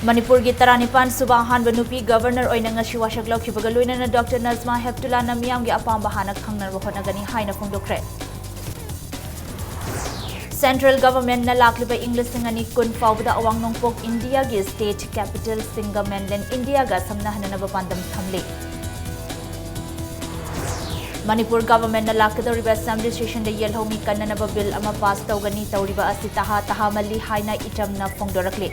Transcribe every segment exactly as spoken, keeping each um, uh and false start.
ꯃꯅꯤꯄꯨꯔꯒꯤ ꯇꯔꯥꯅꯤꯄꯥꯟ ꯁꯨꯕ ꯑꯍꯥꯟꯕ ꯅꯨꯄꯤ ꯒꯕꯔꯅꯔ ꯑꯣꯏꯅ ꯉꯁꯤ ꯋꯥꯁꯛ ꯂꯧꯈꯤꯕꯒ ꯂꯣꯏꯅꯅ ꯗꯣꯛꯇꯔ ꯅꯖꯃꯥ ꯍꯦꯞꯇꯨꯂꯥꯅ ꯃꯤꯌꯥꯝꯒꯤ ꯑꯄꯥꯝꯕ ꯍꯥꯟꯅ ꯈꯪꯅꯅꯕ ꯍꯣꯠꯅꯒꯅꯤ ꯍꯥꯏꯅ ꯐꯣꯡꯗꯣꯛꯈ꯭ꯔꯦ꯫ ꯁꯦꯟꯇ꯭ꯔꯦꯜ ꯒꯚꯔꯟꯃꯦꯟꯠꯅ ꯂꯥꯛꯂꯤꯕ ꯏꯪ ꯂꯤꯁꯤꯡ ꯑꯅꯤ ꯀꯨꯟ ꯐꯥꯎꯕꯗ ꯑꯋꯥꯡ ꯅꯣꯡꯄꯣꯛ ꯏꯟꯗꯤꯌꯥꯒꯤ ꯁ꯭ꯇꯦꯠ ꯀꯦꯄꯤꯇꯦꯜꯁꯤꯡꯒ ꯃꯦꯟꯂꯦꯟ ꯏꯟꯗꯤꯌꯥꯒ ꯁꯝꯅꯍꯟꯅꯅꯕ ꯄꯥꯟꯗꯝ ꯊꯝꯂꯤ꯫ ꯃꯅꯤꯄꯨꯔ ꯒꯚꯔꯟꯃꯦꯟꯠꯅ ꯂꯥꯛꯀꯗꯧꯔꯤꯕ ꯑꯦꯁꯦꯝꯕ꯭ꯂꯤ ꯁꯦꯁꯟꯗ ꯌꯦꯜꯍꯧꯃꯤ ꯀꯟꯅꯅꯕ ꯕꯤꯜ ꯑꯃ ꯄꯥꯁ ꯇꯧꯒꯅꯤ꯫ ꯇꯧꯔꯤꯕ ꯑꯁꯤ ꯇꯍꯥ ꯇꯍꯥ ꯃꯜꯂꯤ ꯍꯥꯏꯅ ꯏꯆꯝꯅ ꯐꯣꯡꯗꯣꯔꯛꯂꯤ꯫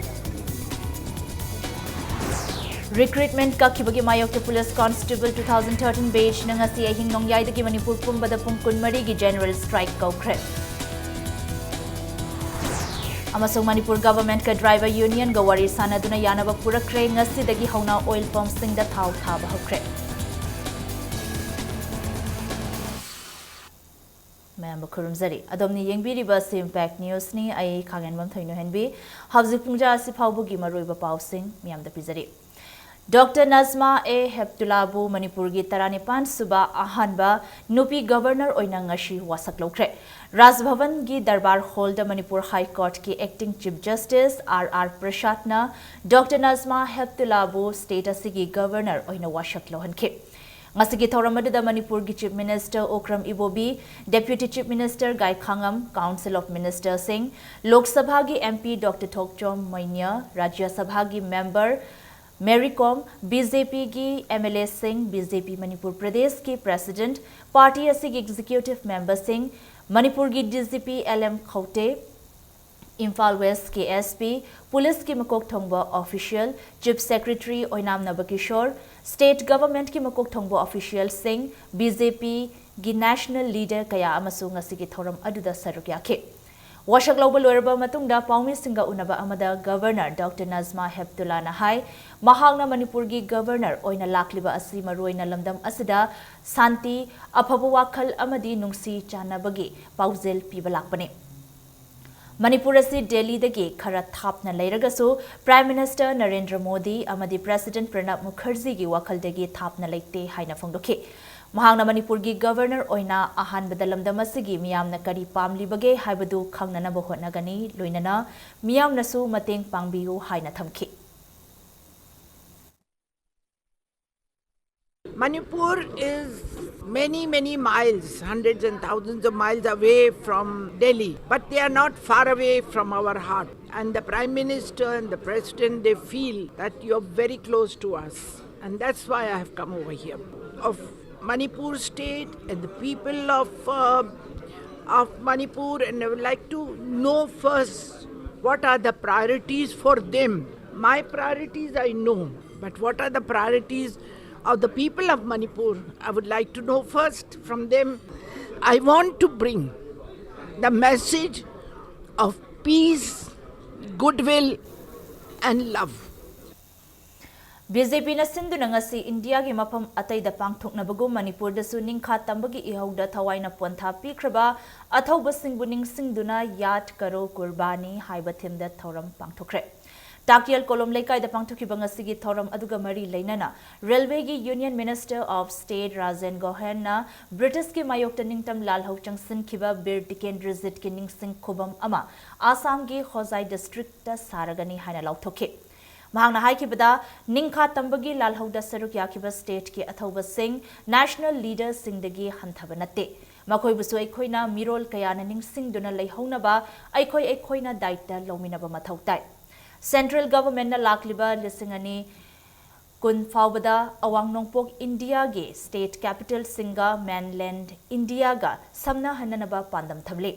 ꯔꯤꯀ꯭ꯔꯨꯠꯃꯦꯟꯠ ꯀꯛꯈꯤꯕꯒꯤ ꯃꯥꯌꯣꯛꯇ police constable two thousand thirteen batchꯅ ꯉꯁꯤ ꯑꯍꯤꯡ ꯅꯣꯡꯌꯥꯏꯗꯒꯤ ꯃꯅꯤꯄꯨꯔ ꯄꯨꯝꯕꯗ ꯄꯨꯡ ꯀꯨꯟꯃꯔꯤꯒꯤ ꯖꯦꯅꯔꯦꯜ ꯁ꯭ꯇ꯭ꯔꯥꯏꯛ ꯀꯧꯈ꯭ꯔꯦ꯫ ꯑꯃꯁꯨꯡ ꯃꯅꯤꯄꯨꯔ ꯒꯚꯔꯟꯃꯦꯟꯠꯀ ꯗ꯭ꯔꯥꯏꯚꯔ ꯌꯨꯅꯤꯌꯟꯒ ꯋꯥꯔꯤ ꯁꯥꯅꯗꯨꯅ ꯌꯥꯅꯕ ꯄꯨꯔꯛꯈ꯭ꯔꯦ꯫ ꯉꯁꯤꯗꯒꯤ ꯍꯧꯅ ꯑꯣꯏꯜ ꯄꯝꯞꯁꯤꯡꯗ ꯊꯥꯎ ꯊꯥꯕ ꯍꯧꯈ꯭ꯔꯦ꯫ ꯃꯌꯥꯝꯕꯨ ꯈꯨꯔꯨꯝꯖꯔꯤ꯫ ꯑꯗꯣꯝꯅ ꯌꯦꯡꯕꯤꯔꯤꯕ ꯑꯁꯤ Impact Newsꯅꯤ꯫ ꯑꯩ ꯈꯥꯡꯉꯦꯟꯕꯝ ꯊꯣꯏꯅꯨꯍꯦꯟꯕꯤ꯫ ꯍꯧꯖꯤꯛ ꯄꯨꯡꯖꯥ ꯑꯁꯤ ꯐꯥꯎꯕꯒꯤ ꯃꯔꯨꯑꯣꯏꯕ ꯄꯥꯎꯁꯤꯡ ꯃꯤꯌꯥꯝꯗ ꯄꯤꯖꯔꯤ꯫ ꯗꯣꯛꯇꯔ ꯅꯖꯃꯥ ꯑꯦ ꯍꯦꯞꯇꯨꯂꯥꯕꯨ ꯃꯅꯤꯄꯨꯔꯒꯤ ꯇꯔꯥꯅꯤꯄꯥꯟ ꯁꯨꯕ ꯑꯍꯥꯟꯕ ꯅꯨꯄꯤ ꯒꯕꯔꯅꯔ ꯑꯣꯏꯅ ꯉꯁꯤ ꯋꯥꯁꯛ ꯂꯧꯈ꯭ꯔꯦ꯫ ꯔꯥꯖꯚꯕꯟꯒꯤ ꯗꯔꯕꯥꯔ ꯍꯣꯜꯗ ꯃꯅꯤꯄꯨꯔ ꯍꯥꯏ ꯀꯣꯔꯠꯀꯤ acting chief justice R R ꯄ꯭ꯔꯁꯥꯗꯅ ꯗꯣꯛꯇꯔ ꯅꯖꯃꯥ ꯍꯦꯞꯇꯨꯂꯥꯕꯨ ꯁ꯭ꯇꯦꯠ ꯑꯁꯤꯒꯤ ꯒꯕꯔꯅꯔ ꯑꯣꯏꯅ ꯋꯥꯁꯛ ꯂꯧꯍꯟꯈꯤ꯫ ꯉꯁꯤꯒꯤ ꯊꯧꯔꯝ ꯑꯗꯨꯗ ꯃꯅꯤꯄꯨꯔꯒꯤ chief minister Okram Ibobi, deputy chief minister Gaikhangam, council of ꯃꯤꯅꯤꯁꯇꯔꯁꯤꯡ, ꯂꯣꯛ ꯁꯚꯥꯒꯤ M P doctor Thokchom Meinya, Rajya ꯁꯚꯥꯒꯤ member Mary Kom, B J ꯄꯤꯒꯤ ꯑꯦꯝ ꯑꯦꯜ ꯑꯦꯁꯤꯡ, ꯕꯤ ꯖꯦ ꯄꯤ ꯃꯅꯤꯄꯨꯔ ꯄ꯭ꯔꯗꯦꯁꯀꯤ ꯄ꯭ꯔꯦꯁꯤꯗꯦꯟꯠ, ꯄꯥꯔꯇꯤ ꯑꯁꯤꯒꯤ ꯑꯦꯛꯖꯤꯀ꯭ꯌꯨꯇꯤꯚ ꯃꯦꯝꯕꯔꯁꯤꯡ, ꯃꯅꯤꯄꯨꯔꯒꯤ D G P L M ꯈꯧꯇꯦ, Imphal ꯋꯦꯁꯀꯤ ꯑꯦꯁ ꯄꯤ, ꯄꯨꯂꯤꯁꯀꯤ ꯃꯀꯣꯛ ꯊꯣꯡꯕ ꯑꯣꯐꯤꯁꯤꯌꯦꯜ, ꯆꯤꯐ ꯁꯦꯀ꯭ꯔꯦꯇꯔꯤ ꯑꯣꯏꯅꯥꯝ ꯅꯕꯀꯤꯁꯣꯔ, ꯁ꯭ꯇꯦꯠ ꯒꯚꯔꯟꯃꯦꯟꯠꯀꯤ ꯃꯀꯣꯛ ꯊꯣꯡꯕ ꯑꯣꯐꯤꯁꯤꯌꯦꯜꯁꯤꯡ, ꯕꯤ ꯖꯦ ꯄꯤꯒꯤ ꯅꯦꯁꯅꯦꯜ ꯂꯤꯗꯔ ꯀꯌꯥ ꯑꯃꯁꯨ ꯉꯁꯤꯒꯤ ꯊꯧꯔꯝ ꯑꯗꯨꯗ ꯁꯔꯨꯛ ꯌꯥꯈꯤ꯫ ꯋꯥꯁꯛ ꯂꯧꯕ ꯂꯣꯏꯔꯕ ꯃꯇꯨꯡꯗ ꯄꯥꯎꯃꯤꯁꯤꯡꯒ ꯎꯅꯕ ꯑꯃꯗ ꯒꯕꯔꯅꯔ ꯗꯣꯛꯇꯔ ꯅꯖꯃꯥ ꯍꯦꯞꯇꯨꯂꯥꯅ ꯍꯥꯏ, ꯃꯍꯥꯛꯅ ꯃꯅꯤꯄꯨꯔꯒꯤ ꯒꯕꯔꯅꯔ ꯑꯣꯏꯅ ꯂꯥꯛꯂꯤꯕ ꯑꯁꯤ ꯃꯔꯨꯑꯣꯏꯅ ꯂꯝꯗꯝ ꯑꯁꯤꯗ ꯁꯥꯟꯇꯤ, ꯑꯐꯕ ꯋꯥꯈꯜ ꯑꯃꯗꯤ ꯅꯨꯡꯁꯤ ꯆꯥꯟꯅꯕꯒꯤ ꯄꯥꯎꯖꯦꯜ ꯄꯤꯕ ꯂꯥꯛꯄꯅꯤ꯫ ꯃꯅꯤꯄꯨꯔ ꯑꯁꯤ ꯗꯦꯜꯂꯤꯗꯒꯤ ꯈꯔ ꯊꯥꯞꯅ ꯂꯩꯔꯒꯁꯨ, ꯄ꯭ꯔꯥꯏꯝ ꯃꯤꯅꯤꯁꯇꯔ ꯅꯔꯦꯟꯗ꯭ꯔ ꯃꯣꯗꯤ ꯑꯃꯗꯤ ꯄ꯭ꯔꯦꯁꯤꯗꯦꯟꯠ ꯄ꯭ꯔꯅꯕ ꯃꯨꯈꯔꯖꯤꯒꯤ ꯋꯥꯈꯜꯗꯒꯤ ꯊꯥꯞꯅ ꯂꯩꯇꯦ ꯍꯥꯏꯅ ꯐꯣꯡꯗꯣꯛꯈꯤ꯫ ꯃꯍꯥꯛꯅ ꯃꯅꯤꯄꯨꯔꯒꯤ ꯒꯕꯔꯅꯔ ꯑꯣꯏꯅ ꯑꯍꯥꯟꯕꯗ ꯂꯝꯗꯝ ꯑꯁꯤꯒꯤ ꯃꯤꯌꯥꯝꯅ ꯀꯔꯤ ꯄꯥꯝꯂꯤꯕꯒꯦ ꯍꯥꯏꯕꯗꯨ ꯈꯪꯅꯅꯕ ꯍꯣꯠꯅꯒꯅꯤ, ꯂꯣꯏꯅꯅ ꯃꯤꯌꯥꯝꯅꯁꯨ ꯃꯇꯦꯡ ꯄꯥꯡꯕꯤꯌꯨ ꯍꯥꯏꯅ ꯊꯝꯈꯤ꯫ Manipur is many, many miles, hundreds and thousands of miles away from Delhi, but they are not far away from our heart. And the Prime Minister and the President, they feel that you're very close to us. And that's why I have come over here. Of Manipur state and the people of, uh, of Manipur, and I would like to know first what are the priorities for them. My priorities I know, but what are the priorities of the people of Manipur? I would like to know first from them. I want to bring the message of peace, goodwill, and love. B J ꯄꯤꯅ ꯁꯤꯟꯗꯨꯅ ꯉꯁꯤ ꯏꯟꯗꯤꯌꯥꯒꯤ ꯃꯐꯝ ꯑꯇꯩꯗ ꯄꯥꯡꯊꯣꯛꯅꯕꯒꯨꯝ ꯃꯅꯤꯄꯨꯔꯗꯁꯨ ꯅꯤꯡꯈꯥ ꯇꯝꯕꯒꯤ ꯏꯍꯧꯗ ꯊꯋꯥꯏꯅ ꯄꯣꯟꯊꯥ ꯄꯤꯈ꯭ꯔꯕ ꯑꯊꯧꯕꯁꯤꯡꯕꯨ ꯅꯤꯡꯁꯤꯡꯗꯨꯅ ꯌꯥꯗ ꯀꯔꯣ ꯀꯨꯔꯕꯥꯅꯤ ꯍꯥꯏꯕ ꯊꯤꯝꯗ ꯊꯧꯔꯝ ꯄꯥꯡꯊꯣꯛꯈ꯭ꯔꯦ꯫ ꯇꯥꯛꯌꯦꯜ ꯀꯣꯂꯣꯝ ꯂꯩꯀꯥꯏꯗ ꯄꯥꯡꯊꯣꯛꯈꯤꯕ ꯉꯁꯤꯒꯤ ꯊꯧꯔꯝ ꯑꯗꯨꯒ ꯃꯔꯤ ꯂꯩꯅꯅ ꯔꯦꯜꯋꯦꯒꯤ Union Minister of State Rajen ꯒꯣꯍꯦꯟꯅ ꯕ꯭ꯔꯤꯇꯤꯁꯀꯤ ꯃꯥꯌꯣꯛꯇ ꯅꯤꯡꯇꯝ ꯂꯥꯜꯍꯧ ꯆꯪꯁꯤꯟꯈꯤꯕ ꯕꯤꯔ ꯇꯤꯀꯦꯟꯗ꯭ꯔꯖꯤꯠꯀꯤ ꯅꯤꯡꯁꯤꯡ ꯈꯨꯕꯝ ꯑꯃ ꯑꯁꯥꯝꯒꯤ ꯍꯣꯖꯥꯏ ꯗꯤꯁꯇ꯭ꯔꯤꯛꯇ ꯁꯥꯔꯒꯅꯤ ꯍꯥꯏꯅ ꯂꯥꯎꯊꯣꯛꯈꯤ꯫ ꯃꯍꯥꯛꯅ ꯍꯥꯏꯈꯤꯕꯗ, ꯅꯤꯡꯈꯥ ꯇꯝꯕꯒꯤ ꯂꯥꯜꯍꯧꯗ ꯁꯔꯨꯛ ꯌꯥꯈꯤꯕ ꯁ꯭ꯇꯦꯠꯀꯤ ꯑꯊꯧꯕꯁꯤꯡ ꯅꯦꯁꯅꯦꯜ ꯂꯤꯗꯔꯁꯤꯡꯗꯒꯤ ꯍꯟꯊꯕ ꯅꯠꯇꯦ꯫ ꯃꯈꯣꯏꯕꯨꯁꯨ ꯑꯩꯈꯣꯏꯅ ꯃꯤꯔꯣꯜ ꯀꯌꯥꯅ ꯅꯤꯡꯁꯤꯡꯗꯨꯅ ꯂꯩꯍꯧꯅꯕ ꯑꯩꯈꯣꯏ ꯑꯩꯈꯣꯏꯅ ꯗꯥꯏꯇ ꯂꯧꯃꯤꯟꯅꯕ ꯃꯊꯧ ꯇꯥꯏ꯫ ꯁꯦꯟꯇ꯭ꯔꯦꯜ ꯒꯚꯔꯟꯃꯦꯟꯠꯅ ꯂꯥꯛꯂꯤꯕ ꯂꯤꯁꯤꯡ ꯑꯅꯤ ꯀꯨꯟ ꯐꯥꯎꯕꯗ ꯑꯋꯥꯡ ꯅꯣꯡꯄꯣꯛ ꯏꯟꯗꯤꯌꯥꯒꯤ ꯁ꯭ꯇꯦꯠ ꯀꯦꯄꯤꯇꯦꯜꯁꯤꯡꯒ ꯃꯦꯟꯂꯦꯟꯗ ꯏꯟꯗꯤꯌꯥꯒ ꯁꯝꯅꯍꯟꯅꯅꯕ ꯄꯥꯟꯗꯝ ꯊꯝꯂꯤ꯫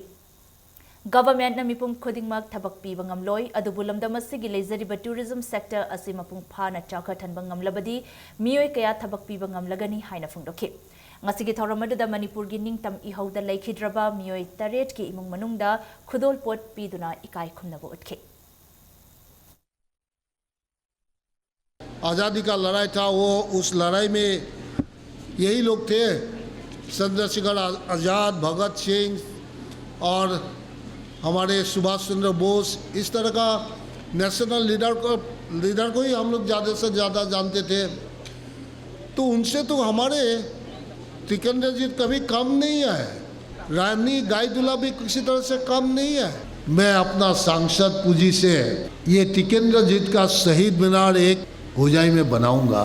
ꯒꯚꯔꯟꯃꯦꯟꯠꯅ ꯃꯤꯄꯨꯝ ꯈꯨꯗꯤꯡꯃꯛ ꯊꯕꯛ ꯄꯤꯕ ꯉꯝꯂꯣꯏ, ꯑꯗꯨꯕꯨ ꯂꯝꯗꯝ ꯑꯁꯤꯒꯤ ꯂꯩꯖꯔꯤꯕ ꯇꯨꯔꯤꯖꯝ ꯁꯦꯛꯇꯔ ꯑꯁꯤ ꯃꯄꯨꯡ ꯐꯥꯅ ꯆꯥꯎꯈꯠꯍꯟꯕ ꯉꯝꯂꯕꯗꯤ ꯃꯤꯑꯣꯏ ꯀꯌꯥ ꯊꯕꯛ ꯄꯤꯕ ꯉꯝꯂꯒꯅꯤ ꯍꯥꯏꯅ ꯐꯣꯡꯗꯣꯛꯈꯤ꯫ ꯉꯁꯤꯒꯤ ꯊꯧꯔꯝ ꯑꯗꯨꯗ ꯃꯅꯤꯄꯨꯔꯒꯤ ꯅꯤꯡꯇꯝ ꯏꯍꯧꯗ ꯂꯩꯈꯤꯗ꯭ꯔꯕ ꯃꯤꯑꯣꯏ ꯇꯔꯦꯠꯀꯤ ꯏꯃꯨꯡ ꯃꯅꯨꯡꯗ ꯈꯨꯗꯣꯜꯄꯣꯠ ꯄꯤꯗꯨꯅ ꯏꯀꯥꯏ ꯈꯨꯝꯅꯕ ꯎꯠꯈꯤ꯫ आज़ादी का लड़ाई था, वो उस लड़ाई में यही लोग थे, चंद्रशेखर आ- आज़ाद, भगत सिंह और हमारे सुभाष चंद्र बोस, इस तरह का नेशनल लीडर को लीडर को ही हम लोग ज़्यादा से ज़्यादा जानते थे। तो उनसे तो हमारे तिकेंद्रजीत कभी कम नहीं आए, रानी गाईदुला भी किसी तरह से कम नहीं आए। मैं अपना सांसद पूंजी से ये तिकेंद्रजीत का शहीद मीनार एक होजाई में बनाऊंगा।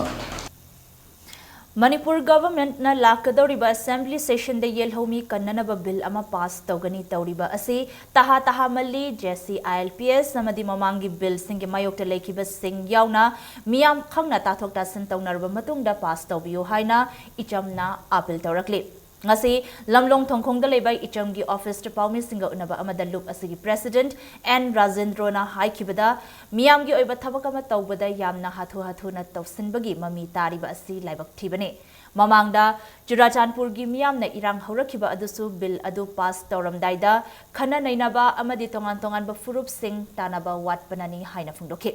ꯃꯅꯤꯄꯨꯔ ꯒꯚꯔꯟꯃꯦꯟꯠꯅ ꯂꯥꯛꯀꯗꯧꯔꯤꯕ ꯑꯦꯁꯦꯝꯕ꯭ꯂꯤ ꯁꯦꯁꯟꯗ ꯌꯦꯜꯍꯧꯃꯤ ꯀꯟꯅꯅꯕ ꯕꯤꯜ ꯑꯃ ꯄꯥꯁ ꯇꯧꯒꯅꯤ꯫ ꯇꯧꯔꯤꯕ ꯑꯁꯤ ꯇꯍꯥ ꯇꯍꯥ ꯃꯜꯂꯤ, J C I L P S ꯑꯃꯗꯤ ꯃꯃꯥꯡꯒꯤ ꯕꯤꯜꯁꯤꯡꯒꯤ ꯃꯥꯌꯣꯛꯇ ꯂꯩꯈꯤꯕꯁꯤꯡ ꯌꯥꯎꯅ ꯃꯤꯌꯥꯝ ꯈꯪꯅ ꯇꯥꯊꯣꯛ ꯇꯥꯁꯤꯟ ꯇꯧꯅꯔꯕ ꯃꯇꯨꯡꯗ ꯄꯥꯁ ꯇꯧꯕꯤꯌꯨ ꯍꯥꯏꯅ ꯏꯆꯝꯅ ꯑꯥꯄꯤꯜ ꯇꯧꯔꯛꯂꯤ꯫ ꯉꯁꯤ ꯂꯝꯂꯣꯡ ꯊꯣꯡꯈꯣꯡꯗ ꯂꯩꯕ ꯏꯆꯝꯒꯤ ꯑꯣꯐꯤꯁꯇ ꯄꯥꯎꯃꯤꯁꯤꯡꯒ ꯎꯅꯕ ꯑꯃꯗ ꯂꯨꯞ ꯑꯁꯤꯒꯤ ꯄ꯭ꯔꯦꯁꯤꯗꯦꯟꯠ ꯑꯦꯟ ꯔꯥꯖꯦꯟꯗ꯭ꯔꯣꯅ ꯍꯥꯏꯈꯤꯕꯗ, ꯃꯤꯌꯥꯝꯒꯤ ꯑꯣꯏꯕ ꯊꯕꯛ ꯑꯃ ꯇꯧꯕꯗ ꯌꯥꯝꯅ ꯍꯥꯊꯨ ꯍꯥꯊꯨꯅ ꯇꯧꯁꯤꯟꯕꯒꯤ ꯃꯃꯤ ꯇꯥꯔꯤꯕ ꯑꯁꯤ ꯂꯥꯏꯕꯛ ꯊꯤꯕꯅꯤ꯫ ꯃꯃꯥꯡꯗ ꯆꯨꯔꯥꯆꯥꯟꯄꯨꯔꯒꯤ ꯃꯤꯌꯥꯝꯅ ꯏꯔꯥꯡ ꯍꯧꯔꯛꯈꯤꯕ ꯑꯗꯨꯁꯨ ꯕꯤꯜ ꯑꯗꯨ ꯄꯥꯁ ꯇꯧꯔꯝꯗꯥꯏꯗ ꯈꯟꯅ ꯅꯩꯅꯕ ꯑꯃꯗꯤ ꯇꯣꯉꯥꯟ ꯇꯣꯉꯥꯟꯕ ꯐꯨꯔꯨꯞꯁꯤꯡ ꯇꯥꯟꯅꯕ ꯋꯥꯠꯄꯅꯅꯤ ꯍꯥꯏꯅ ꯐꯣꯡꯗꯣꯛꯈꯤ꯫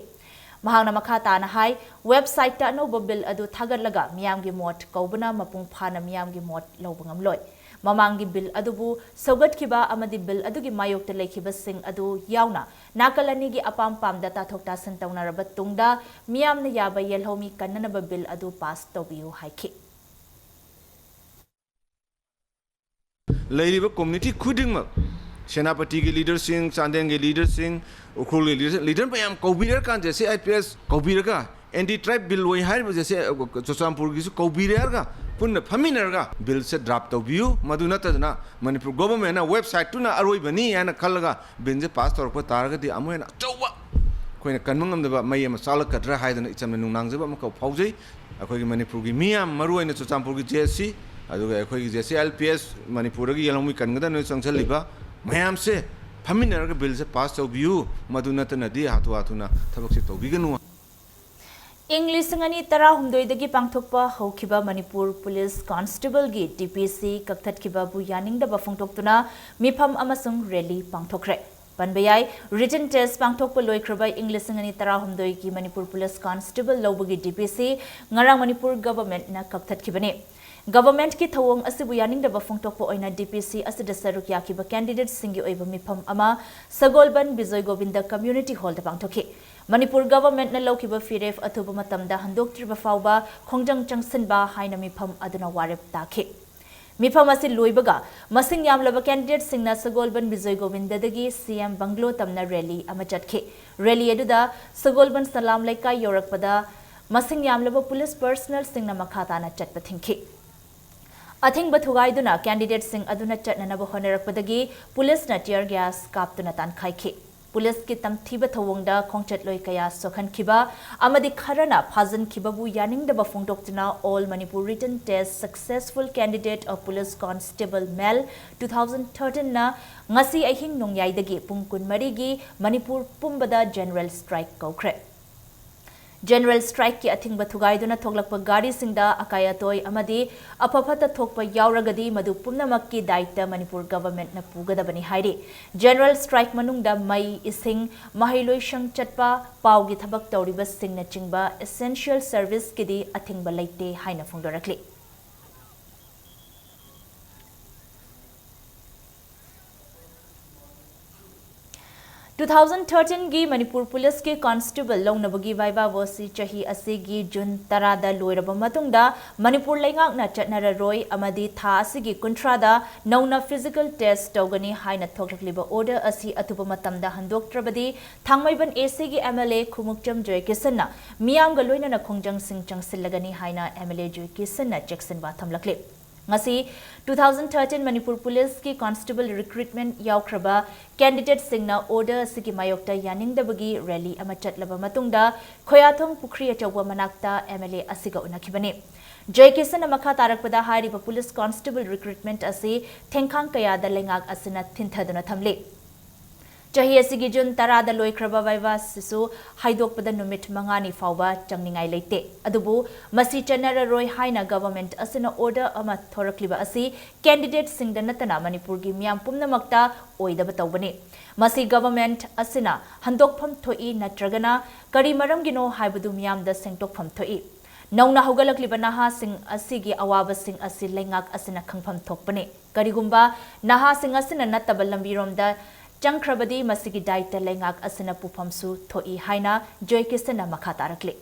ꯃꯍꯥꯛꯅ ꯃꯈꯥ ꯇꯥꯅ ꯍꯥꯏ, ꯋꯦꯕꯁꯥꯏꯠꯇ ꯑꯅꯧꯕ ꯕꯤꯜ ꯑꯗꯨ ꯊꯥꯒꯠꯂꯒ ꯃꯤꯌꯥꯝꯒꯤ ꯃꯣꯠ ꯀꯧꯕꯅ ꯃꯄꯨꯡ ꯐꯥꯅ ꯃꯤꯌꯥꯝꯒꯤ ꯃꯣꯠ ꯂꯧꯕ ꯉꯝꯂꯣꯏ꯫ ꯃꯃꯥꯡꯒꯤ ꯕꯤꯜ ꯑꯗꯨꯕꯨ ꯁꯧꯒꯠꯈꯤꯕ ꯑꯃꯗꯤ ꯕꯤꯜ ꯑꯗꯨꯒꯤ ꯃꯥꯌꯣꯛꯇ ꯂꯩꯈꯤꯕꯁꯤꯡ ꯑꯗꯨ ꯌꯥꯎꯅ ꯅꯥꯀꯜ ꯑꯅꯤꯒꯤ ꯑꯄꯥꯝ ꯄꯥꯝꯗ ꯇꯥꯊꯣꯛ ꯇꯥꯁꯤꯟ ꯇꯧꯅꯔꯕ ꯇꯨꯡꯗ ꯃꯤꯌꯥꯝꯅ ꯌꯥꯕ ꯌꯦꯜꯍꯧꯃꯤ ꯀꯟꯅꯅꯕ ꯕꯤꯜ ꯑꯗꯨ ꯄꯥꯁ ꯇꯧꯕꯤꯌꯨ ꯍꯥꯏꯈꯤ꯫ ꯂꯩꯔꯤꯕ ꯀꯝꯃ꯭ꯌꯨꯅꯤꯇꯤ ꯈꯨꯗꯤꯡꯃꯛ, ꯁꯦꯅꯥꯄꯇꯤꯒꯤ ꯂꯤꯗꯔꯁꯤꯡ, ꯆꯥꯟꯗꯦꯜꯒꯤ ꯂꯤꯗꯔꯁꯤꯡ, ꯎꯈ꯭ꯔꯨꯜꯒꯤ ꯂꯤꯗꯔ, ꯂꯤꯗꯔ ꯃꯌꯥꯝ ꯀꯧꯕꯤꯔꯀꯥꯟꯗ, J C I P S ꯀꯧꯕꯤꯔꯒ, anti tribe bill ꯑꯣꯏ ꯍꯥꯏꯔꯤꯕ ꯖꯦ ꯁꯤ, ꯆꯨꯔꯆꯥꯟꯄꯨꯔꯒꯤꯁꯨ ꯀꯧꯕꯤꯔꯦ ꯍꯥꯏꯔꯒ, ꯄꯨꯟꯅ ꯐꯝꯃꯤꯟꯅꯔꯒ ꯕꯤꯜꯁꯦ ꯗ꯭ꯔꯥꯐ ꯇꯧꯕꯤꯌꯨ꯫ ꯃꯗꯨ ꯅꯠꯇꯗꯅ ꯃꯅꯤꯄꯨꯔ ꯒꯣꯚꯔꯟꯃꯦꯟꯠꯅ ꯋꯦꯕꯁꯥꯏꯠꯇꯨꯅ ꯑꯔꯣꯏꯕꯅꯤ ꯍꯥꯏꯅ ꯈꯜꯂꯒ ꯕꯤꯜꯁꯦ ꯄꯥꯁ ꯇꯧꯔꯛꯄ ꯇꯥꯔꯒꯗꯤ, ꯑꯃꯨꯛ ꯍꯦꯟꯅ ꯑꯆꯧꯕ, ꯑꯩꯈꯣꯏꯅ ꯀꯟꯕ ꯉꯝꯗꯕ ꯃꯩ ꯑꯃ ꯆꯥꯛꯂꯛꯀꯗ꯭ꯔꯥ ꯍꯥꯏꯗꯅ ꯏꯆꯝꯅ ꯅꯨꯡꯅꯥꯡꯖꯕ ꯑꯃꯈꯛ ꯐꯥꯎꯖꯩ꯫ ꯑꯩꯈꯣꯏꯒꯤ ꯃꯅꯤꯄꯨꯔꯒꯤ ꯃꯤꯌꯥꯝ, ꯃꯔꯨꯑꯣꯏꯅ ꯆꯨꯔꯆꯥꯟꯄꯨꯔꯒꯤ ꯖꯦ ꯑꯦꯁ ꯁꯤ, ꯑꯗꯨꯒ ꯑꯩꯈꯣꯏꯒꯤ J C L P S, ꯃꯅꯤꯄꯨꯔꯗꯒꯤ ꯌꯦꯜꯍꯧꯃꯤ ꯀꯟꯒꯗꯕꯅꯤ ꯆꯪꯁꯤꯜꯂꯤꯕ ꯃꯌꯥꯝꯁꯦ ꯐꯝꯃꯤꯟꯅꯔꯒ ꯕꯤꯜꯁꯦ ꯄꯥꯁ ꯇꯧꯕꯤꯌꯨ꯫ ꯃꯗꯨ ꯅꯠꯇꯅꯗꯤ ꯍꯥꯊꯨ ꯍꯥꯊꯨꯅ ꯊꯕꯛꯁꯦ ꯇꯧꯕꯤꯒꯅꯨ꯫ ꯏꯪ ꯂꯤꯁꯤꯡ ꯑꯅꯤ ꯇꯔꯥꯍꯨꯝꯗꯣꯏꯗꯒꯤ ꯄꯥꯡꯊꯣꯛꯄ ꯍꯧꯈꯤꯕ ꯃꯅꯤꯄꯨꯔ ꯄꯨꯂꯤꯁ ꯀꯣꯟꯁꯇꯦꯕꯜꯒꯤ ꯗꯤ ꯄꯤ ꯁꯤ ꯀꯛꯊꯠꯈꯤꯕꯕꯨ ꯌꯥꯅꯤꯡꯗꯕ ꯐꯣꯡꯗꯣꯛꯇꯨꯅ ꯃꯤꯐꯝ ꯑꯃꯁꯨꯡ ꯔꯦꯂꯤ ꯄꯥꯡꯊꯣꯛꯈ꯭ꯔꯦ꯫ ꯄꯟꯕ ꯌꯥꯏ, ꯔꯤꯇꯟ ꯇꯦꯁ ꯄꯥꯡꯊꯣꯛꯄ ꯂꯣꯏꯈ꯭ꯔꯕ ꯏꯪ ꯂꯤꯁꯤꯡ ꯑꯅꯤ ꯇꯔꯥꯍꯨꯝꯗꯣꯏꯒꯤ ꯃꯅꯤꯄꯨꯔ ꯄꯨꯂꯤꯁ ꯀꯣꯟꯁꯇꯦꯕꯜ ꯂꯧꯕꯒꯤ ꯗꯤ ꯄꯤ ꯁꯤ ꯉꯔꯥꯡ ꯃꯅꯤꯄꯨꯔ ꯒꯚꯔꯟꯃꯦꯟꯠꯅ ꯀꯛꯊꯠꯈꯤꯕꯅꯤ꯫ ꯒꯚꯔꯟꯃꯦꯟꯠꯀꯤ ꯊꯧꯑꯣꯡ ꯑꯁꯤꯕꯨ ꯌꯥꯅꯤꯡꯗꯕ ꯐꯣꯡꯗꯣꯛꯄ ꯑꯣꯏꯅ ꯗꯤ ꯄꯤ ꯁꯤ ꯑꯁꯤꯗ ꯁꯔꯨꯛ ꯌꯥꯈꯤꯕ ꯀꯦꯟꯗꯤꯗꯦꯠꯁꯤꯡꯒꯤ ꯑꯣꯏꯕ ꯃꯤꯐꯝ ꯑꯃ ꯁꯒꯣꯜꯕꯟ ꯕꯤꯖꯣꯏ ꯒꯣꯕꯤꯟꯗ ꯀꯝꯃ꯭ꯌꯨꯅꯤꯇꯤ ꯍꯣꯜꯗ ꯄꯥꯡꯊꯣꯛꯈꯤ꯫ ꯃꯅꯤꯄꯨꯔ ꯒꯚꯔꯟꯃꯦꯟꯠꯅ ꯂꯧꯈꯤꯕ ꯐꯤꯔꯦꯞ ꯑꯊꯨꯕ ꯃꯇꯝꯗ ꯍꯟꯗꯣꯛꯇ꯭ꯔꯤꯕ ꯐꯥꯎꯕ ꯈꯣꯡꯖꯪ ꯆꯪꯁꯤꯟꯕ ꯍꯥꯏꯅ ꯃꯤꯐꯝ ꯑꯗꯨꯅ ꯋꯥꯔꯦꯞ ꯇꯥꯈꯤ꯫ ꯃꯤꯐꯝ ꯑꯁꯤ ꯂꯣꯏꯕꯒ ꯃꯁꯤꯡ ꯌꯥꯝꯂꯕ ꯀꯦꯟꯗꯤꯗꯦꯠꯁꯤꯡꯅ ꯁꯒꯣꯜꯕꯟ ꯕꯤꯖꯣꯏ ꯒꯣꯕꯤꯟꯗꯗꯒꯤ ꯁꯤ ꯑꯦꯝ ꯕꯪꯒ꯭ꯂꯣ ꯇꯝꯅ ꯔꯦꯂꯤ ꯑꯃ ꯆꯠꯈꯤ꯫ ꯔꯦꯂꯤ ꯑꯗꯨꯗ ꯁꯒꯣꯜꯕꯟ ꯁꯂꯥꯝ ꯂꯩꯀꯥꯏ ꯌꯧꯔꯛꯄꯗ ꯃꯁꯤꯡ ꯌꯥꯝꯂꯕ ꯄꯨꯂꯤꯁ ꯄꯔꯁꯅꯦꯜꯁꯤꯡꯅ ꯃꯈꯥ ꯇꯥꯅ ꯆꯠꯄ ꯊꯤꯡꯈꯤ꯫ ꯑꯊꯤꯡꯕ ꯊꯨꯒꯥꯏꯗꯨꯅ ꯀꯦꯟꯗꯤꯗꯦꯠꯁꯤꯡ ꯑꯗꯨꯅ ꯆꯠꯅꯅꯕ ꯍꯣꯠꯅꯔꯛꯄꯗꯒꯤ ꯄꯨꯂꯤꯁꯅ ꯇꯤꯌꯔ ꯒ꯭ꯌꯥꯁ ꯀꯥꯞꯇꯨꯅ ꯇꯥꯟꯈꯥꯏꯈꯤ꯫ ꯄꯨꯂꯤꯁꯀꯤ ꯇꯝꯊꯤꯕ ꯊꯧꯑꯣꯡꯗ ꯈꯣꯡꯆꯠꯂꯣꯏ ꯀꯌꯥ ꯁꯣꯛꯍꯟꯈꯤꯕ ꯑꯃꯗꯤ ꯈꯔꯅ ꯐꯥꯖꯤꯟꯈꯤꯕꯕꯨ ꯌꯥꯅꯤꯡꯗꯕ ꯐꯣꯡꯗꯣꯛꯇꯨꯅ All Manipur Written Test Successful Candidate of Police Constable Male two thousand thirteen ꯅ ꯉꯁꯤ ꯑꯍꯤꯡ ꯅꯣꯡꯌꯥꯏꯗꯒꯤ ꯄꯨꯡ ꯀꯨꯟꯃꯔꯤꯒꯤ ꯃꯅꯤꯄꯨꯔ ꯄꯨꯝꯕꯗ ꯖꯦꯅꯔꯦꯜ ꯁ꯭ꯇ꯭ꯔꯥꯏꯛ ꯀꯧꯈ꯭ꯔꯦ꯫ ꯖꯦꯅꯔꯦꯜ ꯁ꯭ꯇ꯭ꯔꯥꯏꯛꯀꯤ ꯑꯊꯤꯡꯕ ꯊꯨꯒꯥꯏꯗꯨꯅ ꯊꯣꯛꯂꯛꯄ ꯒꯥꯔꯤꯁꯤꯡꯗ ꯑꯀꯥꯏ ꯑꯇꯣꯏ ꯑꯃꯗꯤ ꯑꯐ ꯐꯠꯇ ꯊꯣꯛꯄ ꯌꯥꯎꯔꯒꯗꯤ ꯃꯗꯨ ꯄꯨꯝꯅꯃꯛꯀꯤ ꯗꯥꯏꯇ ꯃꯅꯤꯄꯨꯔ ꯒꯚꯔꯟꯃꯦꯟꯠꯅ ꯄꯨꯒꯗꯕꯅꯤ ꯍꯥꯏꯔꯤ꯫ ꯖꯦꯅꯔꯦꯜ ꯁ꯭ꯇ꯭ꯔꯥꯏꯛ ꯃꯅꯨꯡꯗ ꯃꯩ, ꯏꯁꯤꯡ, ꯃꯍꯩꯂꯣꯏꯁꯪ ꯆꯠꯄ, ꯄꯥꯎꯒꯤ ꯊꯕꯛ ꯇꯧꯔꯤꯕꯁꯤꯡꯅꯆꯤꯡꯕ essential service ꯀꯤꯗꯤ ꯑꯊꯤꯡꯕ ꯂꯩꯇꯦ ꯍꯥꯏꯅ ꯐꯣꯡꯗꯣꯔꯛꯂꯤ꯫ Two thousand thirteen ꯒꯤ ꯃꯅꯤꯄꯨꯔ ꯄꯨꯂꯤꯁꯀꯤ ꯀꯣꯟꯁꯇꯦꯕꯜ ꯂꯧꯅꯕꯒꯤ ꯚꯥꯏꯚꯥ ꯚꯣꯁꯤ ꯆꯍꯤ ꯑꯁꯤꯒꯤ ꯖꯨꯟ ꯇꯔꯥꯗ ꯂꯣꯏꯔꯕ ꯃꯇꯨꯡꯗ ꯃꯅꯤꯄꯨꯔ ꯂꯩꯉꯥꯛꯅ ꯆꯠꯅꯔꯔꯣꯏ ꯑꯃꯗꯤ ꯊꯥ ꯑꯁꯤꯒꯤ ꯀꯨꯟꯊ꯭ꯔꯥꯗ ꯅꯧꯅ ꯐꯤꯖꯤꯀꯦꯜ ꯇꯦꯁ ꯇꯧꯒꯅꯤ ꯍꯥꯏꯅ ꯊꯣꯛꯂꯛꯂꯤꯕ ꯑꯣꯔꯗꯔ ꯑꯁꯤ ꯑꯊꯨꯕ ꯃꯇꯝꯗ ꯍꯟꯗꯣꯛꯇ꯭ꯔꯕꯗꯤ ꯊꯥꯡꯃꯩꯕꯟ ꯑꯦ ꯁꯤꯒꯤ ꯑꯦꯝ ꯑꯦꯜ ꯑꯦ ꯈꯨꯃꯨꯛꯆꯝ ꯖꯣꯏꯀꯤꯁꯟꯅ ꯃꯤꯌꯥꯝꯒ ꯂꯣꯏꯅꯅ ꯈꯣꯡꯖꯪꯁꯤꯡ ꯆꯪꯁꯤꯜꯂꯒꯅꯤ ꯍꯥꯏꯅ ꯑꯦꯝ ꯑꯦꯜ ꯑꯦ ꯖꯣꯏꯀꯤꯁꯟꯅ ꯆꯦꯛꯁꯤꯟ ꯋꯥ ꯊꯝꯂꯛꯂꯤ꯫ ꯉꯁꯤ two thousand thirteen ꯃꯅꯤꯄꯨꯔ ꯄꯨꯂꯤꯁꯀꯤ ꯀꯣꯟꯁꯇꯦꯕꯜ ꯔꯤꯀ꯭ꯔꯨꯠꯃꯦꯟꯠ ꯌꯥꯎꯈ꯭ꯔꯕ ꯀꯦꯟꯗꯤꯗꯦꯠꯁꯤꯡꯅ ꯑꯣꯔꯗꯔ ꯑꯁꯤꯒꯤ ꯃꯥꯌꯣꯛꯇ ꯌꯥꯅꯤꯡꯗꯕꯒꯤ ꯔꯦꯂꯤ ꯑꯃ ꯆꯠꯂꯕ ꯃꯇꯨꯡꯗ ꯈꯣꯌꯥꯊꯣꯡ ꯄꯨꯈ꯭ꯔꯤ ꯑꯆꯧꯕ ꯃꯅꯥꯛꯇ ꯑꯦꯝ ꯑꯦꯜ ꯑꯦ ꯑꯁꯤꯒ ꯎꯅꯈꯤꯕꯅꯤ꯫ ꯖꯣꯏꯀꯤꯁꯟꯅ ꯃꯈꯥ ꯇꯥꯔꯛꯄꯗ ꯍꯥꯏꯔꯤꯕ ꯄꯨꯂꯤꯁ ꯀꯣꯟꯁꯇꯦꯕꯜ ꯔꯤꯀ꯭ꯔꯨꯠꯃꯦꯟꯠ ꯑꯁꯤ ꯊꯦꯡꯈꯥꯡ ꯀꯌꯥꯗ ꯂꯩꯉꯥꯛ ꯑꯁꯤꯅ ꯊꯤꯟꯊꯗꯨꯅ ꯊꯝꯂꯤ꯫ ꯆꯍꯤ ꯑꯁꯤꯒꯤ ꯖꯨꯟ ꯇꯔꯥꯗ ꯂꯣꯏꯈ꯭ꯔꯕ ꯚꯥꯏꯚꯥ ꯑꯁꯤꯁꯨ ꯍꯥꯏꯗꯣꯛꯄꯗ ꯅꯨꯃꯤꯠ ꯃꯉꯥꯅꯤ ꯐꯥꯎꯕ ꯆꯪꯅꯤꯡꯉꯥꯏ ꯂꯩꯇꯦ꯫ ꯑꯗꯨꯕꯨ ꯃꯁꯤ ꯆꯠꯅꯔꯔꯣꯏ ꯍꯥꯏꯅ ꯒꯚꯔꯟꯃꯦꯟꯠ ꯑꯁꯤꯅ ꯑꯣꯔꯗꯔ ꯑꯃ ꯊꯣꯔꯛꯂꯤꯕ ꯑꯁꯤ ꯀꯦꯟꯗꯤꯗꯦꯠꯁꯤꯡꯗ ꯅꯠꯇꯅ ꯃꯅꯤꯄꯨꯔꯒꯤ ꯃꯤꯌꯥꯝ ꯄꯨꯝꯅꯃꯛꯇ ꯑꯣꯏꯗꯕ ꯇꯧꯕꯅꯤ꯫ ꯃꯁꯤ ꯒꯚꯔꯟꯃꯦꯟꯠ ꯑꯁꯤꯅ ꯍꯟꯗꯣꯛꯐꯝ ꯊꯣꯛꯏ ꯅꯠꯇ꯭ꯔꯒꯅ ꯀꯔꯤ ꯃꯔꯝꯒꯤꯅꯣ ꯍꯥꯏꯕꯗꯨ ꯃꯤꯌꯥꯝꯗ ꯁꯦꯡꯗꯣꯛꯐꯝ ꯊꯣꯛꯏ꯫ ꯅꯧꯅ ꯍꯧꯒꯠꯂꯛꯂꯤꯕ ꯅꯍꯥꯁꯤꯡ ꯑꯁꯤꯒꯤ ꯑꯋꯥꯕꯁꯤꯡ ꯑꯁꯤ ꯂꯩꯉꯥꯛ ꯑꯁꯤꯅ ꯈꯪꯐꯝ ꯊꯣꯛꯄꯅꯤ꯫ ꯀꯔꯤꯒꯨꯝꯕ ꯅꯍꯥꯁꯤꯡ ꯑꯁꯤꯅ ꯅꯠꯇꯕ ꯂꯝꯕꯤꯔꯣꯝꯗ ꯆꯪꯈ꯭ꯔꯕꯗꯤ ꯃꯁꯤꯒꯤ ꯗꯥꯏꯇ ꯂꯩꯉꯥꯛ ꯑꯁꯤꯅ ꯄꯨꯐꯝꯁꯨ ꯊꯣꯛꯏ ꯍꯥꯏꯅ ꯖꯣꯏꯀꯤꯁꯟꯅ ꯃꯈꯥ ꯇꯥꯔꯛꯂꯤ꯫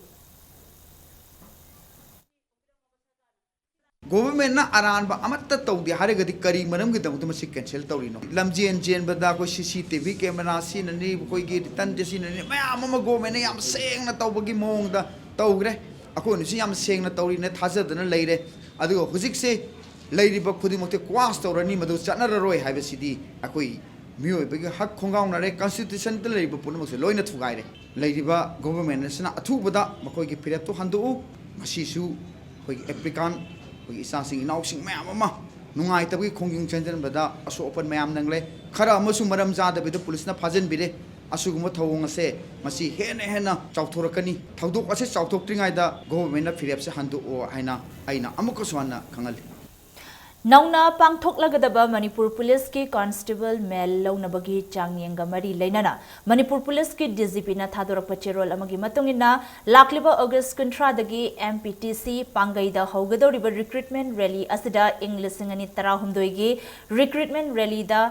ꯒꯣꯚꯔꯟꯃꯦꯟꯠꯅ ꯑꯔꯥꯟꯕ ꯑꯃꯠꯇ ꯇꯧꯗꯦ ꯍꯥꯏꯔꯒꯗꯤ ꯀꯔꯤ ꯃꯔꯝꯒꯤꯗꯃꯛꯇ ꯃꯁꯤ ꯀꯦꯟꯁꯦꯜ ꯇꯧꯔꯤꯅꯣ? ꯂꯝꯖꯦꯟ ꯆꯦꯟꯕꯗ ꯑꯩꯈꯣꯏ ꯁꯤ ꯁꯤ ꯇꯤ ꯚꯤ ꯀꯦꯃꯦꯔꯥ ꯁꯤꯖꯤꯟꯅꯅꯤ, ꯑꯩꯈꯣꯏꯒꯤ ꯔꯤꯇꯟ ꯇꯦꯁ ꯁꯤꯖꯤꯟꯅꯅꯤ, ꯃꯌꯥꯝ ꯑꯃ ꯒꯣꯚꯔꯟꯃꯦꯟꯠꯅ ꯌꯥꯝ ꯁꯦꯡꯅ ꯇꯧꯕꯒꯤ ꯃꯑꯣꯡꯗ ꯇꯧꯈ꯭ꯔꯦ꯫ ꯑꯩꯈꯣꯏꯅꯁꯨ ꯌꯥꯝ ꯁꯦꯡꯅ ꯇꯧꯔꯤꯅ ꯊꯥꯖꯗꯅ ꯂꯩꯔꯦ꯫ ꯑꯗꯨꯒ ꯍꯧꯖꯤꯛꯁꯦ ꯂꯩꯔꯤꯕ ꯈꯨꯗꯤꯡꯃꯛꯇꯤ ꯀ꯭ꯋꯥꯁ ꯇꯧꯔꯅꯤ, ꯃꯗꯨ ꯆꯠꯅꯔꯔꯣꯏ ꯍꯥꯏꯕꯁꯤꯗꯤ ꯑꯩꯈꯣꯏ ꯃꯤꯑꯣꯏꯕꯒꯤ ꯍꯛ ꯈꯣꯡꯒꯥꯎꯅꯔꯦ, ꯀꯟꯁꯇꯤꯇ꯭ꯌꯨꯁꯟꯗ ꯂꯩꯔꯤꯕ ꯄꯨꯝꯅꯃꯛꯁꯦ ꯂꯣꯏꯅ ꯊꯨꯒꯥꯏꯔꯦ꯫ ꯂꯩꯔꯤꯕ ꯒꯣꯚꯔꯟꯃꯦꯟꯠ ꯑꯁꯤꯅ ꯑꯊꯨꯕꯗ ꯃꯈꯣꯏꯒꯤ ꯐꯤꯔꯦꯞꯇꯨ ꯍꯟꯗꯣꯛꯎ꯫ ꯃꯁꯤꯁꯨ ꯑꯩꯈꯣꯏꯒꯤ ꯑꯦꯄ꯭ꯔꯤꯀꯥꯟ, ꯑꯩꯈꯣꯏꯒꯤ ꯏꯆꯥꯁꯤꯡ ꯏꯅꯥꯎꯁꯤꯡ ꯃꯌꯥꯝ ꯑꯃ ꯅꯨꯡꯉꯥꯏꯇꯕꯒꯤ ꯈꯣꯡꯖꯪ ꯆꯦꯟꯁꯤꯟꯕꯗ ꯑꯁꯣꯛ ꯑꯄꯟ ꯃꯌꯥꯝ ꯅꯪꯂꯦ꯫ ꯈꯔ ꯑꯃꯁꯨ ꯃꯔꯝ ꯆꯥꯗꯕꯤꯗ ꯄꯨꯂꯤꯁꯅ ꯐꯥꯖꯤꯟꯕꯤꯔꯦ꯫ ꯑꯁꯤꯒꯨꯝꯕ ꯊꯧꯑꯣꯡ ꯑꯁꯦ ꯃꯁꯤ ꯍꯦꯟꯅ ꯍꯦꯟꯅ ꯆꯥꯎꯊꯣꯔꯛꯀꯅꯤ꯫ ꯊꯧꯗꯣꯛ ꯑꯁꯤ ꯆꯥꯎꯊꯣꯛꯇ꯭ꯔꯤꯉꯩꯗ ꯒꯣꯚꯔꯟꯃꯦꯟꯠꯅ ꯐꯤꯔꯦꯞꯁꯦ ꯍꯟꯗꯣꯛꯑꯣ ꯍꯥꯏꯅ ꯑꯩꯅ ꯑꯃꯨꯛꯀꯁꯨ ꯍꯟꯅ ꯈꯪꯍꯜꯂꯤ꯫ ꯅꯧꯅ ꯄꯥꯡꯊꯣꯛꯂꯒꯗꯕ ꯃꯅꯤꯄꯨꯔ ꯄꯨꯂꯤꯁꯀꯤ ꯀꯣꯟꯁꯇꯦꯕꯜ ꯃꯦꯜ ꯂꯧꯅꯕꯒꯤ ꯆꯥꯡꯌꯦꯡꯒ ꯃꯔꯤ ꯂꯩꯅꯅ ꯃꯅꯤꯄꯨꯔ ꯄꯨꯂꯤꯁꯀꯤ ꯗꯤ ꯖꯤ ꯄꯤꯅ ꯊꯥꯗꯣꯔꯛꯄ ꯆꯦꯔꯣꯜ ꯑꯃꯒꯤ ꯃꯇꯨꯡ ꯏꯟꯅ, ꯂꯥꯛꯂꯤꯕ ꯑꯣꯒꯁ꯭ꯠ ꯀꯨꯟꯊ꯭ꯔꯥꯗꯒꯤ ꯑꯦꯝ ꯄꯤ ꯇꯤ ꯁꯤ ꯄꯥꯡꯒꯩꯗ ꯍꯧꯒꯗꯧꯔꯤꯕ ꯔꯤꯀ꯭ꯔꯨꯠꯃꯦꯟꯠ ꯔꯦꯂꯤ ꯑꯁꯤꯗ ꯏꯪ ꯂꯤꯁꯤꯡ ꯑꯅꯤ ꯇꯔꯥꯍꯨꯝꯗꯣꯏꯒꯤ ꯔꯤꯀ꯭ꯔꯨꯠꯃꯦꯟꯠ ꯔꯦꯂꯤꯗ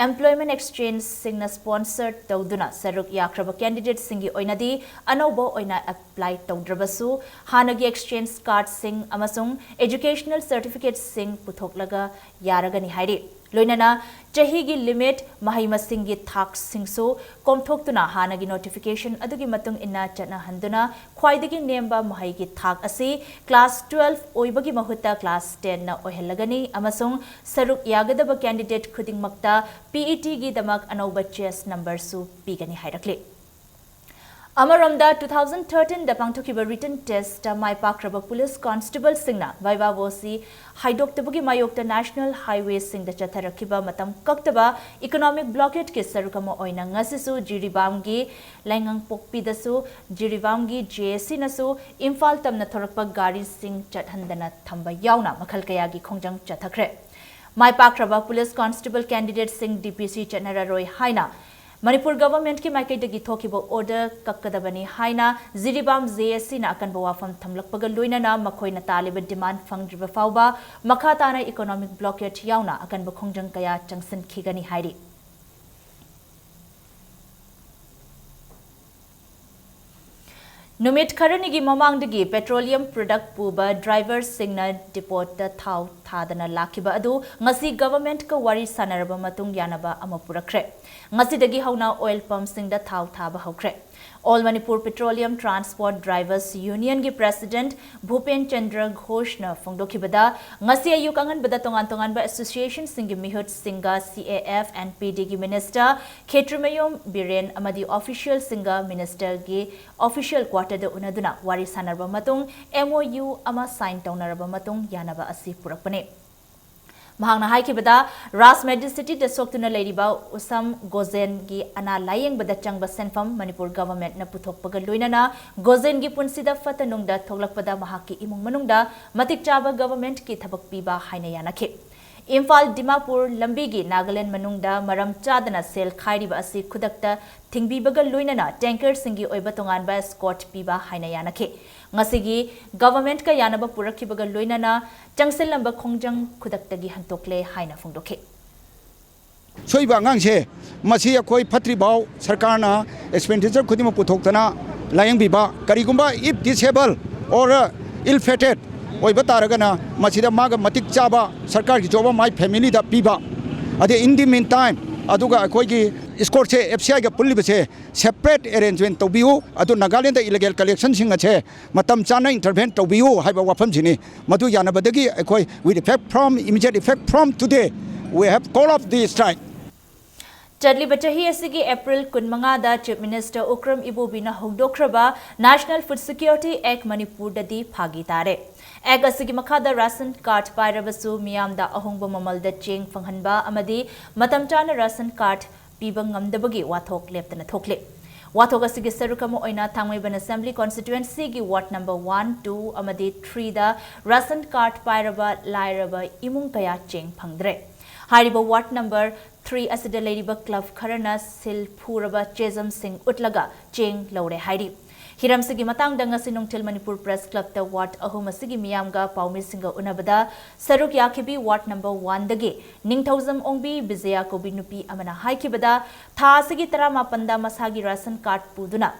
ꯑꯦꯝꯄ꯭ꯂꯣꯏꯃꯦꯟꯠ ꯑꯦꯛꯁꯆꯦꯟꯖꯁꯤꯡꯅ ꯁ꯭ꯄꯣꯟꯁꯔ ꯇꯧꯗꯨꯅ ꯁꯔꯨꯛ ꯌꯥꯈ꯭ꯔꯕ ꯀꯦꯟꯗꯤꯗꯦꯠꯁꯤꯡꯒꯤ ꯑꯣꯏꯅꯗꯤ ꯑꯅꯧꯕ ꯑꯣꯏꯅ ꯑꯦꯄ꯭ꯂꯥꯏ ꯇꯧꯗ꯭ꯔꯕꯁꯨ ꯍꯥꯟꯅꯒꯤ ꯑꯦꯛꯁꯆꯦꯟꯖ ꯀꯥꯔꯗꯁꯤꯡ ꯑꯃꯁꯨꯡ ꯑꯦꯖꯨꯀꯦꯁꯅꯦꯜ ꯁꯔꯇꯤꯐꯤꯀꯦꯠꯁꯤꯡ ꯄꯨꯊꯣꯛꯂꯒ ꯌꯥꯔꯒꯅꯤ ꯍꯥꯏꯔꯤ꯫ ꯂꯣꯏꯅꯅ ꯆꯍꯤꯒꯤ ꯂꯤꯃꯤꯠ, ꯃꯍꯩ ꯃꯁꯤꯡꯒꯤ ꯊꯥꯛꯁꯤꯡꯁꯨ ꯀꯣꯝꯊꯣꯛꯇꯨꯅ ꯍꯥꯟꯅꯒꯤ ꯅꯣꯇꯤꯐꯤꯀꯦꯁꯟ ꯑꯗꯨꯒꯤ ꯃꯇꯨꯡ ꯏꯟꯅ ꯆꯠꯅꯍꯟꯗꯨꯅ ꯈ꯭ꯋꯥꯏꯗꯒꯤ ꯅꯦꯝꯕ ꯃꯍꯩꯒꯤ ꯊꯥꯛ ꯑꯁꯤ ꯀ꯭ꯂꯥꯁ ꯇꯨꯋꯦꯜꯐ ꯑꯣꯏꯕꯒꯤ ꯃꯍꯨꯠꯇ ꯀ꯭ꯂꯥꯁ ꯇꯦꯟꯅ ꯑꯣꯏꯍꯜꯂꯒꯅꯤ ꯑꯃꯁꯨꯡ ꯁꯔꯨꯛ ꯌꯥꯒꯗꯕ ꯀꯦꯟꯗꯤꯗꯦꯠ ꯈꯨꯗꯤꯡꯃꯛꯇ ꯄꯤ ꯏ ꯇꯤꯒꯤꯗꯃꯛ ꯑꯅꯧꯕ ꯆꯦꯁ ꯅꯝꯕꯔꯁꯨ ꯄꯤꯒꯅꯤ ꯍꯥꯏꯔꯛꯂꯤ꯫ ꯑꯃꯔꯣꯝꯗ, ꯇꯨ ꯊꯥꯎꯖꯟ ꯊꯥꯔꯇꯤꯟꯗ ꯄꯥꯡꯊꯣꯛꯈꯤꯕ ꯔꯤꯇꯟ ꯇꯦꯁꯇ ꯃꯥꯏ ꯄꯥꯛꯈ꯭ꯔꯕ ꯄꯨꯂꯤꯁ ꯀꯣꯟꯁꯇꯦꯕꯜꯁꯤꯡꯅ ꯚꯥꯏꯚꯥ ꯚꯣꯁꯤ ꯍꯥꯏꯗꯣꯛꯇꯕꯒꯤ ꯃꯥꯌꯣꯛꯇ ꯅꯦꯁꯅꯦꯜ ꯍꯥꯏꯋꯦꯁꯤꯡꯗ ꯆꯠꯊꯔꯛꯈꯤꯕ ꯃꯇꯝ ꯀꯛꯇꯕ ꯏꯀꯣꯅꯣꯃꯤꯛ ꯕ꯭ꯂꯣꯀꯦꯗꯀꯤ ꯁꯔꯨꯛ ꯑꯃ ꯑꯣꯏꯅ ꯉꯁꯤꯁꯨ ꯖꯤꯔꯤꯕꯥꯝꯒꯤ ꯂꯩꯉꯥꯡꯄꯣꯛꯄꯤꯗꯁꯨ ꯖꯤꯔꯤꯕꯥꯝꯒꯤ ꯖꯦ ꯑꯦ ꯁꯤꯅꯁꯨ ꯏꯝꯐꯥꯜ ꯇꯝꯅ ꯊꯣꯔꯛꯄ ꯒꯥꯔꯤꯁꯤꯡ ꯆꯠꯍꯟꯗꯅ ꯊꯝꯕ ꯌꯥꯎꯅ ꯃꯈꯜ ꯀꯌꯥꯒꯤ ꯈꯣꯡꯖꯪ ꯆꯠꯊꯈ꯭ꯔꯦ꯫ ꯃꯥꯏ ꯄꯥꯛꯈ꯭ꯔꯕ ꯄꯨꯂꯤꯁ ꯀꯣꯟꯁꯇꯦꯕꯜ ꯀꯦꯟꯗꯤꯗꯦꯠꯁꯤꯡ ꯗꯤ ꯄꯤ ꯁꯤ ꯆꯠꯅꯔꯔꯣꯏ ꯍꯥꯏꯅ ꯃꯅꯤꯄꯨꯔ ꯒꯚꯔꯟꯃꯦꯟꯠꯀꯤ ꯃꯥꯏꯀꯩꯗꯒꯤ ꯊꯣꯛꯈꯤꯕ ꯑꯣꯔꯗꯔ ꯀꯛꯀꯗꯕꯅꯤ ꯍꯥꯏꯅ ꯖꯤꯔꯤꯕꯥꯝ ꯖꯦ ꯑꯦ ꯁꯤꯅ ꯑꯀꯟꯕ ꯋꯥꯐꯝ ꯊꯝꯂꯛꯄꯒ ꯂꯣꯏꯅꯅ ꯃꯈꯣꯏꯅ ꯇꯥꯜꯂꯤꯕ ꯗꯤꯃꯥꯟ ꯐꯪꯗ꯭ꯔꯤꯕ ꯐꯥꯎꯕ ꯃꯈꯥ ꯇꯥꯅ ꯏꯀꯣꯅꯣꯃꯤꯛ ꯕ꯭ꯂꯣꯀꯦꯗ ꯌꯥꯎꯅ ꯑꯀꯟꯕ ꯈꯣꯡꯖꯪ ꯀꯌꯥ ꯆꯪꯁꯤꯟꯈꯤꯒꯅꯤ ꯍꯥꯏꯔꯤ꯫ ꯅꯨꯃꯤꯠ ꯈꯔꯅꯤꯒꯤ ꯃꯃꯥꯡꯗꯒꯤ petroleum product ꯄꯨꯕ driverꯁꯤꯡꯅ depotꯇ ꯊꯥꯎ ꯊꯥꯗꯅ ꯂꯥꯛꯈꯤꯕ ꯑꯗꯨ ꯉꯁꯤ governmentꯀ ꯋꯥꯔꯤ ꯁꯥꯟꯅꯔꯕ ꯃꯇꯨꯡ ꯌꯥꯅꯕ ꯑꯃ ꯄꯨꯔꯛꯈ꯭ꯔꯦ꯫ ꯉꯁꯤꯗꯒꯤ ꯍꯧꯅ oil pumpꯁꯤꯡꯗ ꯊꯥꯎ ꯊꯥꯕ ꯍꯧꯈ꯭ꯔꯦ꯫ All Manipur Petroleum Transport Drivers Unionꯒꯤ president ꯚꯨꯄꯦꯟ Chandra ꯘꯣꯁꯅ ꯐꯣꯡꯗꯣꯛꯈꯤꯕꯗ, ꯉꯁꯤ ꯑꯌꯨꯛ ꯑꯉꯟꯕꯗ ꯇꯣꯉꯥꯟ ꯇꯣꯉꯥꯟꯕ associationꯁꯤꯡꯒꯤ ꯃꯤꯍꯨꯠꯁꯤꯡꯒ C A F and P Dꯒꯤ minister ꯈꯦꯇ꯭ꯔꯤꯃꯌꯨꯝ ꯕꯤꯔꯦꯟ ꯑꯃꯗꯤ officialꯁꯤꯡꯒ ministerꯒꯤ official quarterꯗ ꯎꯅꯗꯨꯅ ꯋꯥꯔꯤ ꯁꯥꯟꯅꯔꯕ ꯃꯇꯨꯡ M O U ꯑꯃ sign ꯇꯧꯅꯔꯕ ꯃꯇꯨꯡ ꯌꯥꯅꯕ ꯑꯁꯤ ꯄꯨꯔꯛꯄꯅꯤ꯫ ꯃꯍꯥꯛꯅ ꯍꯥꯏꯈꯤꯕꯗ, ꯔꯥꯖ medicityꯗ ꯁꯣꯛꯇꯨꯅ ꯂꯩꯔꯤꯕ ꯎꯁꯝ ꯒꯣꯖꯦꯟꯒꯤ ꯑꯅꯥ ꯂꯥꯌꯦꯡꯕꯗ ꯆꯪꯕ ꯁꯦꯟꯐꯝ ꯃꯅꯤꯄꯨꯔ governmentꯅ ꯄꯨꯊꯣꯛꯄꯒ ꯂꯣꯏꯅꯅ ꯒꯣꯖꯦꯟꯒꯤ ꯄꯨꯟꯁꯤꯗ ꯐꯠꯇ ꯅꯨꯡꯗ ꯊꯣꯛꯂꯛꯄꯗ ꯃꯍꯥꯛꯀꯤ ꯏꯃꯨꯡ ꯃꯅꯨꯡꯗ ꯃꯇꯤꯛ ꯆꯥꯕ governmentꯀꯤ ꯊꯕꯛ ꯄꯤꯕ ꯍꯥꯏꯅ ꯌꯥꯅꯈꯤ꯫ ꯏꯝꯐꯥꯜ ꯗꯤꯃꯥꯄꯨꯔ ꯂꯝꯕꯤꯒꯤ ꯅꯥꯒꯥꯂꯦꯟ ꯃꯅꯨꯡꯗ ꯃꯔꯝ ꯆꯥꯗꯅ ꯁꯦꯜ ꯈꯥꯏꯔꯤꯕ ꯑꯁꯤ ꯈꯨꯗꯛꯇ ꯊꯤꯡꯕꯤꯕꯒ ꯂꯣꯏꯅꯅ tankerꯁꯤꯡꯒꯤ ꯑꯣꯏꯕ ꯇꯣꯉꯥꯟꯕ escort ꯄꯤꯕ ꯍꯥꯏꯅ ꯌꯥꯅꯈꯤ꯫ ꯉꯁꯤꯒꯤ governmentꯀ ꯌꯥꯅꯕ ꯄꯨꯔꯛꯈꯤꯕꯒ ꯂꯣꯏꯅꯅ ꯆꯪꯁꯤꯜꯂꯝꯕ ꯈꯣꯡꯖꯪ ꯈꯨꯗꯛꯇꯒꯤ ꯍꯟꯇꯣꯛꯂꯦ ꯍꯥꯏꯅ ꯐꯣꯡꯗꯣꯛꯈꯤ꯫ ꯁꯣꯛꯏꯕ ꯑꯉꯥꯡꯁꯦ ꯃꯁꯤ ꯑꯩꯈꯣꯏ ꯐꯠꯇ꯭ꯔꯤꯐꯥꯎ ꯁꯔꯀꯥꯔꯅ expenditure ꯈꯨꯗꯤꯡꯃꯛ ꯄꯨꯊꯣꯛꯇꯅ ꯂꯥꯌꯦꯡꯕꯤꯕ, ꯀꯔꯤꯒꯨꯝꯕ if disable or ill fated ꯑꯣꯏꯕ ꯇꯥꯔꯒꯅ ꯃꯁꯤꯗ ꯃꯥꯒ ꯃꯇꯤꯛ ꯆꯥꯕ ꯁꯔꯀꯥꯔꯒꯤ job ꯑꯃ ꯃꯥꯏ familyꯗ ꯄꯤꯕ, ꯑꯗꯩ in the meantime ꯑꯗꯨꯒ ꯑꯩꯈꯣꯏꯒꯤ escortꯁꯦ F C Iꯒ ꯄꯨꯜꯂꯤꯕꯁꯦ separate arrangement ꯇꯧꯕꯤꯌꯨ, ꯑꯗꯨ ꯅꯥꯒꯥꯂꯦꯟꯗ illegal collectionꯁꯤꯡ ꯑꯁꯦ ꯃꯇꯝ ꯆꯥꯅ intervene ꯇꯧꯕꯤꯌꯨ ꯍꯥꯏꯕ ꯋꯥꯐꯝꯁꯤꯅꯤ꯫ ꯃꯗꯨ ꯌꯥꯅꯕꯗꯒꯤ ꯑꯩꯈꯣꯏ with effect from, immediate effect from today, we have call off the strike. ꯆꯠꯂꯤꯕ ꯆꯍꯤ ꯑꯁꯤꯒꯤ April ꯀꯨꯟꯃꯉꯥꯗ Chief Minister ꯎꯀ꯭ꯔꯝ ꯏꯕꯣꯕꯤꯅ ꯍꯧꯗꯣꯛꯈ꯭ꯔꯕ National Food Security Act ꯃꯅꯤꯄꯨꯔꯗꯗꯤ ꯐꯥꯒꯤ ꯇꯥꯔꯦ꯫ Act ꯑꯁꯤꯒꯤ ꯃꯈꯥꯗ ration card ꯄꯥꯏꯔꯕꯁꯨ ꯃꯤꯌꯥꯝꯗ ꯑꯍꯣꯡꯕ ꯃꯃꯜꯗ ꯆꯦꯡ ꯐꯪꯍꯟꯕ ꯑꯃꯗꯤ ꯃꯇꯝ ꯆꯥꯅ ration card ꯄꯤꯕ ꯉꯝꯗꯕꯒꯤ ꯋꯥꯊꯣꯛ ꯂꯦꯞꯇꯅ ꯊꯣꯛꯂꯤ꯫ ꯋꯥꯊꯣꯛ ꯑꯁꯤꯒꯤ ꯁꯔꯨꯛ ꯑꯃ ꯑꯣꯏꯅ ꯊꯥꯡꯃꯩꯕꯟ Assembly Constituencyꯒꯤ ward number one, two ꯑꯃꯗꯤ threeꯗ ration card ꯄꯥꯏꯔꯕ ꯂꯥꯏꯔꯕ ꯏꯃꯨꯡ ꯀꯌꯥ ꯆꯦꯡ ꯐꯪꯗ꯭ꯔꯦ꯫ ꯍꯥꯏꯔꯤꯕ ward number three ꯑꯁꯤꯗ ꯂꯩꯔꯤꯕ club ꯈꯔꯅ ꯁꯤꯜ ꯐꯨꯔꯕ ꯆꯦꯖꯝꯁꯤꯡ ꯎꯠꯂꯒ ꯆꯦꯡ ꯂꯧꯔꯦ ꯍꯥꯏꯔꯤ꯫ ꯍꯤꯔꯝꯁꯤꯒꯤ ꯃꯇꯥꯡꯗ ꯉꯁꯤ ꯅꯨꯡꯊꯤꯜ ꯃꯅꯤꯄꯨꯔ Press Clubꯇ ward ꯑꯍꯨꯝ ꯑꯁꯤꯒꯤ ꯃꯤꯌꯥꯝꯒ ꯄꯥꯎꯃꯤꯁꯤꯡꯒ ꯎꯅꯕꯗ ꯁꯔꯨꯛ ꯌꯥꯈꯤꯕꯤ ward number oneꯗꯒꯤ ꯅꯤꯡꯊꯧꯖꯝ ꯑꯣꯡꯕꯤ ꯕꯤꯖꯌꯥ ꯀꯧꯕꯤ ꯅꯨꯄꯤ ꯑꯃꯅ ꯍꯥꯏꯈꯤꯕꯗ, ꯊꯥ ꯑꯁꯤꯒꯤ ꯇꯔꯥꯃꯥꯄꯟꯗ ꯃꯁꯥꯒꯤ ration card ꯄꯨꯗꯨꯅ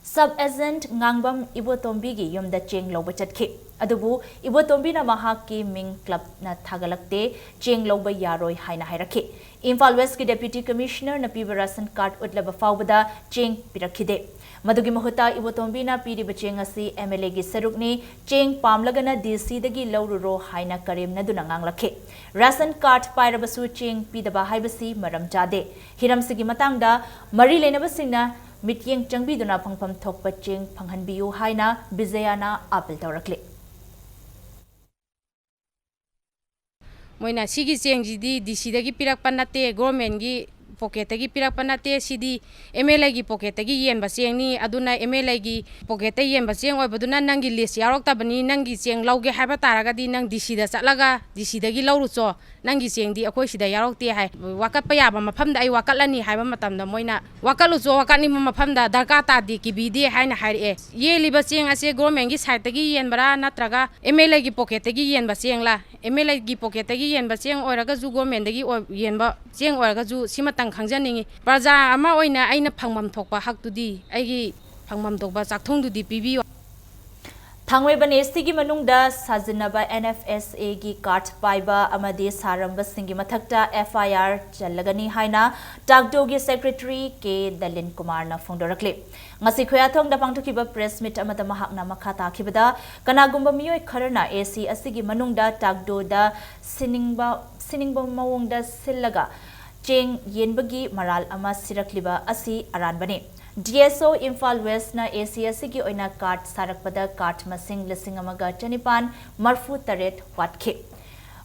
Sub Agent ꯉꯥꯡꯕꯝ ꯏꯕꯣꯇꯣꯝꯕꯤꯒꯤ ꯌꯨꯝꯗ ꯆꯦꯡ ꯂꯧꯕ ꯆꯠꯈꯤ꯫ ꯑꯗꯨꯕꯨ ꯏꯕꯣꯇꯣꯝꯕꯤꯅ ꯃꯍꯥꯛꯀꯤ ꯃꯤꯡ clubꯅ ꯊꯥꯒꯠꯂꯛꯇꯦ, ꯆꯦꯡ ꯂꯧꯕ ꯌꯥꯔꯣꯏ ꯍꯥꯏꯅ ꯍꯥꯏꯔꯛꯈꯤ꯫ ꯏꯝꯐꯥꯜ Westꯀꯤ Deputy Commissionerꯅ ꯄꯤꯕ ration card ꯎꯠꯂꯕ ꯐꯥꯎꯕꯗ ꯆꯦꯡ ꯄꯤꯔꯛꯈꯤꯗꯦ꯫ ꯃꯗꯨꯒꯤ ꯃꯍꯨꯠꯇ ꯏꯕꯣꯇꯣꯝꯕꯤꯅ ꯄꯤꯔꯤꯕ ꯆꯦꯡ ꯑꯁꯤ MLAꯒꯤ ꯁꯔꯨꯛꯅꯤ, ꯆꯦꯡ ꯄꯥꯝꯂꯒꯅ DCꯗꯒꯤ ꯂꯧꯔꯨꯔꯣ ꯍꯥꯏꯅ ꯀꯔꯦꯝꯅꯗꯨꯅ ꯉꯥꯡꯂꯛꯈꯤ꯫ Ration card ꯄꯥꯏꯔꯕꯁꯨ ꯆꯦꯡ ꯄꯤꯗꯕ ꯍꯥꯏꯕꯁꯤ ꯃꯔꯝ ꯆꯥꯗꯦ꯫ ꯍꯤꯔꯝꯁꯤꯒꯤ ꯃꯇꯥꯡꯗ ꯃꯔꯤ ꯂꯩꯅꯕꯁꯤꯡꯅ ꯃꯤꯠꯌꯦꯡ ꯆꯪꯕꯤꯗꯨꯅ ꯐꯪꯐꯝ ꯊꯣꯛꯄ ꯆꯦꯡ ꯐꯪꯍꯟꯕꯤꯌꯨ ꯍꯥꯏꯅ ꯕꯤꯖꯌꯥꯅ appeal ꯇꯧꯔꯛꯂꯤ꯫ ꯃꯣꯏꯅ ꯁꯤꯒꯤ ꯆꯦꯡꯁꯤꯗꯤ DCꯗꯒꯤ ꯄꯤꯔꯛꯄ ꯅꯠꯇꯦ, governmentꯀꯤ pocketꯇꯒꯤ ꯄꯤꯔꯛꯄ ꯅꯠꯇꯦ, ꯁꯤꯗꯤ MLAꯒꯤ pocketꯇꯒꯤ ꯌꯦꯟꯕ ꯆꯦꯡꯅꯤ, ꯑꯗꯨꯅ MLAꯒꯤ pocketꯇ ꯌꯦꯟꯕ ꯆꯦꯡ ꯑꯣꯏꯕꯗꯨꯅ ꯅꯪꯒꯤ list ꯌꯥꯎꯔꯛꯇꯕꯅꯤ, ꯅꯪꯒꯤ ꯆꯦꯡ ꯂꯧꯒꯦ ꯍꯥꯏꯕ ꯇꯥꯔꯒꯗꯤ ꯅꯪ DCꯗ ꯆꯠꯂꯒ DCꯗꯒꯤ ꯂꯧꯔꯨꯆꯣ, ꯅꯪꯒꯤ ꯆꯦꯡꯗꯤ ꯑꯩꯈꯣꯏ ꯁꯤꯗ ꯌꯥꯎꯔꯛꯇꯦ ꯍꯥꯏ꯫ ꯋꯥꯀꯠꯄ ꯌꯥꯕ ꯃꯐꯝꯗ ꯑꯩ ꯋꯥꯀꯠꯂꯅꯤ ꯍꯥꯏꯕ ꯃꯇꯝꯗ ꯃꯣꯏꯅ ꯋꯥꯀꯠꯂꯨꯆꯣ, ꯋꯥꯀꯠꯅꯤꯡꯕ ꯃꯐꯝꯗ, ꯗꯔꯀꯥꯔ ꯇꯥꯗꯦ, ꯀꯤꯕꯤꯗꯦ ꯍꯥꯏꯅ ꯍꯥꯏꯔꯛꯑꯦ꯫ ꯌꯦꯜꯂꯤꯕ ꯆꯦꯡ ꯑꯁꯦ governmentꯀꯤ sideꯇꯒꯤ ꯌꯦꯟꯕꯔꯥ ꯅꯠꯇ꯭ꯔꯒ MLAꯒꯤ pocketꯇꯒꯤ ꯌꯦꯟꯕ ꯆꯦꯡꯂꯥ? MLAꯒꯤ pocketꯇꯒꯤ ꯌꯦꯟꯕ ꯆꯦꯡ ꯑꯣꯏꯔꯒꯁꯨ governmentꯗꯒꯤ ꯑꯣꯏ-, ꯌꯦꯟꯕ ꯆꯦꯡ ꯑꯣꯏꯔꯒꯁꯨ ꯁꯤꯃꯇꯪ ꯈꯪꯖꯅꯤꯡꯉꯤ꯫ ꯄ꯭ꯔꯖꯥ ꯑꯃ ꯑꯣꯏꯅ ꯑꯩꯅ ꯐꯪꯐꯝ ꯊꯣꯛꯄ ꯍꯛꯇꯨꯗꯤ, ꯑꯩꯒꯤ ꯐꯪꯐꯝ ꯊꯣꯛꯄ ꯆꯥꯛꯊꯨꯡꯗꯨꯗꯤ ꯄꯤꯕꯤꯌꯨ꯫ ꯊꯥꯡꯃꯩꯕꯟ STꯒꯤ ꯃꯅꯨꯡꯗ ꯁꯥꯖꯤꯟꯅꯕ NFSAꯒꯤ card ꯄꯥꯏꯕ ꯑꯃꯗꯤ ꯁꯥꯔꯝꯕꯁꯤꯡꯒꯤ ꯃꯊꯛꯇ FIR ꯆꯜꯂꯒꯅꯤ ꯍꯥꯏꯅ TACDOꯒꯤ secretary ꯀꯦ ꯗꯂꯤꯟ ꯀꯨꯃꯥꯔꯅ ꯐꯣꯡꯗꯣꯔꯛꯂꯤ꯫ ꯉꯁꯤ ꯈꯨꯌꯥꯊꯣꯡꯗ ꯄꯥꯡꯊꯣꯛꯈꯤꯕ press meet ꯑꯃꯗ ꯃꯍꯥꯛꯅ ꯃꯈꯥ ꯇꯥꯈꯤꯕꯗ, ꯀꯅꯥꯒꯨꯝꯕ ꯃꯤꯑꯣꯏ ꯈꯔꯅ AC ꯑꯁꯤꯒꯤ ꯃꯅꯨꯡꯗ TACDOꯗ ꯁꯤꯟꯅꯤꯡꯕ, ꯁꯤꯟꯅꯤꯡꯕ ꯃꯑꯣꯡꯗ ꯁꯤꯜꯂꯒ ꯆꯦꯡ ꯌꯦꯟꯕꯒꯤ ꯃꯔꯥꯜ ꯑꯃ ꯁꯤꯔꯛꯂꯤꯕ ꯑꯁꯤ ꯑꯔꯥꯟꯕꯅꯤ꯫ DSO ꯏꯝꯐꯥꯜ Westꯅ AC ꯑꯁꯤꯒꯤ ꯑꯣꯏꯅ card ꯁꯥꯔꯛꯄꯗ card ꯃꯁꯤꯡ ꯂꯤꯁꯤꯡ ꯑꯃꯒ ꯆꯅꯤꯄꯥꯟ ꯃꯔꯐꯨ ꯇꯔꯦꯠ ꯋꯥꯠꯈꯤ꯫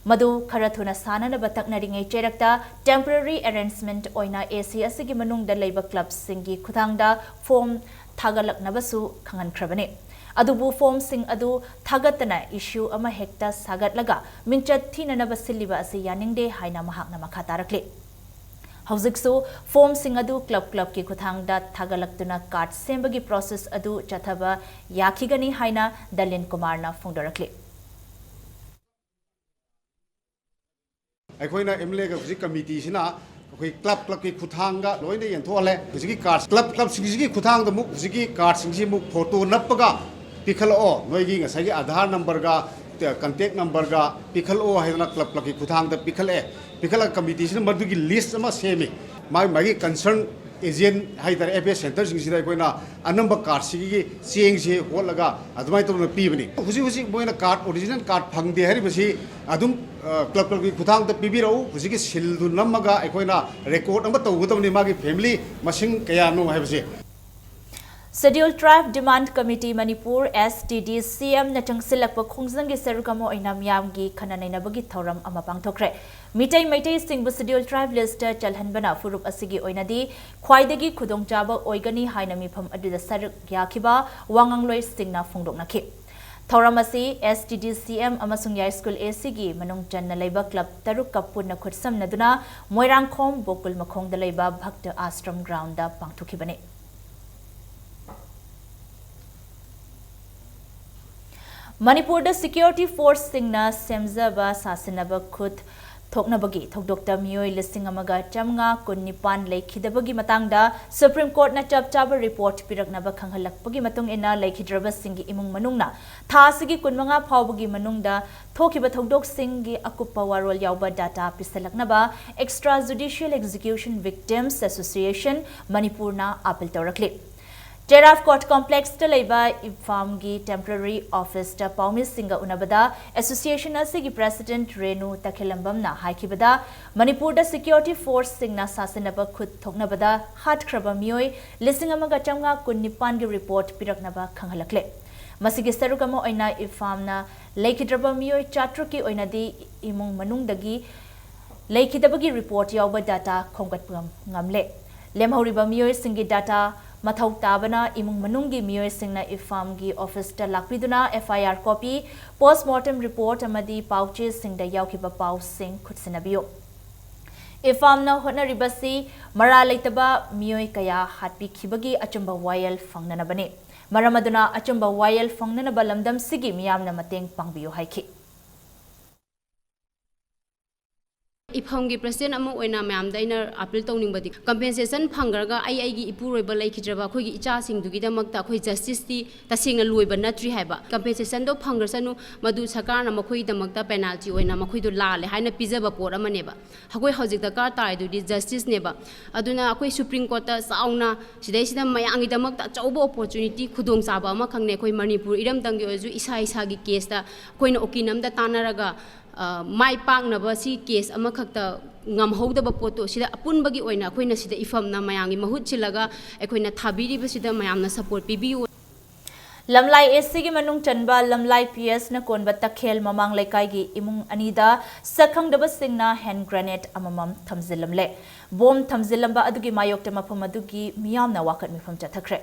ꯃꯗꯨ ꯈꯔ ꯊꯨꯅ ꯁꯥꯅꯅꯕ ꯇꯛꯅꯔꯤꯉꯩ ꯆꯩꯔꯛꯇ temporary arrangement ꯑꯣꯏꯅ AC ꯑꯁꯤꯒꯤ ꯃꯅꯨꯡꯗ ꯂꯩꯕ clubꯁꯤꯡꯒꯤ ꯈꯨꯠꯊꯥꯡꯗ form ꯊꯥꯒꯠꯂꯛꯅꯕꯁꯨ ꯈꯪꯍꯟꯈ꯭ꯔꯕꯅꯤ꯫ ꯑꯗꯨꯕꯨ formꯁꯤꯡ ꯑꯗꯨ ꯊꯥꯒꯠꯇꯅ issue ꯑꯃ ꯍꯦꯛꯇ ꯁꯥꯒꯠꯂꯒ ꯃꯤꯡꯆꯠ ꯊꯤꯅꯅꯕ ꯁꯤꯜꯂꯤꯕ ꯑꯁꯤ ꯌꯥꯅꯤꯡꯗꯦ ꯍꯥꯏꯅ ꯃꯍꯥꯛꯅ ꯃꯈꯥ ꯇꯥꯔꯛꯂꯤ꯫ ꯍꯧꯖꯤꯛꯁꯨ formꯁꯤꯡ ꯑꯗꯨ club clubꯀꯤ ꯈꯨꯠꯊꯥꯡꯗ ꯊꯥꯒꯠꯂꯛꯇꯨꯅ card ꯁꯦꯝꯕꯒꯤ process ꯑꯗꯨ ꯆꯠꯊꯕ ꯌꯥꯈꯤꯒꯅꯤ ꯍꯥꯏꯅ ꯗꯂꯤꯟ ꯀꯨꯃꯥꯔꯅ ꯐꯣꯡꯗꯣꯔꯛꯂꯤ꯫ ꯑꯩꯈꯣꯏꯅ MLAꯒ ꯍꯧꯖꯤꯛ committeeꯁꯤꯅ ꯑꯩꯈꯣꯏ ꯀ꯭ꯂꯕ ꯀ꯭ꯂꯕꯀꯤ ꯈꯨꯠꯊꯥꯡꯒ ꯂꯣꯏꯅ ꯌꯦꯟꯊꯣꯛꯍꯜꯂꯦ꯫ ꯍꯧꯖꯤꯛꯀꯤ ꯀꯥꯔꯗ, ꯀ꯭ꯂꯕ ꯀ꯭ꯂꯕꯁꯤꯡꯁꯤꯒꯤ ꯈꯨꯠꯊꯥꯡꯗ ꯑꯃꯨꯛ ꯍꯧꯖꯤꯛꯀꯤ ꯀꯥꯔꯗꯁꯤꯡꯁꯤ ꯑꯃꯨꯛ ꯐꯣꯇꯣ ꯅꯞꯄꯒ ꯄꯤꯈꯠꯂꯛꯑꯣ, ꯅꯣꯏꯒꯤ ꯉꯁꯥꯏꯒꯤ ꯑꯥꯙꯥꯔ ꯅꯝꯕꯔꯒ, ꯀꯟꯇꯦꯛ ꯅꯝꯕꯔꯒ ꯄꯤꯈꯠꯂꯛꯑꯣ ꯍꯥꯏꯗꯅ ꯀ꯭ꯂꯕ ꯀ꯭ꯂꯕꯀꯤ ꯈꯨꯠꯊꯥꯡꯗ ꯄꯤꯈꯠꯂꯛꯑꯦ꯫ ꯄꯤꯈꯠꯂꯒ ꯀꯃꯤꯇꯤꯁꯤꯅ ꯃꯗꯨꯒꯤ ꯂꯤꯁ ꯑꯃ ꯁꯦꯝꯃꯤ꯫ ꯃꯥꯒꯤ ꯃꯥꯒꯤ ꯀꯟꯁꯔꯟ ꯑꯦꯖꯦꯟ ꯍꯥꯏꯇꯥꯔꯦ, ꯑꯦꯐ ꯑꯦꯁ ꯁꯦꯟꯇꯔꯁꯤꯡꯁꯤꯗ ꯑꯩꯈꯣꯏꯅ ꯑꯅꯝꯕ ꯀꯥꯔꯗꯁꯤꯒꯤ ꯆꯦꯡꯁꯦ ꯍꯣꯠꯂꯒ ꯑꯗꯨꯃꯥꯏꯅ ꯇꯧꯗꯅ ꯄꯤꯕꯅꯤ꯫ ꯍꯧꯖꯤꯛ ꯍꯧꯖꯤꯛ ꯃꯣꯏꯅ ꯀꯥꯔꯗ, ꯑꯣꯔꯤꯖꯤꯅꯦꯜ ꯀꯥꯔꯗ ꯐꯪꯗꯦ ꯍꯥꯏꯔꯤꯕꯁꯤ ꯑꯗꯨꯝ, ꯑ, ꯀ꯭ꯂꯕ ꯀ꯭ꯂꯕꯀꯤ ꯈꯨꯠꯊꯥꯡꯗ ꯄꯤꯕꯤꯔꯛꯎ꯫ ꯍꯧꯖꯤꯛꯀꯤ ꯁꯤꯜꯗꯨ ꯅꯝꯃꯒ ꯑꯩꯈꯣꯏꯅ ꯔꯦꯀꯣꯔꯗ ꯑꯃ ꯇꯧꯒꯗꯕꯅꯤ, ꯃꯥꯒꯤ ꯐꯦꯃꯤꯂꯤ ꯃꯁꯤꯡ ꯀꯌꯥꯅꯣ ꯍꯥꯏꯕꯁꯦ꯫ Scheduled Tribe Demand Committee Manipur, S T D C M ꯅ ꯆꯪꯁꯤꯜꯂꯛꯄ ꯈꯣꯡꯖꯪꯒꯤ ꯁꯔꯨꯛ ꯑꯃ ꯑꯣꯏꯅ ꯃꯤꯌꯥꯝꯒꯤ ꯈꯟꯅ ꯅꯩꯅꯕꯒꯤ ꯊꯧꯔꯝ ꯑꯃ ꯄꯥꯡꯊꯣꯛꯈ꯭ꯔꯦ꯫ ꯃꯤꯇꯩ ꯃꯩꯇꯩꯁꯤꯡꯕꯨ Scheduled Tribe list ꯆꯜꯍꯟꯕꯅ ꯐꯨꯔꯨꯞ ꯑꯁꯤꯒꯤ ꯑꯣꯏꯅꯗꯤ ꯈ꯭ꯋꯥꯏꯗꯒꯤ ꯈꯨꯗꯣꯡꯆꯥꯕ ꯑꯣꯏꯒꯅꯤ ꯍꯥꯏꯅ ꯃꯤꯐꯝ ꯑꯗꯨꯗ ꯁꯔꯨꯛ ꯌꯥꯈꯤꯕ ꯋꯥꯉꯥꯡꯂꯣꯏꯁꯤꯡꯅ ꯐꯣꯡꯗꯣꯛꯅꯈꯤ꯫ ꯊꯧꯔꯝ ꯑꯁꯤ S T D C M ꯑꯃꯁꯨꯡ ꯌꯥꯏꯁ꯭ꯀꯨꯜ A Cꯒꯤ ꯃꯅꯨꯡ ꯆꯟꯅ ꯂꯩꯕ ꯀ꯭ꯂꯕ ꯇꯔꯨꯛꯀ ꯄꯨꯟꯅ ꯈꯨꯠꯁꯝꯅꯗꯨꯅ ꯃꯣꯏꯔꯥꯡꯈꯣꯝ ꯕꯣꯀꯨꯜ ꯃꯈꯣꯡꯗ ꯂꯩꯕ ꯚꯛꯇ ꯑꯥꯁ꯭ꯔꯝ ꯒ꯭ꯔꯥꯎꯟꯗ ꯄꯥꯡꯊꯣꯛꯈꯤꯕꯅꯤ꯫ ꯃꯅꯤꯄꯨꯔꯗ ꯁꯦꯀ꯭ꯌꯨꯔꯤꯇꯤ ꯐꯣꯔꯁꯁꯤꯡꯅ ꯁꯦꯝꯖꯕ ꯁꯥꯁꯤꯟꯅꯕ ꯈꯨꯠ ꯊꯣꯛꯅꯕꯒꯤ ꯊꯧꯗꯣꯛꯇ ꯃꯤꯑꯣꯏ ꯂꯤꯁꯤꯡ ꯑꯃꯒ ꯆꯥꯝꯃꯉꯥ ꯀꯨꯟꯅꯤꯄꯥꯟ ꯂꯩꯈꯤꯗꯕꯒꯤ ꯃꯇꯥꯡꯗ ꯁꯨꯄ꯭ꯔꯤꯝ ꯀꯣꯔꯠꯅ ꯆꯞ ꯆꯥꯕ ꯔꯤꯄꯣꯔꯠ ꯄꯤꯔꯛꯅꯕ ꯈꯪꯍꯜꯂꯛꯄꯒꯤ ꯃꯇꯨꯡ ꯏꯟꯅ ꯂꯩꯈꯤꯗ꯭ꯔꯕꯁꯤꯡꯒꯤ ꯏꯃꯨꯡ ꯃꯅꯨꯡꯅ ꯊꯥ ꯑꯁꯤꯒꯤ ꯀꯨꯟꯃꯉꯥ ꯐꯥꯎꯕꯒꯤ ꯃꯅꯨꯡꯗ ꯊꯣꯛꯈꯤꯕ ꯊꯧꯗꯣꯛꯁꯤꯡꯒꯤ ꯑꯀꯨꯞꯄ ꯋꯥꯔꯣꯜ ꯌꯥꯎꯕ ꯗꯥꯇꯥ ꯄꯤꯁꯜꯂꯛꯅꯕ Extra Judicial Execution Victims Association ꯃꯅꯤꯄꯨꯔꯅ ꯑꯥꯄꯤꯜ ꯇꯧꯔꯛꯂꯤ꯫ ꯇꯦꯔꯥꯐ ꯀꯣꯔꯠ ꯀꯣꯝꯄ꯭ꯂꯦꯛꯁꯇ ꯂꯩꯕ ꯏꯝꯐꯥꯝꯒꯤ ꯇꯦꯝꯄꯔꯦꯔꯤ ꯑꯣꯐꯤꯁꯇ ꯄꯥꯎꯃꯤꯁꯤꯡꯒ ꯎꯅꯕꯗ ꯑꯦꯁꯣꯁꯤꯌꯦꯁꯟ ꯑꯁꯤꯒꯤ ꯄ꯭ꯔꯦꯁꯤꯗꯦꯟꯠ ꯔꯦꯅꯨ ꯇꯈꯦꯂꯝꯕꯝꯅ ꯍꯥꯏꯈꯤꯕꯗ, ꯃꯅꯤꯄꯨꯔꯗ ꯁꯦꯀ꯭ꯌꯨꯔꯤꯇꯤ ꯐꯣꯔꯁꯁꯤꯡꯅ ꯁꯥꯁꯤꯟꯅꯕ ꯈꯨꯠ ꯊꯣꯛꯅꯕꯗ ꯍꯥꯠꯈ꯭ꯔꯕ ꯃꯤꯑꯣꯏ ꯂꯤꯁꯤꯡ ꯑꯃꯒ ꯆꯥꯝꯃꯉꯥ ꯀꯨꯟꯅꯤꯄꯥꯟꯒꯤ ꯔꯤꯄꯣꯔꯠ ꯄꯤꯔꯛꯅꯕ ꯈꯪꯍꯜꯂꯛꯂꯦ꯫ ꯃꯁꯤꯒꯤ ꯁꯔꯨꯛ ꯑꯃ ꯑꯣꯏꯅ ꯏꯝꯐꯥꯝꯅ ꯂꯩꯈꯤꯗ꯭ꯔꯕ ꯃꯤꯑꯣꯏ ꯆꯥꯇ꯭ꯔꯨꯛꯀꯤ ꯑꯣꯏꯅꯗꯤ ꯏꯃꯨꯡ ꯃꯅꯨꯡꯗꯒꯤ ꯂꯩꯈꯤꯗꯕꯒꯤ ꯔꯤꯄꯣꯔꯠ ꯌꯥꯎꯕ ꯗꯥꯇꯥ ꯈꯣꯝꯒꯠꯄ ꯉꯝꯂꯦ꯫ ꯂꯦꯝꯍꯧꯔꯤꯕ ꯃꯤꯑꯣꯏꯁꯤꯡꯒꯤ ꯗꯥꯇꯥ ꯃꯊꯧ ꯇꯥꯕꯅ ꯏꯃꯨꯡ ꯃꯅꯨꯡꯒꯤ ꯃꯤꯑꯣꯏꯁꯤꯡꯅ ꯏꯝꯐꯥꯝꯒꯤ ꯑꯣꯐꯤꯁꯇ ꯂꯥꯛꯄꯤꯗꯨꯅ F I R copy, postmortem report ꯑꯃꯗꯤ ꯄꯥꯎꯆꯦꯁꯤꯡꯗ ꯌꯥꯎꯈꯤꯕ ꯄꯥꯎꯁꯤꯡ ꯈꯨꯠꯁꯤꯟꯅꯕꯤꯌꯨ꯫ ꯏꯝꯐꯥꯝꯅ ꯍꯣꯠꯅꯔꯤꯕꯁꯤ ꯃꯔꯥꯜ ꯂꯩꯇꯕ ꯃꯤꯑꯣꯏ ꯀꯌꯥ ꯍꯥꯠꯄꯤꯈꯤꯕꯒꯤ ꯑꯆꯨꯝꯕ ꯋꯥꯌꯦꯜ ꯐꯪꯅꯅꯕꯅꯤ꯫ ꯃꯔꯝ ꯑꯗꯨꯅ ꯑꯆꯨꯝꯕ ꯋꯥꯌꯦꯜ ꯐꯪꯅꯅꯕ ꯂꯝꯗꯝꯁꯤꯒꯤ ꯃꯤꯌꯥꯝꯅ ꯃꯇꯦꯡ ꯄꯥꯡꯕꯤꯌꯨ ꯍꯥꯏꯈꯤ꯫ ꯏꯐꯝꯒꯤ ꯄ꯭ꯔꯁꯤꯗꯦꯟ ꯑꯃ ꯑꯣꯏꯅ ꯃꯌꯥꯝꯗ ꯑꯩꯅ ꯑꯥꯄꯤꯜ ꯇꯧꯅꯤꯡꯕꯗꯤ, ꯀꯝꯄꯦꯟꯁꯦꯁꯟ ꯐꯪꯈ꯭ꯔꯒ ꯑꯩ ꯑꯩꯒꯤ ꯏꯄꯨꯔꯣꯏꯕ ꯂꯩꯈꯤꯗ꯭ꯔꯕ ꯑꯩꯈꯣꯏꯒꯤ ꯏꯆꯥꯁꯤꯡꯗꯨꯒꯤꯗꯃꯛꯇ ꯑꯩꯈꯣꯏ ꯖꯁꯇꯤꯁꯇꯤ ꯇꯁꯦꯡꯅ ꯂꯣꯏꯕ ꯅꯠꯇ꯭ꯔꯤ ꯍꯥꯏꯕ꯫ ꯀꯝꯄꯦꯟꯁꯦꯁꯟꯗꯣ ꯐꯪꯈ꯭ꯔꯁꯅꯨ, ꯃꯗꯨ ꯁꯔꯀꯥꯔꯅ ꯃꯈꯣꯏꯒꯤꯗꯃꯛꯇ ꯄꯦꯅꯥꯜꯇꯤ ꯑꯣꯏꯅ ꯃꯈꯣꯏꯗꯣ ꯂꯥꯜꯂꯦ ꯍꯥꯏꯅ ꯄꯤꯖꯕ ꯄꯣꯠ ꯑꯃꯅꯦꯕ꯫ ꯑꯩꯈꯣꯏ ꯍꯧꯖꯤꯛ ꯗꯔꯀꯥꯔ ꯇꯥꯔꯤꯗꯨꯗꯤ ꯖꯁꯇꯤꯁꯅꯦꯕ꯫ ꯑꯗꯨꯅ ꯑꯩꯈꯣꯏ ꯁꯨꯄ꯭ꯔꯤꯝ ꯀꯣꯔꯠꯇ ꯆꯥꯎꯅ ꯁꯤꯗꯩꯁꯤꯗ ꯃꯌꯥꯝꯒꯤꯗꯃꯛꯇ ꯑꯆꯧꯕ ꯑꯣꯄꯣꯔꯆꯨꯅꯤꯇꯤ, ꯈꯨꯗꯣꯡꯆꯥꯕ ꯑꯃꯈꯛꯅꯦ꯫ ꯑꯩꯈꯣꯏ ꯃꯅꯤꯄꯨꯔ ꯏꯔꯝꯗꯝꯒꯤ ꯑꯣꯏꯔꯁꯨ ꯏꯁꯥ ꯏꯁꯥꯒꯤ ꯀꯦꯁꯇ ꯑꯩꯈꯣꯏꯅ ꯎꯀꯤꯜ ꯑꯃꯗ ꯇꯥꯟꯅꯔꯒ, ꯑ, ꯃꯥꯏ ꯄꯥꯛꯅꯕ ꯁꯤ ꯀꯦꯁ ꯑꯃꯈꯛꯇ ꯉꯝꯍꯧꯗꯕ ꯄꯣꯠꯇꯣ, ꯁꯤꯗ ꯑꯄꯨꯟꯕꯒꯤ ꯑꯣꯏꯅ ꯑꯩꯈꯣꯏꯅ ꯁꯤꯗ ꯏꯐꯝꯅ ꯃꯌꯥꯝꯒꯤ ꯃꯍꯨꯠ ꯁꯤꯜꯂꯒ ꯑꯩꯈꯣꯏꯅ ꯊꯥꯕꯤꯔꯤꯕꯁꯤꯗ ꯃꯌꯥꯝꯅ ꯁꯄꯣꯔꯠ ꯄꯤꯕꯤꯌꯨ꯫ ꯂꯝꯂꯥꯏ ꯑꯦꯁ ꯁꯤꯒꯤ ꯃꯅꯨꯡ ꯆꯟꯕ ꯂꯝꯂꯥꯏ ꯄꯤ ꯑꯦꯁꯅ ꯀꯣꯟꯕ ꯇꯈꯦꯜ ꯃꯃꯥꯡ ꯂꯩꯀꯥꯏꯒꯤ ꯏꯃꯨꯡ ꯑꯅꯤꯗ ꯁꯛꯈꯪꯗꯕꯁꯤꯡꯅ ꯍꯦꯟ ꯒ꯭ꯔꯦꯅꯦꯗ ꯑꯃꯃꯝ ꯊꯝꯖꯤꯜꯂꯝꯂꯦ꯫ ꯕꯣꯝ ꯊꯝꯖꯤꯜꯂꯝꯕ ꯑꯗꯨꯒꯤ ꯃꯥꯌꯣꯛꯇ ꯃꯐꯝ ꯑꯗꯨꯒꯤ ꯃꯤꯌꯥꯝꯅ ꯋꯥꯀꯠ ꯃꯤꯐꯝ ꯆꯠꯊꯈ꯭ꯔꯦ꯫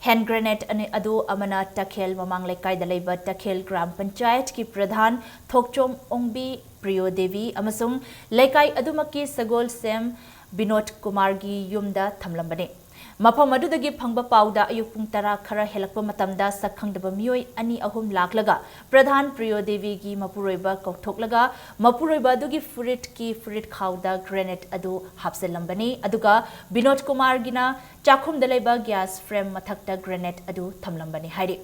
ꯍꯦꯟ ꯒ꯭ꯔꯦꯅꯦꯗ ꯑꯅꯤ ꯑꯗꯨ ꯑꯃꯅ ꯇꯈꯦꯜ ꯃꯃꯥꯡ ꯂꯩꯀꯥꯏꯗ ꯂꯩꯕ ꯇꯈꯦꯜ ꯒ꯭ꯔꯥꯝ ꯄꯟꯆꯥꯌꯠꯀꯤ ꯄ꯭ꯔꯙꯥꯟ ꯊꯣꯛꯆꯣꯝ ꯑꯣꯡꯕꯤ ꯄ꯭ꯔꯤꯌꯣ ꯗꯦꯕꯤ ꯑꯃꯁꯨꯡ ꯂꯩꯀꯥꯏ ꯑꯗꯨꯃꯛꯀꯤ ꯁꯒꯣꯜꯁꯦꯝ ꯕꯤꯅꯣꯗ ꯀꯨꯃꯥꯔꯒꯤ ꯌꯨꯝꯗ ꯊꯝꯂꯝꯕꯅꯤ꯫ ꯃꯐꯝ ꯑꯗꯨꯗꯒꯤ ꯐꯪꯕ ꯄꯥꯎꯗ ꯑꯌꯨꯛ ꯄꯨꯡ ꯇꯔꯥ ꯈꯔ ꯍꯦꯜꯂꯛꯄ ꯃꯇꯝꯗ ꯁꯛꯈꯪꯗꯕ ꯃꯤꯑꯣꯏ ꯑꯅꯤ ꯑꯍꯨꯝ ꯂꯥꯛꯂꯒ ꯄ꯭ꯔꯙꯥꯟ ꯄ꯭ꯔꯤꯌꯣ ꯗꯦꯕꯤꯒꯤ ꯃꯄꯨꯔꯣꯏꯕ ꯀꯧꯊꯣꯛꯂꯒ ꯃꯄꯨꯔꯣꯏꯕ ꯑꯗꯨꯒꯤ ꯐꯨꯔꯤꯠꯀꯤ ꯐꯨꯔꯤꯠ ꯈꯥꯎꯗ ꯒ꯭ꯔꯦꯅꯦꯗ ꯑꯗꯨ ꯍꯥꯞꯆꯤꯜꯂꯝꯕꯅꯤ꯫ ꯑꯗꯨꯒ ꯕꯤꯅꯣꯗ ꯀꯨꯃꯥꯔꯒꯤꯅ ꯆꯥꯛꯈꯨꯝꯗ ꯂꯩꯕ ꯒ꯭ꯌꯥꯁ ꯐ꯭ꯔꯦꯝ ꯃꯊꯛꯇ ꯒ꯭ꯔꯦꯅꯦꯗ ꯑꯗꯨ ꯊꯝꯂꯝꯕꯅꯤ ꯍꯥꯏꯔꯤ꯫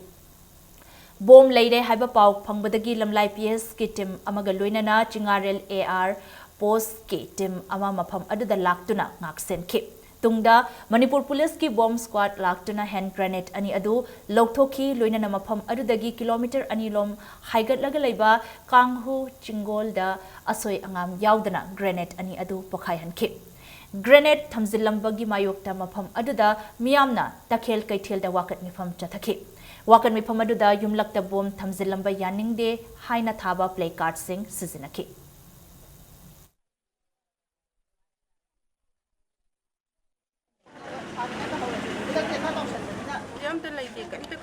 ꯕꯣꯝ ꯂꯩꯔꯦ ꯍꯥꯏꯕ ꯄꯥꯎ ꯐꯪꯕꯗꯒꯤ ꯂꯝꯂꯥꯏ ꯄꯤ ꯑꯦꯁꯀꯤ ꯇꯤꯝ ꯑꯃꯒ ꯂꯣꯏꯅꯅ ꯆꯤꯉꯥꯔꯦꯜ ꯑꯦ ꯑꯥꯔ ꯄꯣꯁꯀꯤ ꯇꯤꯝ ꯑꯃ ꯃꯐꯝ ꯑꯗꯨꯗ ꯂꯥꯛꯇꯨꯅ ꯉꯥꯛꯁꯦꯟꯈꯤ꯫ ꯇꯨꯡꯗ ꯃꯅꯤꯄꯨꯔ ꯄꯨꯂꯤꯁꯀꯤ ꯕꯣꯝ ꯁ꯭ꯀ꯭ꯋꯥꯗ ꯂꯥꯛꯇꯨꯅ ꯍꯦꯟ ꯒ꯭ꯔꯦꯅꯦꯗ ꯑꯅꯤ ꯑꯗꯨ ꯂꯧꯊꯣꯛꯈꯤ, ꯂꯣꯏꯅꯅ ꯃꯐꯝ ꯑꯗꯨꯗꯒꯤ ꯀꯤꯂꯣꯃꯤꯇꯔ ꯑꯅꯤ ꯂꯣꯝ ꯍꯥꯏꯒꯠꯂꯒ ꯂꯩꯕ ꯀꯥꯡꯍꯨ ꯆꯤꯡꯒꯣꯜꯗ ꯑꯁꯣꯏ ꯑꯉꯥꯝ ꯌꯥꯎꯗꯅ ꯒ꯭ꯔꯦꯅꯦꯗ ꯑꯅꯤ ꯑꯗꯨ ꯄꯣꯈꯥꯏꯍꯟꯈꯤ꯫ ꯒ꯭ꯔꯦꯅꯦꯗ ꯊꯝꯖꯤꯜꯂꯝꯕꯒꯤ ꯃꯥꯌꯣꯛꯇ ꯃꯐꯝ ꯑꯗꯨꯗ ꯃꯤꯌꯥꯝꯅ ꯇꯈꯦꯜ ꯀꯩꯊꯦꯜꯗ ꯋꯥꯀꯠ ꯃꯤꯐꯝ ꯆꯠꯊꯈꯤ꯫ ꯋꯥꯀꯠ ꯃꯤꯐꯝ ꯑꯗꯨꯗ ꯌꯨꯝꯂꯛꯇ ꯕꯣꯝ ꯊꯝꯖꯤꯜꯂꯝꯕ ꯌꯥꯅꯤꯡꯗꯦ ꯍꯥꯏꯅ ꯊꯥꯕ ꯄ꯭ꯂꯦ ꯀꯥꯔꯗꯁꯤꯡ ꯁꯤꯖꯤꯟꯅꯈꯤ꯫ ꯑꯝꯇ ꯂꯩꯇꯦ, ꯀꯩꯝꯇ꯫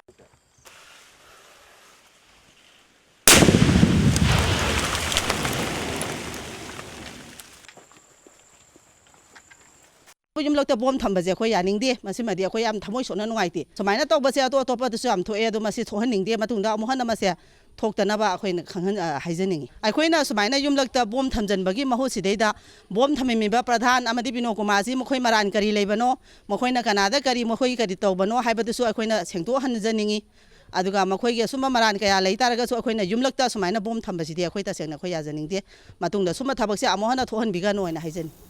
ꯌꯨꯝꯂꯛꯇ ꯕꯣꯝ ꯊꯝꯕꯁꯦ ꯑꯩꯈꯣꯏ ꯌꯥꯅꯤꯡꯗꯦ꯫ ꯃꯁꯤꯃꯗꯤ ꯑꯩꯈꯣꯏ ꯌꯥꯝ ꯊꯃꯣꯏ ꯁꯣꯛꯅ ꯅꯨꯡꯉꯥꯏꯇꯦ꯫ ꯁꯨꯃꯥꯏꯅ ꯇꯧꯕꯁꯦ ꯑꯇꯣꯞ ꯑꯇꯣꯞꯄꯗꯁꯨ ꯌꯥꯝ ꯊꯣꯛꯑꯦ꯫ ꯑꯗꯣ ꯃꯁꯤ ꯊꯣꯛꯍꯟꯅꯤꯡꯗꯦ꯫ ꯃꯇꯨꯡꯗ ꯑꯃꯨꯛ ꯍꯟꯅ ꯃꯁꯦ ꯊꯣꯛꯇꯅꯕ ꯑꯩꯈꯣꯏꯅ ꯈꯪꯍꯟ-, ꯑ, ꯍꯥꯏꯖꯅꯤꯡꯉꯤ꯫ ꯑꯩꯈꯣꯏꯅ ꯁꯨꯃꯥꯏꯅ ꯌꯨꯝꯂꯛꯇ ꯕꯣꯝ ꯊꯝꯖꯤꯟꯕꯒꯤ ꯃꯍꯨꯠꯁꯤꯗꯩꯗ ꯕꯣꯝ ꯊꯝꯃꯤꯕ ꯄ꯭ꯔꯙꯥꯟ ꯑꯃꯗꯤ ꯕꯤꯅꯣ ꯀꯨꯃꯥꯔꯁꯤ ꯃꯈꯣꯏ ꯃꯔꯥꯟ ꯀꯔꯤ ꯂꯩꯕꯅꯣ, ꯃꯈꯣꯏꯅ ꯀꯅꯥꯗ ꯀꯔꯤ, ꯃꯈꯣꯏ ꯀꯔꯤ ꯇꯧꯕꯅꯣ ꯍꯥꯏꯕꯗꯨꯁꯨ ꯑꯩꯈꯣꯏꯅ ꯁꯦꯡꯗꯣꯛꯍꯟꯖꯅꯤꯡꯉꯤ꯫ ꯑꯗꯨꯒ ꯃꯈꯣꯏꯒꯤ ꯑꯁꯨꯝꯕ ꯃꯔꯥꯟ ꯀꯌꯥ ꯂꯩ ꯇꯥꯔꯒꯁꯨ ꯑꯩꯈꯣꯏꯅ ꯌꯨꯝꯂꯛꯇ ꯁꯨꯃꯥꯏꯅ ꯕꯣꯝ ꯊꯝꯕꯁꯤꯗꯤ ꯑꯩꯈꯣꯏ ꯇꯁꯦꯡꯅ ꯑꯩꯈꯣꯏ ꯌꯥꯖꯅꯤꯡꯗꯦ꯫ ꯃꯇꯨꯡꯗ ꯁꯨꯝꯕ ꯊꯕꯛꯁꯦ ꯑꯃꯨꯛ ꯍꯟꯅ ꯊꯣꯛꯍꯟꯕꯤꯒꯅꯨ ꯍꯥꯏꯅ ꯍꯥꯏꯖꯅꯤꯡꯉꯤ꯫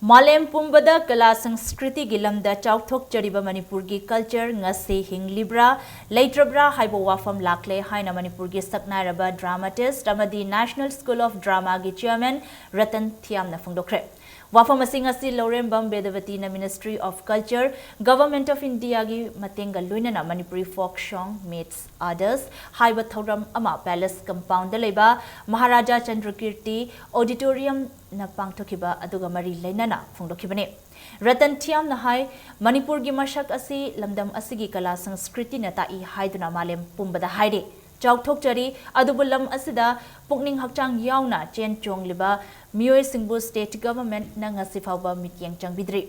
ꯃꯥꯂꯦꯝ ꯄꯨꯝꯕꯗ ꯀꯂꯥ ꯁꯪꯁꯀ꯭ꯔꯤꯇꯤꯒꯤ ꯂꯝꯗ ꯆꯥꯎꯊꯣꯛꯆꯔꯤꯕ ꯃꯅꯤꯄꯨꯔꯒꯤ culture ꯉꯁꯤ ꯍꯤꯡꯂꯤꯕ꯭ꯔꯥ ꯂꯩꯇ꯭ꯔꯕ꯭ꯔꯥ ꯍꯥꯏꯕ ꯋꯥꯐꯝ ꯂꯥꯛꯂꯦ ꯍꯥꯏꯅ ꯃꯅꯤꯄꯨꯔꯒꯤ ꯁꯛꯅꯥꯏꯔꯕ dramatist ꯑꯃꯗꯤ National School of Dramaꯒꯤ chairman Ratan ꯊꯤꯌꯥꯝꯅ ꯐꯣꯡꯗꯣꯛꯈ꯭ꯔꯦ꯫ ꯋꯥꯐꯝ ꯑꯁꯤ ꯉꯁꯤ ꯂꯧꯔꯦꯝꯕꯝ ꯕꯦꯗꯕꯇꯤꯅ Ministry of Culture, Government of Indiaꯒꯤ ꯃꯇꯦꯡꯒ ꯂꯣꯏꯅꯅ Manipuri Folk Song Meets Others ꯍꯥꯏꯕ ꯊꯧꯔꯝ ꯑꯃ Palace Compoundꯗ ꯂꯩꯕ ꯃꯍꯥꯔꯥꯖꯥ ꯆꯟꯗ꯭ꯔꯀꯤꯔꯇꯤ Auditoriumꯅ ꯄꯥꯡꯊꯣꯛꯈꯤꯕ ꯑꯗꯨꯒ ꯃꯔꯤ ꯂꯩꯅꯅ ꯐꯣꯡꯗꯣꯛꯈꯤꯕꯅꯤ꯫ ꯔꯇꯟ ꯊꯤꯌꯥꯝꯅ ꯍꯥꯏ, ꯃꯅꯤꯄꯨꯔꯒꯤ ꯃꯁꯛ ꯑꯁꯤ ꯂꯝꯗꯝ ꯑꯁꯤꯒꯤ ꯀꯂꯥ ꯁꯪꯁꯀ꯭ꯔꯤꯇꯤꯅ ꯇꯥꯛꯏ ꯍꯥꯏꯗꯨꯅ ꯃꯥꯂꯦꯝ ꯄꯨꯝꯕꯗ ꯍꯥꯏꯔꯤ꯫ ꯆꯥꯎꯊꯣꯛꯆꯔꯤ, ꯑꯗꯨꯕꯨ ꯂꯝ ꯑꯁꯤꯗ ꯄꯨꯛꯅꯤꯡ ꯍꯛꯆꯥꯡ ꯌꯥꯎꯅ ꯆꯦꯟ ꯆꯣꯡꯂꯤꯕ ꯃꯤꯑꯣꯏꯁꯤꯡꯕꯨ state governmentꯅ ꯉꯁꯤ ꯐꯥꯎꯕ ꯃꯤꯠꯌꯦꯡ ꯆꯪꯕꯤꯗ꯭ꯔꯤ꯫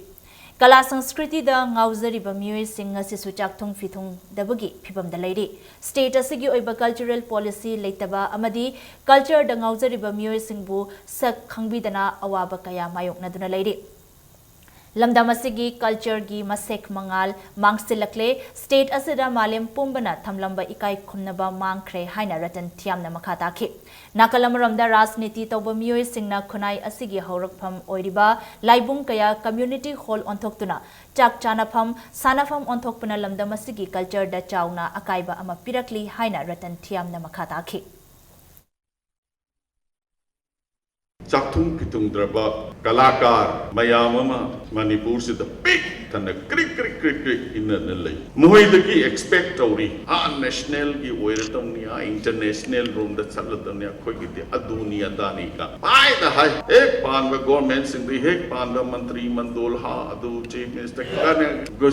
ꯀꯂꯥ ꯁꯪꯁꯀ꯭ꯔꯤꯇꯤꯗ ꯉꯥꯎꯖꯔꯤꯕ ꯃꯤꯑꯣꯏꯁꯤꯡ ꯉꯁꯤꯁꯨ ꯆꯥꯛꯊꯨꯡ ꯐꯤꯊꯨꯡꯗꯕꯒꯤ ꯐꯤꯚꯝꯗ ꯂꯩꯔꯤ꯫ State ꯑꯁꯤꯒꯤ ꯑꯣꯏꯕ cultural policy ꯂꯩꯇꯕ ꯑꯃꯗꯤ cultureꯗ ꯉꯥꯎꯖꯔꯤꯕ ꯃꯤꯑꯣꯏꯁꯤꯡꯕꯨ ꯁꯛ ꯈꯪꯕꯤꯗꯅ ꯑꯋꯥꯕ ꯀꯌꯥ ꯃꯥꯌꯣꯛꯅꯗꯨꯅ ꯂꯩꯔꯤ꯫ ꯂꯝꯗꯝ ꯑꯁꯤꯒꯤ cultureꯒꯤ ꯃꯁꯦꯛ ꯃꯉꯥꯜ ꯃꯥꯡꯁꯤꯜꯂꯛꯂꯦ꯫ State ꯑꯁꯤꯗ ꯃꯥꯂꯦꯝ ꯄꯨꯝꯕꯅ ꯊꯝꯂꯝꯕ ꯏꯀꯥꯏ ꯈꯨꯝꯅꯕ ꯃꯥꯡꯈ꯭ꯔꯦ ꯍꯥꯏꯅ ꯔꯇꯟ ꯊꯤꯌꯥꯝꯅ ꯃꯈꯥ ꯇꯥꯈꯤ꯫ ꯅꯥꯀꯜ ꯑꯃꯔꯣꯝꯗ ꯔꯥꯖꯅꯤꯇꯤ ꯇꯧꯕ ꯃꯤꯑꯣꯏꯁꯤꯡꯅ ꯈꯨꯟꯅꯥꯏ ꯑꯁꯤꯒꯤ ꯍꯧꯔꯛꯐꯝ ꯑꯣꯏꯔꯤꯕ ꯂꯥꯏꯕꯨꯡ ꯀꯌꯥ community hall ꯑꯣꯟꯊꯣꯛꯇꯨꯅ ꯆꯥꯛ ꯆꯥꯅꯐꯝ, ꯁꯥꯟꯅꯐꯝ ꯑꯣꯟꯊꯣꯛꯄꯅ ꯂꯝꯗꯝ ꯑꯁꯤꯒꯤ cultureꯗ ꯆꯥꯎꯅ ꯑꯀꯥꯏꯕ ꯑꯃ ꯄꯤꯔꯛꯂꯤ ꯍꯥꯏꯅ ꯔꯇꯟ ꯊꯤꯌꯥꯝꯅ ꯃꯈꯥ ꯇꯥꯈꯤ꯫ ꯆꯥꯛꯊꯨꯡ ꯐꯤꯊꯨꯡꯗ꯭ꯔꯕ ꯀꯂꯥꯀꯥꯔ ꯃꯌꯥꯝ ꯑꯃ ꯃꯅꯤꯄꯨꯔꯁꯤꯗ ꯄꯤꯛ ꯊꯟꯅ ꯀ꯭ꯔꯤꯛ ꯀ꯭ꯔꯤꯛ ꯀ꯭ꯔꯤꯛ ꯀ꯭ꯔꯤꯛ ꯏꯟꯅꯗꯅ ꯂꯩ꯫ ꯃꯈꯣꯏꯗꯒꯤ expect ꯇꯧꯔꯤ, ꯑꯥ nationalꯒꯤ ꯑꯣꯏꯔꯗꯧꯅꯤ, ꯑꯥ international ꯔꯣꯝꯗ ꯆꯠꯂꯗꯧꯅꯤ, ꯑꯩꯈꯣꯏꯒꯤꯗꯤ ꯑꯗꯨꯅꯤ ꯑꯗꯥꯅꯤ ꯀ ꯄꯥꯏꯗ ꯍꯥꯏ꯫ ꯍꯦꯛ ꯄꯥꯟꯕ governmentꯁꯤꯡꯗꯒꯤ ꯍꯦꯛ ꯄꯥꯟꯕ ꯃꯟꯇ꯭ꯔꯤ ꯃꯟꯗꯣꯜ ꯍꯥ ꯑꯗꯨ chief ministerꯒꯅꯦ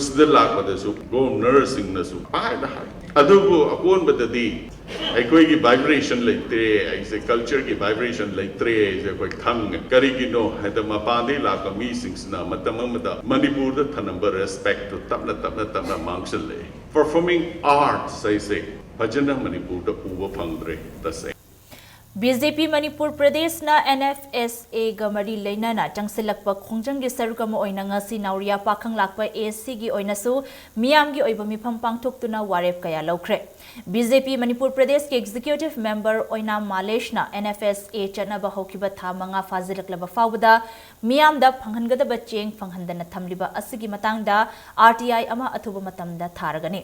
ꯁꯤꯗ ꯂꯥꯛꯄꯗꯁꯨ governorꯁꯤꯡꯅꯁꯨ ꯄꯥꯏꯗ ꯍꯥꯏ꯫ ꯑꯗꯨꯕꯨ ꯑꯀꯣꯟꯕꯗꯗꯤ ꯑꯩꯈꯣꯏꯒꯤ vibration ꯂꯩꯇ꯭ꯔꯦ, ꯑꯩꯁꯦ culture ꯒꯤ vibration ꯂꯩꯇ꯭ꯔꯦ, ꯑꯩꯁꯦ ꯑꯩꯈꯣꯏ ꯈꯪꯉꯦ꯫ ꯀꯔꯤꯒꯤꯅꯣ ꯍꯥꯏꯗ, ꯃꯄꯥꯟꯗꯒꯤ ꯂꯥꯛꯄ ꯃꯤꯁꯤꯡꯁꯤꯅ ꯃꯇꯝ ꯑꯃꯗ ꯃꯅꯤꯄꯨꯔꯗ ꯊꯝꯂꯝꯕ respect ꯇꯨ ꯇꯞꯅ ꯇꯞꯅ ꯇꯞꯅ ꯃꯥꯡꯁꯤꯜꯂꯛꯑꯦ꯫ Performing arts ꯍꯥꯏꯁꯦ ꯐꯖꯅ ꯃꯅꯤꯄꯨꯔꯗ ꯎꯕ ꯐꯪꯗ꯭ꯔꯦ ꯇꯁꯦꯡꯅ꯫ ꯕꯤ ꯖꯦ ꯄꯤ ꯃꯅꯤꯄꯨꯔ ꯄ꯭ꯔꯗꯦꯁꯅ ꯑꯦꯟ ꯑꯦꯐ ꯑꯦꯁ ꯑꯦꯒ ꯃꯔꯤ ꯂꯩꯅꯅ ꯆꯪꯁꯤꯜꯂꯛꯄ ꯈꯣꯡꯖꯪꯒꯤ ꯁꯔꯨꯛ ꯑꯃ ꯑꯣꯏꯅ ꯉꯁꯤ ꯅꯥꯎꯔꯤꯌꯥ ꯄꯥꯈꯪ ꯂꯥꯛꯄ ꯑꯦ ꯁꯤꯒꯤ ꯑꯣꯏꯅꯁꯨ ꯃꯤꯌꯥꯝꯒꯤ ꯑꯣꯏꯕ ꯃꯤꯐꯝ ꯄꯥꯡꯊꯣꯛꯇꯨꯅ ꯋꯥꯔꯦꯞ ꯀꯌꯥ ꯂꯧꯈ꯭ꯔꯦ꯫ ꯕꯤ ꯖꯦ ꯄꯤ ꯃꯅꯤꯄꯨꯔ ꯄ꯭ꯔꯗꯦꯁꯀꯤ executive member Oinam ꯃꯥꯂꯦꯁꯅ and F ꯑꯦꯁ ꯑꯦ ꯆꯠꯅꯕ ꯍꯧꯈꯤꯕ ꯊꯥ ꯃꯉꯥ ꯐꯥꯖꯤꯜꯂꯛꯂꯕ ꯐꯥꯎꯕꯗ ꯃꯤꯌꯥꯝꯗ ꯐꯪꯍꯟꯒꯗꯕ ꯆꯦꯡ ꯐꯪꯍꯟꯗꯅ ꯊꯝꯂꯤꯕ ꯑꯁꯤꯒꯤ ꯃꯇꯥꯡꯗ ꯑꯥꯔ ꯇꯤ ꯑꯥꯏ ꯑꯃ ꯑꯊꯨꯕ ꯃꯇꯝꯗ ꯊꯥꯔꯒꯅꯤ꯫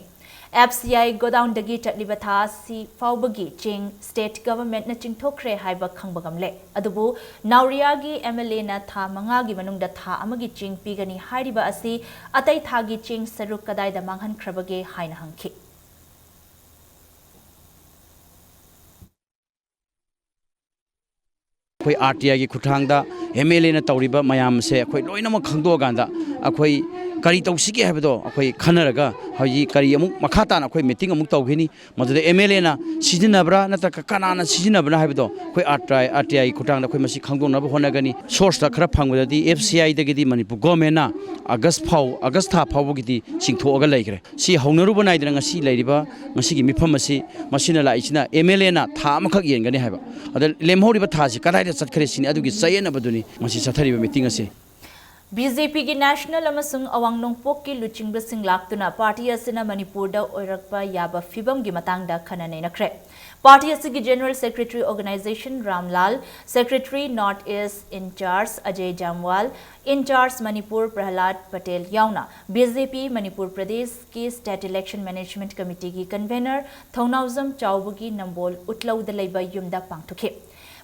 ꯑꯦꯐ ꯁꯤ ꯑꯥꯏ ꯒꯣꯗꯥꯎꯟꯗꯒꯤ ꯆꯠꯂꯤꯕ ꯊꯥ ꯑꯁꯤ ꯐꯥꯎꯕꯒꯤ ꯆꯦꯡ ꯁ꯭ꯇꯦꯠ ꯒꯚꯔꯟꯃꯦꯟꯠꯅ ꯆꯤꯡꯊꯣꯛꯈ꯭ꯔꯦ ꯍꯥꯏꯕ ꯈꯪꯕ ꯉꯝꯂꯦ꯫ ꯑꯗꯨꯕꯨ ꯅꯥꯎꯔꯤꯌꯥꯒꯤ ꯑꯦꯝ ꯑꯦꯜ ꯑꯦꯅ ꯊꯥ ꯃꯉꯥꯒꯤ ꯃꯅꯨꯡꯗ ꯊꯥ ꯑꯃꯒꯤ ꯆꯦꯡ ꯄꯤꯒꯅꯤ ꯍꯥꯏꯔꯤꯕ ꯑꯁꯤ ꯑꯇꯩ ꯊꯥꯒꯤ ꯆꯦꯡ ꯁꯔꯨꯛ ꯀꯗꯥꯏꯗ ꯃꯥꯡꯍꯟꯈ꯭ꯔꯕꯒꯦ ꯍꯥꯏꯅ ꯍꯪꯈꯤ꯫ ꯑꯩꯈꯣꯏ ꯑꯥꯔ ꯇꯤ ꯑꯥꯏꯒꯤ ꯈꯨꯠꯊꯥꯡꯗ ꯑꯦꯝ ꯑꯦꯜ ꯑꯦꯅ ꯇꯧꯔꯤꯕ ꯃꯌꯥꯝꯁꯦ ꯑꯩꯈꯣꯏ ꯂꯣꯏꯅꯃꯛ ꯈꯪꯗꯣꯛꯑꯀꯥꯟꯗ ꯑꯩꯈꯣꯏ ꯀꯔꯤ ꯇꯧꯁꯤꯒꯦ ꯍꯥꯏꯕꯗꯣ ꯑꯩꯈꯣꯏ ꯈꯟꯅꯔꯒ ꯍꯧꯖꯤꯛ ꯀꯔꯤ ꯑꯃꯨꯛ ꯃꯈꯥ ꯇꯥꯅ ꯑꯩꯈꯣꯏ ꯃꯤꯇꯤꯡ ꯑꯃꯨꯛ ꯇꯧꯈꯤꯅꯤ꯫ ꯃꯗꯨꯗ ꯑꯦꯝ ꯑꯦꯜ ꯑꯦꯅ ꯁꯤꯖꯤꯟꯅꯕ꯭ꯔꯥ ꯅꯠꯇ꯭ꯔꯒ ꯀꯅꯥꯅ ꯁꯤꯖꯤꯟꯅꯕꯅ ꯍꯥꯏꯕꯗꯣ ꯑꯩꯈꯣꯏ ꯑꯥꯔ ꯇꯤ ꯑꯥꯏ, ꯑꯥꯔ ꯇꯤ ꯑꯥꯏꯒꯤ ꯈꯨꯠꯊꯥꯡꯗ ꯑꯩꯈꯣꯏ ꯃꯁꯤ ꯈꯪꯗꯣꯛꯅꯕ ꯍꯣꯠꯅꯒꯅꯤ꯫ ꯁꯣꯔꯁꯇ ꯈꯔ ꯐꯪꯕꯗꯗꯤ ꯑꯦꯐ ꯁꯤ ꯑꯥꯏꯗꯒꯤꯗꯤ ꯃꯅꯤꯄꯨꯔ ꯒꯣꯔꯃꯦꯟꯅ ꯑꯥꯒꯁ ꯐꯥꯎ, ꯑꯥꯒꯁ ꯊꯥ ꯐꯥꯎꯕꯒꯤꯗꯤ ꯆꯤꯡꯊꯣꯛꯑꯒ ꯂꯩꯈ꯭ꯔꯦ꯫ ꯁꯤ ꯍꯧꯅꯔꯨꯕ ꯅꯥꯏꯗꯅ ꯉꯁꯤ ꯂꯩꯔꯤꯕ ꯉꯁꯤꯒꯤ ꯃꯤꯐꯝ ꯑꯁꯤ ꯃꯁꯤꯅ ꯂꯥꯛꯏꯁꯤꯅ ꯑꯦꯝ ꯑꯦꯜ ꯑꯦꯅ ꯊꯥ ꯑꯃꯈꯛ ꯌꯦꯟꯒꯅꯤ ꯍꯥꯏꯕ꯫ ꯑꯗ ꯂꯦꯝꯍꯧꯔꯤꯕ ꯊꯥꯁꯤ ꯀꯗꯥꯏꯗ ꯆꯠꯈ꯭ꯔꯦ ꯁꯤꯅꯤ꯫ ꯑꯗꯨꯒꯤ ꯆꯌꯦꯠꯅꯕꯗꯨꯅꯤ ꯉꯁꯤ ꯆꯠꯊꯔꯤꯕ ꯃꯤꯇꯤꯡ ꯑꯁꯤ꯫ ꯕꯤ ꯖꯦ ꯄꯤꯒꯤ ꯅꯦꯁꯅꯦꯜ ꯑꯃꯁꯨꯡ ꯑꯋꯥꯡ ꯅꯣꯡꯄꯣꯛꯀꯤ ꯂꯨꯆꯤꯡꯕꯁꯤꯡ ꯂꯥꯛꯇꯨꯅ ꯄꯥꯔꯇꯤ ꯑꯁꯤꯅ ꯃꯅꯤꯄꯨꯔꯗ ꯑꯣꯏꯔꯛꯄ ꯌꯥꯕ ꯐꯤꯕꯝꯒꯤ ꯃꯇꯥꯡꯗ ꯈꯟꯅ ꯅꯩꯅꯈ꯭ꯔꯦ꯫ ꯄꯥꯔꯇꯤ ꯑꯁꯤꯒꯤ general secretary organization Ramlal, secretary North East incharge Ajay Jamwal, incharge Manipur Prahlad Patel ꯌꯥꯎꯅ ꯕꯤ ꯖꯦ ꯄꯤ ꯃꯅꯤꯄꯨꯔ ꯄ꯭ꯔꯗꯦꯁꯀꯤ ꯁ꯭ꯇꯦꯠ ꯏꯂꯦꯛꯁꯟ ꯃꯦꯅꯦꯖꯃꯦꯟꯠ ꯀꯃꯤꯇꯤꯒꯤ ꯀꯟꯚꯦꯅꯔ ꯊꯧꯅꯥꯎꯖꯝ ꯆꯥꯎꯕꯒꯤ ꯅꯝꯕꯣꯜ ꯎꯠꯂꯧꯗ ꯂꯩꯕ ꯌꯨꯝꯗ ꯄꯥꯡꯊꯣꯛꯈꯤ꯫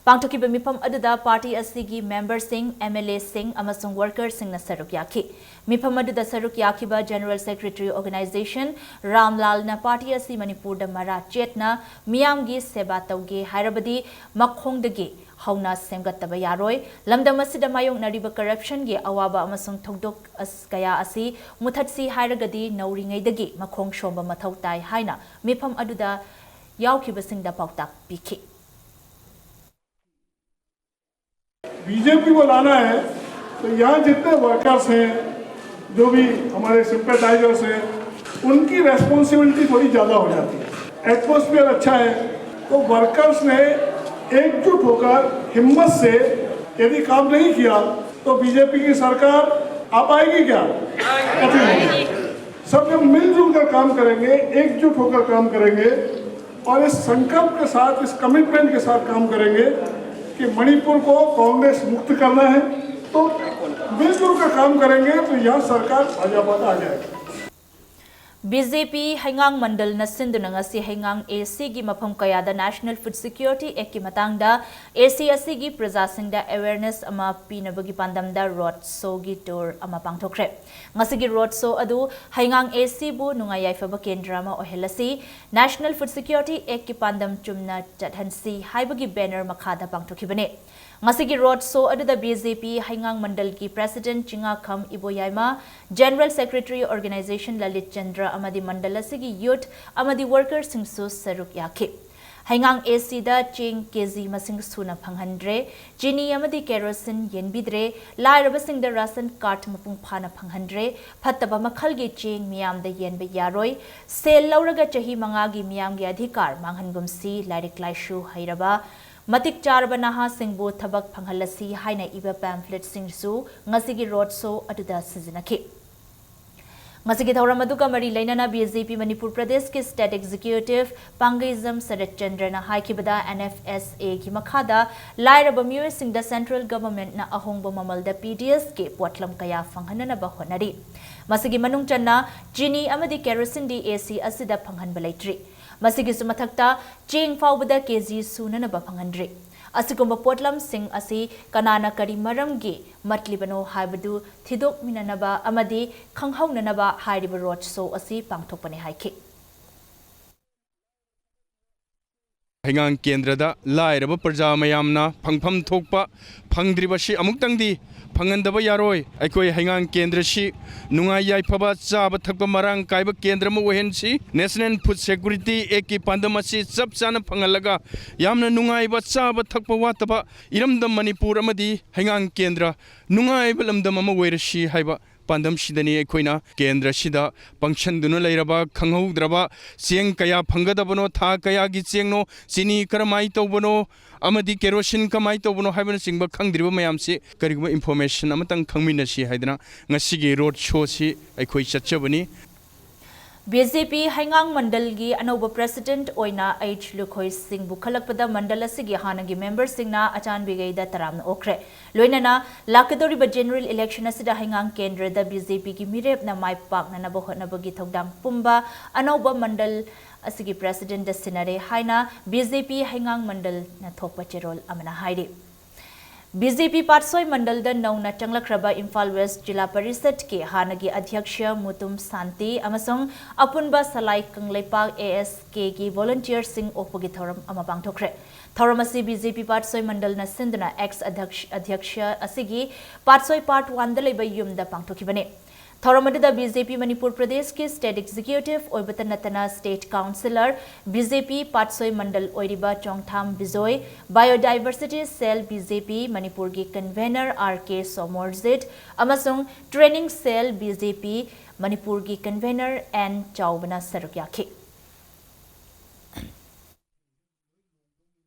ꯄꯥꯡꯊꯣꯛꯈꯤꯕ ꯃꯤꯐꯝ ꯑꯗꯨꯗ ꯄꯥꯔꯇꯤ ꯑꯁꯤꯒꯤ ꯃꯦꯝꯕꯔꯁꯤꯡ, ꯑꯦꯝ ꯑꯦꯜ ꯑꯦꯁꯤꯡ ꯑꯃꯁꯨꯡ ꯋꯥꯔꯀꯔꯁꯤꯡꯅ ꯁꯔꯨꯛ ꯌꯥꯈꯤ꯫ ꯃꯤꯐꯝ ꯑꯗꯨꯗ ꯁꯔꯨꯛ ꯌꯥꯈꯤꯕ ꯖꯦꯅꯔꯦꯜ ꯁꯦꯀ꯭ꯔꯦꯇꯔꯤ ꯑꯣꯔꯒꯅꯥꯏꯖꯦꯁꯟ ꯔꯥꯝꯂꯥꯜꯅ ꯄꯥꯔꯇꯤ ꯑꯁꯤ ꯃꯅꯤꯄꯨꯔꯗ ꯃꯔꯥ ꯆꯦꯠꯅ ꯃꯤꯌꯥꯝꯒꯤ ꯁꯦꯕꯥ ꯇꯧꯒꯦ ꯍꯥꯏꯔꯕꯗꯤ ꯃꯈꯣꯡꯗꯒꯤ ꯍꯧꯅ ꯁꯦꯝꯒꯠꯇꯕ ꯌꯥꯔꯣꯏ꯫ ꯂꯝꯗꯝ ꯑꯁꯤꯗ ꯃꯥꯌꯣꯛꯅꯔꯤꯕ ꯀꯔꯞꯁꯟꯒꯤ ꯑꯋꯥꯕ ꯑꯃꯁꯨꯡ ꯊꯧꯗꯣꯛ ꯑꯁ-, ꯀꯌꯥ ꯑꯁꯤ ꯃꯨꯊꯠꯁꯤ ꯍꯥꯏꯔꯒꯗꯤ ꯅꯧꯔꯤꯉꯩꯗꯒꯤ ꯃꯈꯣꯡ ꯁꯣꯝꯕ ꯃꯊꯧ ꯇꯥꯏ ꯍꯥꯏꯅ ꯃꯤꯐꯝ ꯑꯗꯨꯗ ꯌꯥꯎꯈꯤꯕꯁꯤꯡꯗ ꯄꯥꯎꯇꯥꯛ ꯄꯤꯈꯤ꯫ बीजेपी को लाना है तो यहाँ जितने वर्कर्स हैं, जो भी हमारे सिंपैथाइजर्स हैं, उनकी रेस्पॉन्सिबिलिटी थोड़ी ज़्यादा हो जाती है। एटमॉस्फेयर अच्छा है तो वर्कर्स ने एकजुट होकर हिम्मत से यदि काम नहीं किया तो बीजेपी की सरकार आ पाएगी क्या? कठिन होगी। सब जब मिलजुल कर काम करेंगे, एकजुट होकर काम करेंगे और इस संकल्प के साथ, इस कमिटमेंट के साथ काम करेंगे कि मणिपुर को कांग्रेस मुक्त करना है, तो मिलजुल कर काम करेंगे तो यह सरकार भाजपा का आ जाएगी। ꯕꯤ ꯖꯦ ꯄꯤ ꯍꯩꯉꯥꯡ ꯃꯟꯗꯜꯅ ꯁꯤꯟꯗꯨꯅ ꯉꯁꯤ ꯍꯩꯉꯥꯡ ꯑꯦ ꯁꯤꯒꯤ ꯃꯐꯝ ꯀꯌꯥꯗ National Food Security Act ꯀꯤ ꯃꯇꯥꯡꯗ ꯑꯦ ꯁꯤ ꯑꯁꯤꯒꯤ ꯄ꯭ꯔꯖꯥꯁꯤꯡꯗ ꯑꯦꯋꯦꯔꯅꯦꯁ ꯑꯃ ꯄꯤꯅꯕꯒꯤ ꯄꯥꯟꯗꯝꯗ ꯔꯣꯗ ꯁꯣꯒꯤ ꯇꯨꯔ ꯑꯃ ꯄꯥꯡꯊꯣꯛꯈ꯭ꯔꯦ꯫ ꯉꯁꯤꯒꯤ ꯔꯣꯗ ꯁꯣ ꯑꯗꯨ ꯍꯩꯉꯥꯡ ꯑꯦ ꯁꯤꯕꯨ ꯅꯨꯡꯉꯥꯏ ꯌꯥꯏꯐꯕ ꯀꯦꯟꯗ꯭ꯔ ꯑꯃ ꯑꯣꯏꯍꯜꯂꯁꯤ, National Food Security Act ꯀꯤ ꯄꯥꯟꯗꯝ ꯆꯨꯝꯅ ꯆꯠꯍꯟꯁꯤ ꯍꯥꯏꯕꯒꯤ ꯕꯦꯅꯔ ꯃꯈꯥꯗ ꯄꯥꯡꯊꯣꯛꯈꯤꯕꯅꯤ꯫ ꯉꯁꯤꯒꯤ ꯔꯣꯗ ꯁꯣ ꯑꯗꯨꯗ ꯕꯤ ꯖꯦ ꯄꯤ ꯍꯩꯉꯥꯡ ꯃꯟꯗꯜꯒꯤ president Chingakham Iboyaima, general secretary organization Lalit Chandra ꯑꯃꯗꯤ ꯃꯟꯗꯜ ꯑꯁꯤꯒꯤ ꯌꯨꯊ ꯑꯃꯗꯤ ꯋꯥꯔꯀꯔꯁꯤꯡꯁꯨ ꯁꯔꯨꯛ ꯌꯥꯈꯤ꯫ ꯍꯩꯉꯥꯡ ꯑꯦ ꯁꯤꯗ ꯆꯦꯡ ꯀꯦ ꯖꯤ ꯃꯁꯤꯡ ꯁꯨꯅ ꯐꯪꯍꯟꯗ꯭ꯔꯦ, ꯆꯤꯅꯤ ꯑꯃꯗꯤ ꯀꯦꯔꯣꯁꯤꯟ ꯌꯦꯟꯕꯤꯗ꯭ꯔꯦ, ꯂꯥꯏꯔꯕꯁꯤꯡꯗ ꯔꯥꯁꯟ ꯀꯥꯔꯗ ꯃꯄꯨꯡ ꯐꯥꯅ ꯐꯪꯍꯟꯗ꯭ꯔꯦ, ꯐꯠꯇꯕ ꯃꯈꯜꯒꯤ ꯆꯦꯡ ꯃꯤꯌꯥꯝꯗ ꯌꯦꯟꯕ ꯌꯥꯔꯣꯏ, ꯁꯦꯜ ꯂꯧꯔꯒ ꯆꯍꯤ ꯃꯉꯥꯒꯤ ꯃꯤꯌꯥꯝꯒꯤ ꯑꯙꯤꯀꯥꯔ ꯃꯥꯡꯍꯟꯒꯨꯝꯁꯤ, ꯂꯥꯏꯔꯤꯛ ꯂꯥꯏꯁꯨ ꯍꯩꯔꯕ, ꯃꯇꯤꯛ ꯆꯥꯔꯕ ꯅꯍꯥꯁꯤꯡꯕꯨ ꯊꯕꯛ ꯐꯪꯍꯜꯂꯁꯤ ꯍꯥꯏꯅ ꯏꯕ ꯄꯦꯝꯐ꯭ꯂꯦꯠꯁꯤꯡꯁꯨ ꯉꯁꯤꯒꯤ ꯔꯣꯗ ꯁꯣ ꯑꯗꯨꯗ ꯁꯤꯖꯤꯟꯅꯈꯤ꯫ ꯉꯁꯤꯒꯤ ꯊꯧꯔꯝ ꯑꯗꯨꯒ ꯃꯔꯤ ꯂꯩꯅꯅ ꯕꯤ ꯖꯦ ꯄꯤ ꯃꯅꯤꯄꯨꯔ ꯄ꯭ꯔꯗꯦꯁꯀꯤ ꯁ꯭ꯇꯦꯠ ꯑꯦꯛꯖꯤꯀ꯭ꯌꯨꯇꯤꯚ ꯄꯥꯡꯒꯩꯖꯝ ꯁꯔꯠ ꯆꯟꯗ꯭ꯔꯅ ꯍꯥꯏꯈꯤꯕꯗ, ꯑꯦꯟ ꯑꯦꯐ ꯑꯦꯁ ꯑꯦꯒꯤ ꯃꯈꯥꯗ ꯂꯥꯏꯔꯕ ꯃꯤꯑꯣꯏꯁꯤꯡꯗ ꯁꯦꯟꯇ꯭ꯔꯦꯜ ꯒꯚꯔꯟꯃꯦꯟꯠꯅ ꯑꯍꯣꯡꯕ ꯃꯃꯜꯗ ꯄꯤ ꯗꯤ ꯑꯦꯁꯀꯤ ꯄꯣꯠꯂꯝ ꯀꯌꯥ ꯐꯪꯍꯟꯅꯅꯕ ꯍꯣꯠꯅꯔꯤ꯫ ꯃꯁꯤꯒꯤ ꯃꯅꯨꯡ ꯆꯟꯅ ꯆꯤꯅꯤ ꯑꯃꯗꯤ ꯀꯦꯔꯣꯁꯤꯟꯗꯤ ꯑꯦ ꯁꯤ ꯑꯁꯤꯗ ꯐꯪꯍꯟꯕ ꯂꯩꯇ꯭ꯔꯤ꯫ ꯃꯁꯤꯒꯤꯁꯨ ꯃꯊꯛꯇ ꯆꯦꯡ ꯐꯥꯎꯕꯗ ꯀꯦ ꯖꯤ ꯁꯨꯅꯅꯕ ꯐꯪꯍꯟꯗ꯭ꯔꯤ꯫ ꯑꯁꯤꯒꯨꯝꯕ ꯄꯣꯠꯂꯝꯁꯤꯡ ꯑꯁꯤ ꯀꯅꯥꯅ ꯀꯔꯤ ꯃꯔꯝꯒꯤ ꯃꯠꯂꯤꯕꯅꯣ ꯍꯥꯏꯕꯗꯨ ꯊꯤꯗꯣꯛꯃꯤꯟꯅꯅꯕ ꯑꯃꯗꯤ ꯈꯪꯍꯧꯅꯅꯕ ꯍꯥꯏꯔꯤꯕ ꯔꯣꯗ ꯁꯣ ꯑꯁꯤ ꯄꯥꯡꯊꯣꯛꯄꯅꯤ ꯍꯥꯏꯈꯤ꯫ ꯍꯩꯉꯥꯡ ꯀꯦꯟꯗ꯭ꯔꯗ ꯂꯥꯏꯔꯕ ꯄ꯭ꯔꯖꯥ ꯃꯌꯥꯝꯅ ꯐꯪꯐꯝ ꯊꯣꯛꯄ ꯐꯪꯗ꯭ꯔꯤꯕꯁꯤ ꯑꯃꯨꯛꯇꯪꯗꯤ ꯐꯪꯍꯟꯗꯕ ꯌꯥꯔꯣꯏ꯫ ꯑꯩꯈꯣꯏ ꯍꯩꯉꯥꯡ ꯀꯦꯟꯗ꯭ꯔꯁꯤ ꯅꯨꯡꯉꯥꯏ ꯌꯥꯏꯐꯕ, ꯆꯥꯕ ꯊꯛꯄ ꯃꯔꯥꯡ ꯀꯥꯏꯕ ꯀꯦꯟꯗ꯭ꯔ ꯑꯃ ꯑꯣꯏꯍꯟꯁꯤ꯫ National Food Security Actꯀꯤ ꯄꯥꯟꯗꯝ ꯑꯁꯤ ꯆꯞ ꯆꯥꯅ ꯐꯪꯍꯜꯂꯒ ꯌꯥꯝꯅ ꯅꯨꯡꯉꯥꯏꯕ, ꯆꯥꯕ ꯊꯛꯄ ꯋꯥꯠꯇꯕ ꯏꯔꯝꯗꯝ ꯃꯅꯤꯄꯨꯔ ꯑꯃꯗꯤ ꯍꯩꯉꯥꯡ ꯀꯦꯟꯗ꯭ꯔ ꯅꯨꯡꯉꯥꯏꯕ ꯂꯝꯗꯝ ꯑꯃ ꯑꯣꯏꯔꯁꯤ ꯍꯥꯏꯕ ꯄꯥꯟꯗꯝꯁꯤꯗꯅꯤ ꯑꯩꯈꯣꯏꯅ ꯀꯦꯟꯗ꯭ꯔꯁꯤꯗ ꯄꯪꯁꯟꯗꯨꯅ ꯂꯩꯔꯕ, ꯈꯪꯍꯧꯗ꯭ꯔꯕ, ꯆꯦꯡ ꯀꯌꯥ ꯐꯪꯒꯗꯕꯅꯣ, ꯊꯥ ꯀꯌꯥꯒꯤ ꯆꯦꯡꯅꯣ, ꯆꯤꯅꯤ ꯀꯔꯝꯍꯥꯏꯅ ꯇꯧꯕꯅꯣ, ꯑꯃꯗꯤ ꯀꯦꯔꯣꯁꯤꯟ ꯀꯃꯥꯏꯅ ꯇꯧꯕꯅꯣ ꯍꯥꯏꯕꯅꯆꯤꯡꯕ ꯈꯪꯗ꯭ꯔꯤꯕ ꯃꯌꯥꯝꯁꯤ ꯀꯔꯤꯒꯨꯝꯕ information ꯑꯃꯇꯪ ꯈꯪꯃꯤꯟꯅꯁꯤ ꯍꯥꯏꯗꯅ ꯉꯁꯤꯒꯤ road showꯁꯤ ꯑꯩꯈꯣꯏ ꯆꯠꯆꯕꯅꯤ꯫ ꯕꯤ ꯖꯦ ꯄꯤ ꯍꯩꯉꯥꯡ ꯃꯟꯗꯜꯒꯤ ꯑꯅꯧꯕ president ꯑꯣꯏꯅ ꯑꯩꯆ ꯂꯨꯈꯣꯏ ꯁꯤꯡ ꯄꯨꯈꯠꯂꯛꯄꯗ ꯃꯟꯗꯜ ꯑꯁꯤꯒꯤ ꯍꯥꯟꯅꯒꯤ memberꯁꯤꯡꯅ ꯑꯆꯥꯟꯕꯤꯈꯩꯗ ꯇꯔꯥꯝꯅ ꯑꯣꯛꯈ꯭ꯔꯦ꯫ ꯂꯣꯏꯅꯅ ꯂꯥꯛꯀꯗꯧꯔꯤꯕ general election ꯑꯁꯤꯗ ꯍꯩꯉꯥꯡ ꯀꯦꯟꯗ꯭ꯔꯗ ꯕꯤ ꯖꯦ ꯄꯤꯒꯤ ꯃꯤꯔꯦꯞꯅ ꯃꯥꯏ ꯄꯥꯛꯅꯅꯕ ꯍꯣꯠꯅꯕꯒꯤ ꯊꯧꯗꯥꯡ ꯄꯨꯝꯕ ꯑꯅꯧꯕ ꯃꯟꯗꯜ ꯑꯁꯤꯒꯤ presidentꯗ ꯁꯤꯟꯅꯔꯦ ꯍꯥꯏꯅ ꯕꯤ ꯖꯦ ꯄꯤ ꯍꯩꯉꯥꯡ ꯃꯟꯗꯜꯅ ꯊꯣꯛꯄ ꯆꯦꯔꯣꯜ ꯑꯃꯅ ꯍꯥꯏꯔꯤ꯫ ꯕꯤ ꯖꯦ ꯄꯤ ꯄꯥꯠꯁꯣꯏ ꯃꯟꯗꯜꯗ ꯅꯧꯅ ꯆꯪꯂꯛꯈ꯭ꯔꯕ ꯏꯝꯐꯥꯜ West ꯖꯤꯂꯥ ꯄꯔꯤꯁꯠꯀꯤ ꯍꯥꯟꯅꯒꯤ ꯑꯙ꯭ꯌꯛꯁ ꯃꯨꯇꯨꯝ ꯁꯥꯟꯇꯤ ꯑꯃꯁꯨꯡ ꯑꯄꯨꯟꯕ ꯁꯂꯥꯏ ꯀꯪꯂꯩꯄꯥꯛ A S Kꯒꯤ volunteerꯁꯤꯡ ꯑꯣꯛꯄꯒꯤ ꯊꯧꯔꯝ ꯑꯃ ꯄꯥꯡꯊꯣꯛꯈ꯭ꯔꯦ꯫ ꯊꯧꯔꯝ ꯑꯁꯤ ꯕꯤ ꯖꯦ ꯄꯤ ꯄꯥꯠꯁꯣꯏ ꯃꯟꯗꯜꯅ ꯁꯤꯟꯗꯨꯅ ex ꯑꯙ꯭ꯌꯛꯁ, ꯑꯙ꯭ꯌꯛꯁ ꯑꯁꯤꯒꯤ ꯄꯥꯠꯁꯣꯏ part oneꯗ ꯂꯩꯕ ꯌꯨꯝꯗ ꯄꯥꯡꯊꯣꯛꯈꯤꯕꯅꯤ꯫ ꯊꯧꯔꯝ ꯑꯗꯨꯗ ꯕꯤ ꯖꯦ ꯄꯤ ꯃꯅꯤꯄꯨꯔ ꯄ꯭ꯔꯗꯦꯁꯀꯤ state executive ꯑꯣꯏꯕꯇ ꯅꯠꯇꯅ state councillor, ꯕꯤ ꯖꯦ ꯄꯤ ꯄꯥꯠꯁꯣꯏ ꯃꯟꯗꯜ ꯑꯣꯏꯔꯤꯕ ꯆꯣꯡꯊꯥꯝ Bijoy, biodiversity cell B J ꯄꯤ ꯃꯅꯤꯄꯨꯔꯒꯤ convener R K ꯁꯣꯃꯣꯔꯖꯤꯠ ꯑꯃꯁꯨꯡ training cell ꯕꯤ ꯖꯦ ꯄꯤ ꯃꯅꯤꯄꯨꯔꯒꯤ convener N ꯆꯥꯎꯕꯅ ꯁꯔꯨꯛ ꯌꯥꯈꯤ꯫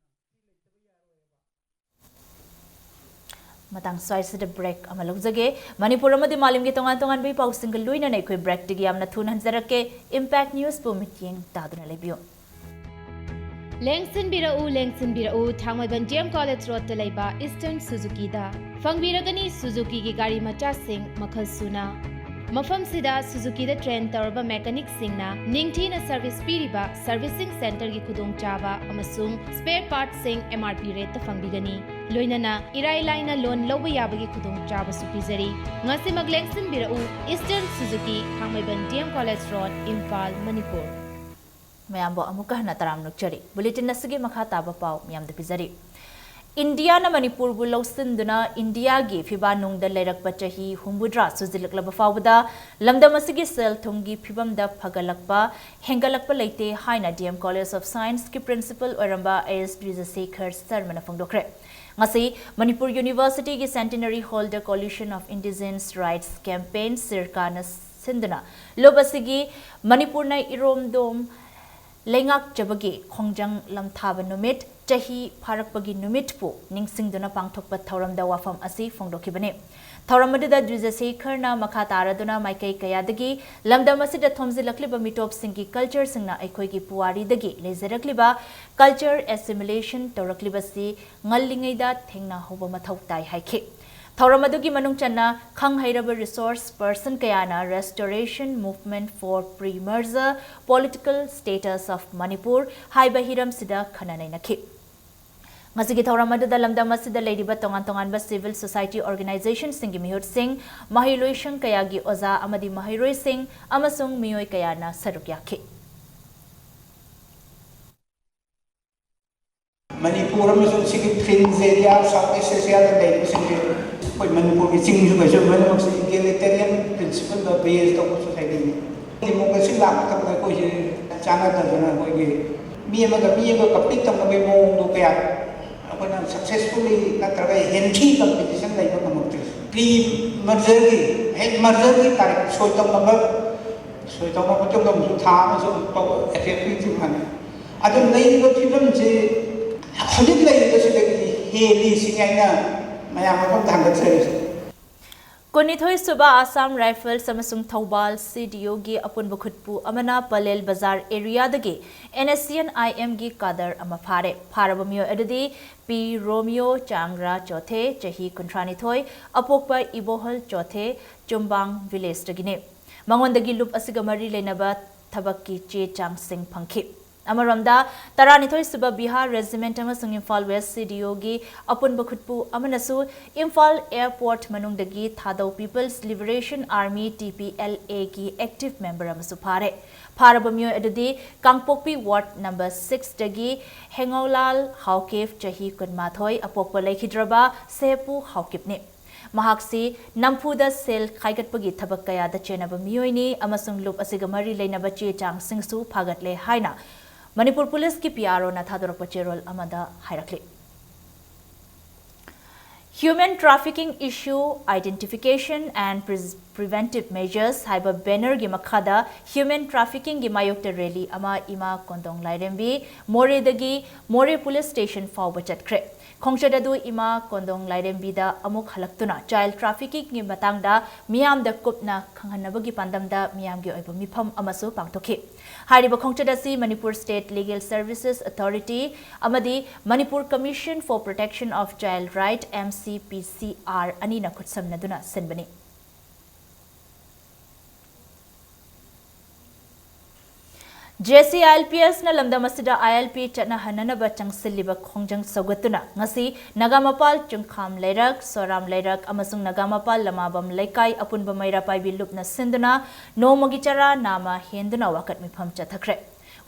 ꯃꯇꯥꯡ ꯁ꯭ꯋꯥꯏꯁꯤꯗ break ꯑꯃ ꯂꯧꯖꯒꯦ꯫ ꯃꯅꯤꯄꯨꯔ ꯑꯃꯗꯤ ꯃꯥꯂꯦꯝꯒꯤ ꯇꯣꯉꯥꯟ ꯇꯣꯉꯥꯟꯕ ꯏ ꯄꯥꯎꯁꯤꯡꯒ ꯂꯣꯏꯅꯅ ꯑꯩꯈꯣꯏ breakꯇꯒꯤ ꯌꯥꯝꯅ ꯊꯨꯅ ꯍꯟꯖꯔꯛꯀꯦ꯫ Impact Newsꯄꯨ ꯃꯤꯠꯌꯦꯡ ꯇꯥꯗꯨꯅ ꯂꯩꯕꯤꯌꯨ꯫ ꯂꯦꯡꯁꯤꯟꯕꯤꯔꯛꯎ, ꯂꯦꯡꯁꯤꯟꯕꯤꯔꯛꯎ, ꯊꯥꯡꯃꯩꯕꯟ D M College Roadꯇ ꯂꯩꯕ Eastern Suzukiꯗ꯫ ꯐꯪꯕꯤꯔꯒꯅꯤ Suzukiꯒꯤ ꯒꯥꯔꯤ ꯃꯆꯥꯁꯤꯡ ꯃꯈꯜ ꯁꯨꯅ꯫ ꯃꯐꯝꯁꯤꯗ Suzukiꯗ train ꯇꯧꯔꯕ mechanicꯁꯤꯡꯅ ꯅꯤꯡꯊꯤꯅ service ꯄꯤꯔꯤꯕ servicing centreꯒꯤ ꯈꯨꯗꯣꯡꯆꯥꯕ ꯑꯃꯁꯨꯡ spare partꯁꯤꯡ M R P rateꯇ ꯐꯪꯕꯤꯒꯅꯤ꯫ ꯂꯣꯏꯅꯅ ꯏꯔꯥꯏ ꯂꯥꯏꯅ loan ꯂꯧꯕ ꯌꯥꯕꯒꯤ ꯈꯨꯗꯣꯡꯆꯥꯕꯁꯨ ꯄꯤꯖꯔꯤ꯫ ꯉꯁꯤꯃꯛ ꯂꯦꯡꯁꯤꯟꯕꯤꯔꯛꯎ, Eastern Suzuki, ꯊꯥꯡꯃꯩꯕꯟ D M College Road, Imphal, Manipur. ꯃꯌꯥꯝꯕꯨ ꯑꯃꯨꯛꯀ ꯍꯟꯅ ꯇꯔꯥꯝꯅ ꯑꯣꯛꯆꯔꯤ꯫ ꯕꯨꯂꯦꯇꯤꯟ ꯑꯁꯤꯒꯤ ꯃꯈꯥ ꯇꯥꯕ ꯄꯥꯎ ꯃꯌꯥꯝꯗ ꯄꯤꯖꯔꯤ꯫ ꯏꯟꯗꯤꯌꯥꯅ ꯃꯅꯤꯄꯨꯔꯕꯨ ꯂꯧꯁꯤꯟꯗꯨꯅ ꯏꯟꯗꯤꯌꯥꯒꯤ ꯐꯤꯕꯥ ꯅꯨꯡꯗ ꯂꯩꯔꯛꯄ ꯆꯍꯤ ꯍꯨꯝꯐꯨꯇꯔꯥ ꯁꯨꯖꯤꯜꯂꯛꯂꯕ ꯐꯥꯎꯕꯗ ꯂꯝꯗꯝ ꯑꯁꯤꯒꯤ ꯁꯦꯜ ꯊꯨꯝꯒꯤ ꯐꯤꯕꯝꯗ ꯐꯒꯠꯂꯛꯄ, ꯍꯦꯟꯒꯠꯂꯛꯄ ꯂꯩꯇꯦ ꯍꯥꯏꯅ D M College of Scienceꯀꯤ principal ꯑꯣꯏꯔꯝꯕ ꯑꯦꯁ ꯗ꯭ꯋꯤꯖꯁꯦꯈꯔ ꯁꯔꯃꯅ ꯐꯣꯡꯗꯣꯛꯈ꯭ꯔꯦ꯫ ꯉꯁꯤ ꯃꯅꯤꯄꯨꯔ ꯌꯨꯅꯤꯚꯔꯁꯤꯇꯤꯒꯤ Centenary Hallꯗ Coalition of Indigenous Rights Campaign, ꯁꯤꯔꯀꯥꯅ ꯁꯤꯟꯗꯨꯅ ꯂꯨꯞ ꯑꯁꯤꯒꯤ ꯃꯅꯤꯄꯨꯔꯅ ꯏꯔꯣꯝꯗꯣꯝ ꯂꯩꯉꯥꯛꯆꯕꯒꯤ ꯈꯣꯡꯖꯪ ꯂꯝꯊꯥꯕ ꯅꯨꯃꯤꯠ, ꯆꯍꯤ ꯐꯥꯔꯛꯄꯒꯤ ꯅꯨꯃꯤꯠꯄꯨ ꯅꯤꯡꯁꯤꯡꯗꯨꯅ ꯄꯥꯡꯊꯣꯛꯄ ꯊꯧꯔꯝꯗ ꯋꯥꯐꯝ ꯑꯁꯤ ꯐꯣꯡꯗꯣꯛꯈꯤꯕꯅꯤ꯫ ꯊꯧꯔꯝ ꯑꯗꯨꯗ ꯗ꯭ꯋꯤꯖꯁꯦꯈꯔꯅ ꯃꯈꯥ ꯇꯥꯔꯗꯨꯅ ꯃꯥꯏꯀꯩ ꯀꯌꯥꯗꯒꯤ ꯂꯝꯗꯝ ꯑꯁꯤꯗ ꯊꯣꯝꯖꯤꯜꯂꯛꯂꯤꯕ ꯃꯤꯇꯣꯞꯁꯤꯡꯒꯤ cultureꯁꯤꯡꯅ ꯑꯩꯈꯣꯏꯒꯤ ꯄꯨꯋꯥꯔꯤꯗꯒꯤ ꯂꯩꯖꯔꯛꯂꯤꯕ culture assimilation ꯇꯧꯔꯛꯂꯤꯕꯁꯤ ꯉꯜꯂꯤꯉꯩꯗ ꯊꯦꯡꯅꯍꯧꯕ ꯃꯊꯧ ꯇꯥꯏ ꯍꯥꯏꯈꯤ꯫ ꯊꯧꯔꯝ ꯑꯗꯨꯒꯤ ꯃꯅꯨꯡ ꯆꯟꯅ ꯈꯪ ꯍꯩꯔꯕ resource person ꯀꯌꯥꯅ Restoration Movement for Pre-Merger Political Status of Manipur ꯍꯥꯏꯕ ꯍꯤꯔꯝꯁꯤꯗ ꯈꯟꯅ ꯅꯩꯅꯈꯤ꯫ ꯉꯁꯤꯒꯤ ꯊꯧꯔꯝ ꯑꯗꯨꯗ ꯂꯝꯗꯝ ꯑꯁꯤꯗ ꯂꯩꯔꯤꯕ ꯇꯣꯉꯥꯟ ꯇꯣꯉꯥꯟꯕ civil society organizationꯁꯤꯡꯒꯤ ꯃꯤꯍꯨꯠꯁꯤꯡ, ꯃꯍꯩꯂꯣꯏꯁꯪ ꯀꯌꯥꯒꯤ ꯑꯣꯖꯥ ꯑꯃꯗꯤ ꯃꯍꯩꯔꯣꯏꯁꯤꯡ ꯑꯃꯁꯨꯡ ꯃꯤꯑꯣꯏ ꯀꯌꯥꯅ ꯁꯔꯨꯛ ꯌꯥꯈꯤ꯫ ꯃꯅꯤꯄꯨꯔ ꯑꯃꯁꯨꯡ ꯁꯤꯒꯤ fringe area, South East Asiaꯗ ꯂꯩꯔꯤꯕꯁꯤꯡꯁꯦ ꯑꯩꯈꯣꯏ ꯃꯅꯤꯄꯨꯔꯒꯤ ꯆꯤꯡꯁꯨ ꯀꯩꯁꯨ ꯂꯣꯏꯅꯃꯛꯁꯦ egalitarian principleꯗ base ꯇꯧꯕ societyꯅꯤ꯫ Democracy ꯂꯥꯛꯄ ꯃꯇꯝꯗ ꯑꯩꯈꯣꯏꯁꯦ ꯆꯥꯟꯅꯗꯗꯅ ꯑꯩꯈꯣꯏꯒꯤ ꯃꯤ ꯑꯃꯒ ꯃꯤ ꯑꯃꯒ compete ꯇꯧꯅꯕꯒꯤ ꯃꯑꯣꯡꯗꯣ ꯀꯌꯥ ꯑꯩꯈꯣꯏꯅ successfully ꯅꯠꯇ꯭ꯔꯒ healthy competition ꯂꯩꯕ ꯉꯝꯃꯛꯇ꯭ꯔꯤ꯫ Pre-mergerꯒꯤ ꯍꯦꯛ mergerꯒꯤ ꯇꯥꯔꯤꯛ ꯁꯣꯏ ꯇꯧꯅꯕ, ꯁꯣꯏ ꯇꯧꯅꯕ ꯃꯇꯨꯡꯗ ꯑꯃꯨꯛꯁꯨ ꯊꯥ ꯑꯃꯁꯨ ꯇꯧꯕ effective ꯃꯥꯟꯅꯩ꯫ ꯑꯗꯨ ꯂꯩꯔꯤꯕ ꯐꯤꯕꯝꯁꯤ ꯍꯧꯖꯤꯛ ꯂꯩꯔꯤꯕꯁꯤꯗꯒꯤ ꯍꯦꯜꯂꯤ ꯁꯤꯅꯤ ꯑꯩꯅ ꯃꯌꯥꯝ ꯃꯐꯝꯗ ꯊꯥꯡꯒꯠꯆꯔꯤꯁꯦ꯫ ꯀꯨꯟꯅꯤꯊꯣꯏ ꯁꯨꯕ Assam Rifles ꯑꯃꯁꯨꯡ ꯊꯧꯕꯥꯜ CDUꯒꯤ ꯑꯄꯨꯟꯕ ꯈꯨꯠꯄꯨ ꯑꯃꯅ ꯄꯂꯦꯜ ꯕꯖꯥꯔ areaꯗꯒꯤ NSCN-IMꯒꯤ cadre ꯑꯃ ꯐꯥꯔꯦ꯫ ꯐꯥꯔꯕ ꯃꯤꯑꯣꯏ ꯑꯗꯨꯗꯤ ꯄꯤ ꯔꯣꯃꯤꯌꯣ ꯆꯥꯡꯒ꯭ꯔꯥ ꯆꯣꯊꯦ, ꯆꯍꯤ ꯀꯨꯟꯊ꯭ꯔꯥꯅꯤꯊꯣꯏ, ꯑꯄꯣꯛꯄ ꯏꯕꯣꯍꯜ ꯆꯣꯊꯦ, ꯆꯨꯝꯕꯥꯡ villageꯇꯒꯤꯅꯤ꯫ ꯃꯉꯣꯟꯗꯒꯤ ꯂꯨꯞ ꯑꯁꯤꯒ ꯃꯔꯤ ꯂꯩꯅꯕ ꯊꯕꯛꯀꯤ ꯆꯦ ꯆꯥꯡꯁꯤꯡ ꯐꯪꯈꯤ꯫ ꯑꯃꯔꯣꯝꯗ, ꯇꯔꯥꯅꯤꯊꯣꯏ ꯁꯨꯕ ꯕꯤꯍꯥꯔ ꯔꯦꯖꯤꯃꯦꯟꯠ ꯑꯃꯁꯨꯡ ꯏꯝꯐꯥꯜ ꯋꯦꯁ ꯁꯤ ꯗꯤ ꯑꯣꯒꯤ ꯑꯄꯨꯟꯕ ꯈꯨꯠꯄꯨ ꯑꯃꯅꯁꯨ ꯏꯝꯐꯥꯜ ꯑꯦꯌꯔꯄꯣꯔꯠ ꯃꯅꯨꯡꯗꯒꯤ ꯊꯥꯗꯧ people's liberation army, T P L ꯑꯦꯒꯤ ꯑꯦꯛꯇꯤꯚ ꯃꯦꯝꯕꯔ ꯑꯃꯁꯨ ꯐꯥꯔꯦ꯫ ꯐꯥꯔꯕ ꯃꯤꯑꯣꯏ ꯑꯗꯨꯗꯤ ꯀꯥꯡꯄꯣꯛꯄꯤ ꯋꯥꯔꯗ ꯅꯝꯕꯔ ꯁꯤꯛꯁꯇꯒꯤ ꯍꯦꯡꯉꯧꯂꯥꯜ ꯍꯥꯎꯀꯤꯞ, ꯆꯍꯤ ꯀꯨꯟꯃꯥꯊꯣꯏ, ꯑꯄꯣꯛꯄ ꯂꯩꯈꯤꯗ꯭ꯔꯕ ꯁꯦꯍꯦꯄꯨ ꯍꯥꯎꯀꯤꯞꯅꯤ꯫ ꯃꯍꯥꯛꯁꯤ ꯅꯝꯐꯨꯗ ꯁꯦꯜ ꯈꯥꯏꯒꯠꯄꯒꯤ ꯊꯕꯛ ꯀꯌꯥꯗ ꯆꯦꯟꯅꯕ ꯃꯤꯑꯣꯏꯅꯤ ꯑꯃꯁꯨꯡ ꯂꯨꯞ ꯑꯁꯤꯒ ꯃꯔꯤ ꯂꯩꯅꯕ ꯆꯦ ꯆꯥꯡꯁꯤꯡꯁꯨ ꯐꯥꯒꯠꯂꯦ ꯍꯥꯏꯅ ꯃꯅꯤꯄꯨꯔ ꯄꯨꯂꯤꯁꯀꯤ ꯄꯤ ꯑꯥꯔ ꯑꯣꯅ ꯊꯥꯗꯣꯔꯛꯄ ꯆꯦꯔꯣꯜ ꯑꯃꯗ ꯍꯥꯏꯔꯛꯂꯤ꯫ Human Trafficking Issue, Identification and Pre- Preventive Measures ꯍꯥꯏꯕ ꯕꯦꯅꯔꯒꯤ ꯃꯈꯥꯗ ꯍ꯭ꯌꯨꯃꯦꯟ ꯇ꯭ꯔꯥꯐꯤꯀꯤꯡꯒꯤ ꯃꯥꯌꯣꯛꯇ ꯔꯦꯂꯤ ꯑꯃ ꯏꯃꯥ ꯀꯣꯟꯗꯣꯡ ꯂꯥꯏꯔꯦꯝꯕꯤ ꯃꯣꯔꯦꯗꯒꯤ ꯃꯣꯔꯦ ꯄꯨꯂꯤꯁ ꯁ꯭ꯇꯦꯁꯟ ꯐꯥꯎꯕ ꯆꯠꯈ꯭ꯔꯦ꯫ ꯈꯣꯡꯆꯠ ꯑꯗꯨ ꯏꯃꯥ ꯀꯣꯟꯗꯣꯡ ꯂꯥꯏꯔꯦꯝꯕꯤꯗ ꯑꯃꯨꯛ ꯍꯜꯂꯛꯇꯨꯅ ꯆꯥꯏꯜ ꯇ꯭ꯔꯥꯐꯤꯀꯤꯡꯒꯤ ꯃꯇꯥꯡꯗ ꯃꯤꯌꯥꯝꯗ ꯀꯨꯞꯅ ꯈꯪꯍꯟꯅꯕꯒꯤ ꯄꯥꯟꯗꯝꯗ ꯃꯤꯌꯥꯝꯒꯤ ꯑꯣꯏꯕ ꯃꯤꯐꯝ ꯑꯃꯁꯨ ꯄꯥꯡꯊꯣꯛꯈꯤ꯫ ꯍꯥꯏꯔꯤꯕ ꯈꯣꯡꯆꯠ ꯑꯁꯤ Manipur state legal services authority ꯑꯃꯗꯤ Manipur Commission for Protection of Child Right, M C P C R, ꯑꯅꯤꯅ ꯈꯨꯠꯁꯝꯅꯗꯨꯅ ꯁꯤꯟꯕꯅꯤ꯫ J C I L P ꯑꯦꯁꯅ ꯂꯝꯗꯝ ꯑꯁꯤꯗ ꯑꯥꯏ ꯑꯦꯜ ꯄꯤ ꯆꯠꯅꯍꯟꯅꯅꯕ ꯆꯪꯁꯤꯜꯂꯤꯕ ꯈꯣꯡꯖꯪ ꯁꯧꯒꯠꯇꯨꯅ ꯉꯁꯤ ꯅꯒꯥꯃꯄꯥꯜ ꯆꯨꯡꯈꯥꯝ ꯂꯩꯔꯛ, ꯁꯣꯔꯥꯝ ꯂꯩꯔꯛ ꯑꯃꯁꯨꯡ ꯅꯒꯥꯃꯄꯥꯜ ꯂꯃꯥꯕꯝ ꯂꯩꯀꯥꯏ ꯑꯄꯨꯟꯕ ꯃꯩꯔꯥ ꯄꯥꯏꯕꯤ ꯂꯨꯞꯅ ꯁꯤꯟꯗꯨꯅ ꯅꯣꯡꯃꯒꯤ ꯆꯔꯥ ꯅꯥꯝꯃ ꯍꯦꯟꯗꯨꯅ ꯋꯥꯀꯠ ꯃꯤꯐꯝ ꯆꯠꯊꯈ꯭ꯔꯦ꯫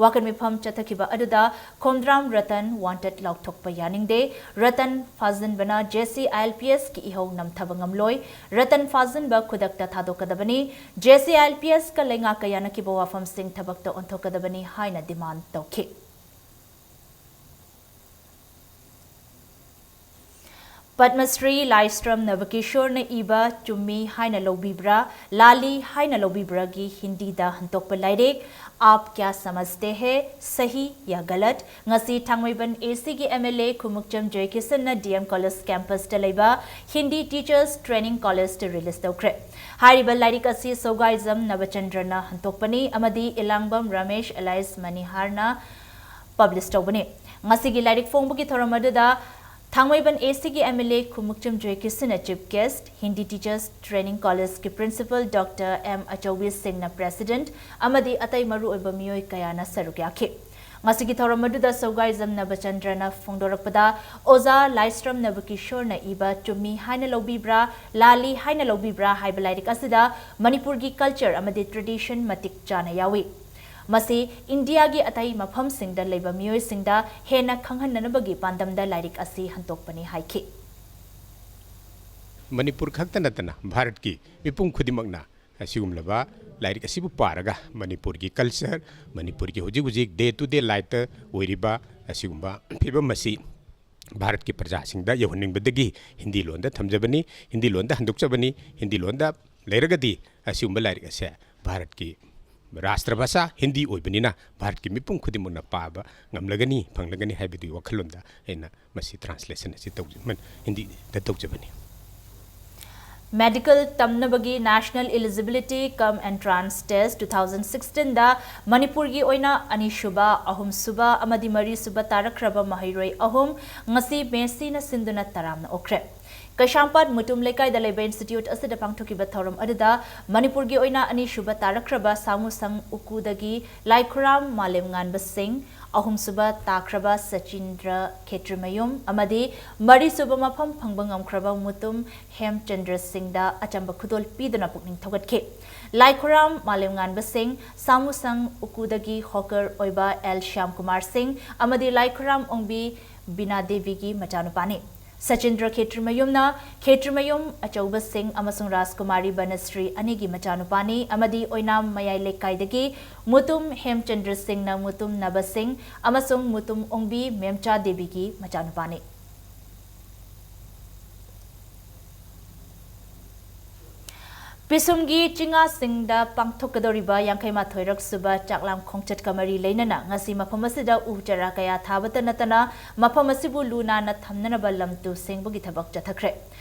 ꯋꯥꯀꯠ ꯃꯤꯐꯝ ꯆꯠꯊꯈꯤꯕ ꯑꯗꯨꯗ ꯈꯣꯝꯗ꯭ꯔꯥꯝ ꯔꯇꯟ ꯋꯥꯟꯇꯦꯗ ꯂꯥꯎꯊꯣꯛꯄ ꯌꯥꯅꯤꯡꯗꯦ, Ratan ꯐꯥꯖꯤꯟꯕꯅ J C I L P ꯑꯦꯁꯀꯤ ꯏꯍꯧ ꯅꯝꯊꯕ ꯉꯝꯂꯣꯏ, ꯔꯇꯟ ꯐꯥꯖꯤꯟꯕ ꯈꯨꯗꯛꯇ ꯊꯥꯗꯣꯛꯀꯗꯕꯅꯤ, J C I L P ask ꯂꯩꯉꯥꯛꯀ ꯌꯥꯅꯈꯤꯕ ꯋꯥꯐꯝꯁꯤꯡ ꯊꯕꯛꯇ ꯑꯣꯟꯊꯣꯛꯀꯗꯕꯅꯤ ꯍꯥꯏꯅ ꯗꯤꯃꯥꯟ ꯇꯧꯈꯤ꯫ ꯄꯗꯃꯁ꯭ꯔꯤ ꯂꯥꯏꯁ꯭ꯔꯝ ꯅꯕꯀꯤꯁꯣꯔꯅ ꯏꯕ ꯆꯨꯝꯃꯤ ꯍꯥꯏꯅ ꯂꯧꯕꯤꯕ꯭ꯔꯥ, ꯂꯥꯜꯂꯤ ꯍꯥꯏꯅ ꯂꯧꯕꯤꯕ꯭ꯔꯥꯒꯤ ꯍꯤꯟꯗꯤꯗ ꯍꯟꯗꯣꯛꯄ ꯂꯥꯏꯔꯤꯛ ꯑꯥꯞ ꯀ꯭ꯌꯥ ꯁꯃꯖꯇꯦ ꯍꯦ, ꯁꯍꯤ ꯌꯥ ꯒꯂꯠ, ꯉꯁꯤ ꯊꯥꯡꯃꯩꯕꯟ ꯑꯦ ꯁꯤꯒꯤ ꯑꯦꯝ ꯑꯦꯜ ꯑꯦ ꯈꯨꯃꯨꯛꯆꯝ ꯖꯣꯏꯀꯤꯁꯟꯅ ꯗꯤ ꯑꯦꯝ ꯀꯣꯂꯦꯖ ꯀꯦꯝꯄꯁꯇ ꯂꯩꯕ ꯍꯤꯟꯗꯤ ꯇꯤꯆꯔꯁ ꯇ꯭ꯔꯦꯅꯤꯡ ꯀꯣꯂꯦꯖꯇ ꯔꯤꯂꯤꯖ ꯇꯧꯈ꯭ꯔꯦ꯫ ꯍꯥꯏꯔꯤꯕ ꯂꯥꯏꯔꯤꯛ ꯑꯁꯤ ꯁꯧꯒꯥꯏꯖꯝ ꯅꯕꯆꯟꯗ꯭ꯔꯅ ꯍꯟꯗꯣꯛꯄꯅꯤ ꯑꯃꯗꯤ ꯏꯂꯥꯡꯕꯝ ꯔꯃꯦꯁ ꯑꯦꯂꯥꯏꯁ ꯃꯅꯤꯍꯥꯔꯅ ꯄꯕ꯭ꯂꯤꯁ ꯇꯧꯕꯅꯤ꯫ ꯉꯁꯤꯒꯤ ꯂꯥꯏꯔꯤꯛ ꯐꯣꯡꯕꯒꯤ ꯊꯧꯔꯝ ꯑꯗꯨꯗ ꯊꯥꯡꯃꯩꯕꯟ ꯑꯦ ꯁꯤꯒꯤ ꯑꯦꯝ ꯑꯦꯜ ꯑꯦ ꯈꯨꯃꯨꯛꯆꯝ ꯖꯣꯏꯀꯤꯁꯟꯅ chief guest, Hindi teachers training ꯀꯣꯂꯦꯖꯀꯤ ꯄ꯭ꯔꯤꯟꯁꯤꯄꯜ ꯗꯣꯛꯇꯔ ꯑꯦꯝ ꯑꯆꯧꯕꯤ ꯁꯤꯡꯅ ꯄ꯭ꯔꯦꯁꯤꯗꯦꯟꯠ ꯑꯃꯗꯤ ꯑꯇꯩ ꯃꯔꯨꯑꯣꯏꯕ ꯃꯤꯑꯣꯏ ꯀꯌꯥꯅ ꯁꯔꯨꯛ ꯌꯥꯈꯤ꯫ ꯉꯁꯤꯒꯤ ꯊꯧꯔꯝ ꯑꯗꯨꯗ ꯁꯧꯒꯥꯏꯖꯝ ꯅꯕꯆꯟꯗ꯭ꯔꯅ ꯐꯣꯡꯗꯣꯔꯛꯄꯗ, ꯑꯣꯖꯥ ꯂꯥꯏꯁ꯭ꯔꯝ ꯅꯕꯀꯤꯁꯣꯔꯅ ꯏꯕ ꯆꯨꯝꯃꯤ ꯍꯥꯏꯅ ꯂꯧꯕꯤꯕ꯭ꯔꯥ, ꯂꯥꯜꯂꯤ ꯍꯥꯏꯅ ꯂꯧꯕꯤꯕ꯭ꯔꯥ ꯍꯥꯏꯕ ꯂꯥꯏꯔꯤꯛ ꯑꯁꯤꯗ ꯃꯅꯤꯄꯨꯔꯒꯤ culture ꯑꯃꯗꯤ tradition ꯃꯇꯤꯛ ꯆꯥꯅ ꯌꯥꯎꯏ꯫ ꯃꯁꯤ ꯏꯟꯗꯤꯌꯥꯒꯤ ꯑꯇꯩ ꯃꯐꯝꯁꯤꯡꯗ ꯂꯩꯕ ꯃꯤꯑꯣꯏꯁꯤꯡꯗ ꯍꯦꯟꯅ ꯈꯪꯍꯟꯅꯅꯕꯒꯤ ꯄꯥꯟꯗꯝꯗ ꯂꯥꯏꯔꯤꯛ ꯑꯁꯤ ꯍꯟꯗꯣꯛꯄꯅꯤ ꯍꯥꯏꯈꯤ꯫ ꯃꯅꯤꯄꯨꯔ ꯈꯛꯇ ꯅꯠꯇꯅ ꯚꯥꯔꯠꯀꯤ ꯃꯤꯄꯨꯝ ꯈꯨꯗꯤꯡꯃꯛꯅ ꯑꯁꯤꯒꯨꯝꯂꯕ ꯂꯥꯏꯔꯤꯛ ꯑꯁꯤꯕꯨ ꯄꯥꯔꯒ ꯃꯅꯤꯄꯨꯔꯒꯤ culture, ꯃꯅꯤꯄꯨꯔꯒꯤ ꯍꯧꯖꯤꯛ ꯍꯧꯖꯤꯛ day to day lifeꯇ ꯑꯣꯏꯔꯤꯕ ꯑꯁꯤꯒꯨꯝꯕ ꯐꯤꯕꯝ ꯑꯁꯤ ꯚꯥꯔꯠꯀꯤ ꯄ꯭ꯔꯖꯥꯁꯤꯡꯗ ꯌꯧꯍꯟꯅꯤꯡꯕꯗꯒꯤ ꯍꯤꯟꯗꯤ ꯂꯣꯟꯗ ꯊꯝꯖꯕꯅꯤ, ꯍꯤꯟꯗꯤ ꯂꯣꯟꯗ ꯍꯟꯗꯣꯛꯆꯕꯅꯤ꯫ ꯍꯤꯟꯗꯤ ꯂꯣꯟꯗ ꯂꯩꯔꯒꯗꯤ ꯑꯁꯤꯒꯨꯝꯕ ꯂꯥꯏꯔꯤꯛ ꯑꯁꯦ ꯚꯥꯔꯠꯀꯤ ꯔꯥꯁꯇ꯭ꯔ ꯚꯥꯁꯥ ꯍꯤꯟꯗꯤ ꯑꯣꯏꯕꯅꯤꯅ ꯚꯥꯔꯠꯀꯤ ꯃꯤꯄꯨꯝ ꯈꯨꯗꯤꯡꯃꯛꯅ ꯄꯥꯕ ꯉꯝꯂꯒꯅꯤ, ꯐꯪꯂꯒꯅꯤ ꯍꯥꯏꯕꯗꯨꯒꯤ ꯋꯥꯈꯜꯂꯣꯟꯗ ꯑꯩꯅ ꯃꯁꯤ translation ꯑꯁꯤ ꯇꯧꯖ-, ꯃ-, ꯍꯤꯟꯗꯤꯗ ꯇꯧꯖꯕꯅꯤ꯫ Medical ꯇꯝꯅꯕꯒꯤ National Eligibility cum Entrance Test two thousand sixteen ꯗ ꯃꯅꯤꯄꯨꯔꯒꯤ ꯑꯣꯏꯅ ꯑꯅꯤꯁꯨꯕ, ꯑꯍꯨꯝꯁꯨꯕ ꯑꯃꯗꯤ ꯃꯔꯤꯁꯨꯕ ꯇꯥꯔꯛꯈ꯭ꯔꯕ ꯃꯍꯩꯔꯣꯏ ꯑꯍꯨꯝ ꯉꯁꯤ ꯃꯦꯁꯤꯅ ꯁꯤꯟꯗꯨꯅ ꯇꯔꯥꯝꯅ ꯑꯣꯛꯈ꯭ꯔꯦ꯫ ꯀꯩꯁꯥꯝꯄꯥꯠ ꯃꯨꯇꯨꯝ ꯂꯩꯀꯥꯏꯗ ꯂꯩꯕ institute ꯑꯁꯤꯗ ꯄꯥꯡꯊꯣꯛꯈꯤꯕ ꯊꯧꯔꯝ ꯑꯗꯨꯗ ꯃꯅꯤꯄꯨꯔꯒꯤ ꯑꯣꯏꯅ ꯑꯅꯤꯁꯨꯕ ꯇꯥꯔꯛꯈ꯭ꯔꯕ ꯁꯥꯃꯨꯁꯪ ꯎꯀꯨꯗꯒꯤ ꯂꯥꯏꯈꯨꯔꯥꯝ ꯃꯥꯂꯦꯝꯉꯥꯟꯕ ꯁꯤꯡ, ꯑꯍꯨꯝꯁꯨꯕ ꯇꯥꯈ꯭ꯔꯕ ꯁꯆꯤꯟꯗ꯭ꯔ ꯈꯦꯇ꯭ꯔꯤꯃꯌꯨꯝ ꯑꯃꯗꯤ ꯃꯔꯤꯁꯨꯕ ꯃꯐꯝ ꯐꯪꯕ ꯉꯝꯈ꯭ꯔꯕ ꯃꯨꯇꯨꯝ ꯍꯦꯝꯆꯟꯗ꯭ꯔ ꯁꯤꯡꯗ ꯑꯆꯝꯕ ꯈꯨꯗꯣꯜ ꯄꯤꯗꯨꯅ ꯄꯨꯛꯅꯤꯡ ꯊꯧꯒꯠꯈꯤ꯫ ꯂꯥꯏꯈꯨꯔꯥꯝ ꯃꯥꯂꯦꯝꯉꯥꯟꯕ ꯁꯤꯡ, ꯁꯥꯃꯨꯁꯪ ꯎꯀꯨꯗꯒꯤ hawker ꯑꯣꯏꯕ ꯑꯦꯜ ꯁ꯭ꯌꯥꯝ ꯀꯨꯃꯥꯔ ꯁꯤꯡ ꯑꯃꯗꯤ ꯂꯥꯏꯈꯨꯔꯥꯝ ꯑꯣꯡꯕꯤ ꯕꯤꯅꯥ ꯗꯦꯕꯤꯒꯤ ꯃꯆꯥꯅꯨꯄꯥꯅꯤ꯫ ꯁꯆꯤꯟꯗ꯭ꯔ ꯈꯦꯇ꯭ꯔꯤꯃꯌꯨꯝꯅ ꯈꯦꯇ꯭ꯔꯤꯃꯌꯨꯝ ꯑꯆꯧꯕ ꯁꯤꯡ ꯑꯃꯁꯨꯡ ꯔꯥꯖꯀꯨꯃꯥꯔꯤ ꯕꯅꯁ꯭ꯔꯤ ꯑꯅꯤꯒꯤ ꯃꯆꯥꯅꯨꯄꯥꯅꯤ ꯑꯃꯗꯤ ꯑꯣꯏꯅꯥꯝ ꯃꯌꯥꯏ ꯂꯩꯀꯥꯏꯗꯒꯤ ꯃꯨꯇꯨꯝ ꯍꯦꯝꯆꯟꯗ꯭ꯔ ꯁꯤꯡꯅ ꯃꯨꯇꯨꯝ ꯅꯕ ꯁꯤꯡ ꯑꯃꯁꯨꯡ ꯃꯨꯇꯨꯝ ꯑꯣꯡꯕꯤ ꯃꯦꯝꯆꯥ ꯗꯦꯕꯤꯒꯤ ꯃꯆꯥꯅꯨꯄꯥꯅꯤ꯫ ꯄꯤꯁꯨꯝꯒꯤ ꯆꯤꯡꯉꯥꯁꯤꯡꯗ ꯄꯥꯡꯊꯣꯛꯀꯗꯧꯔꯤꯕ ꯌꯥꯡꯈꯩ ꯃꯥꯊꯣꯏꯔꯛ ꯁꯨꯕ ꯆꯥꯛꯂꯥꯝ ꯈꯣꯡꯆꯠꯀ ꯃꯔꯤ ꯂꯩꯅꯅ ꯉꯁꯤ ꯃꯐꯝ ꯑꯁꯤꯗ ꯎ ꯆꯥꯔꯥ ꯀꯌꯥ ꯊꯥꯕꯇ ꯅꯠꯇꯅ ꯃꯐꯝ ꯑꯁꯤꯕꯨ ꯂꯨ ꯅꯥꯟꯅ ꯊꯝꯅꯅꯕ ꯂꯝ ꯇꯨ ꯁꯦꯡꯕꯒꯤ ꯊꯕꯛ ꯆꯠꯊꯈ꯭ꯔꯦ꯫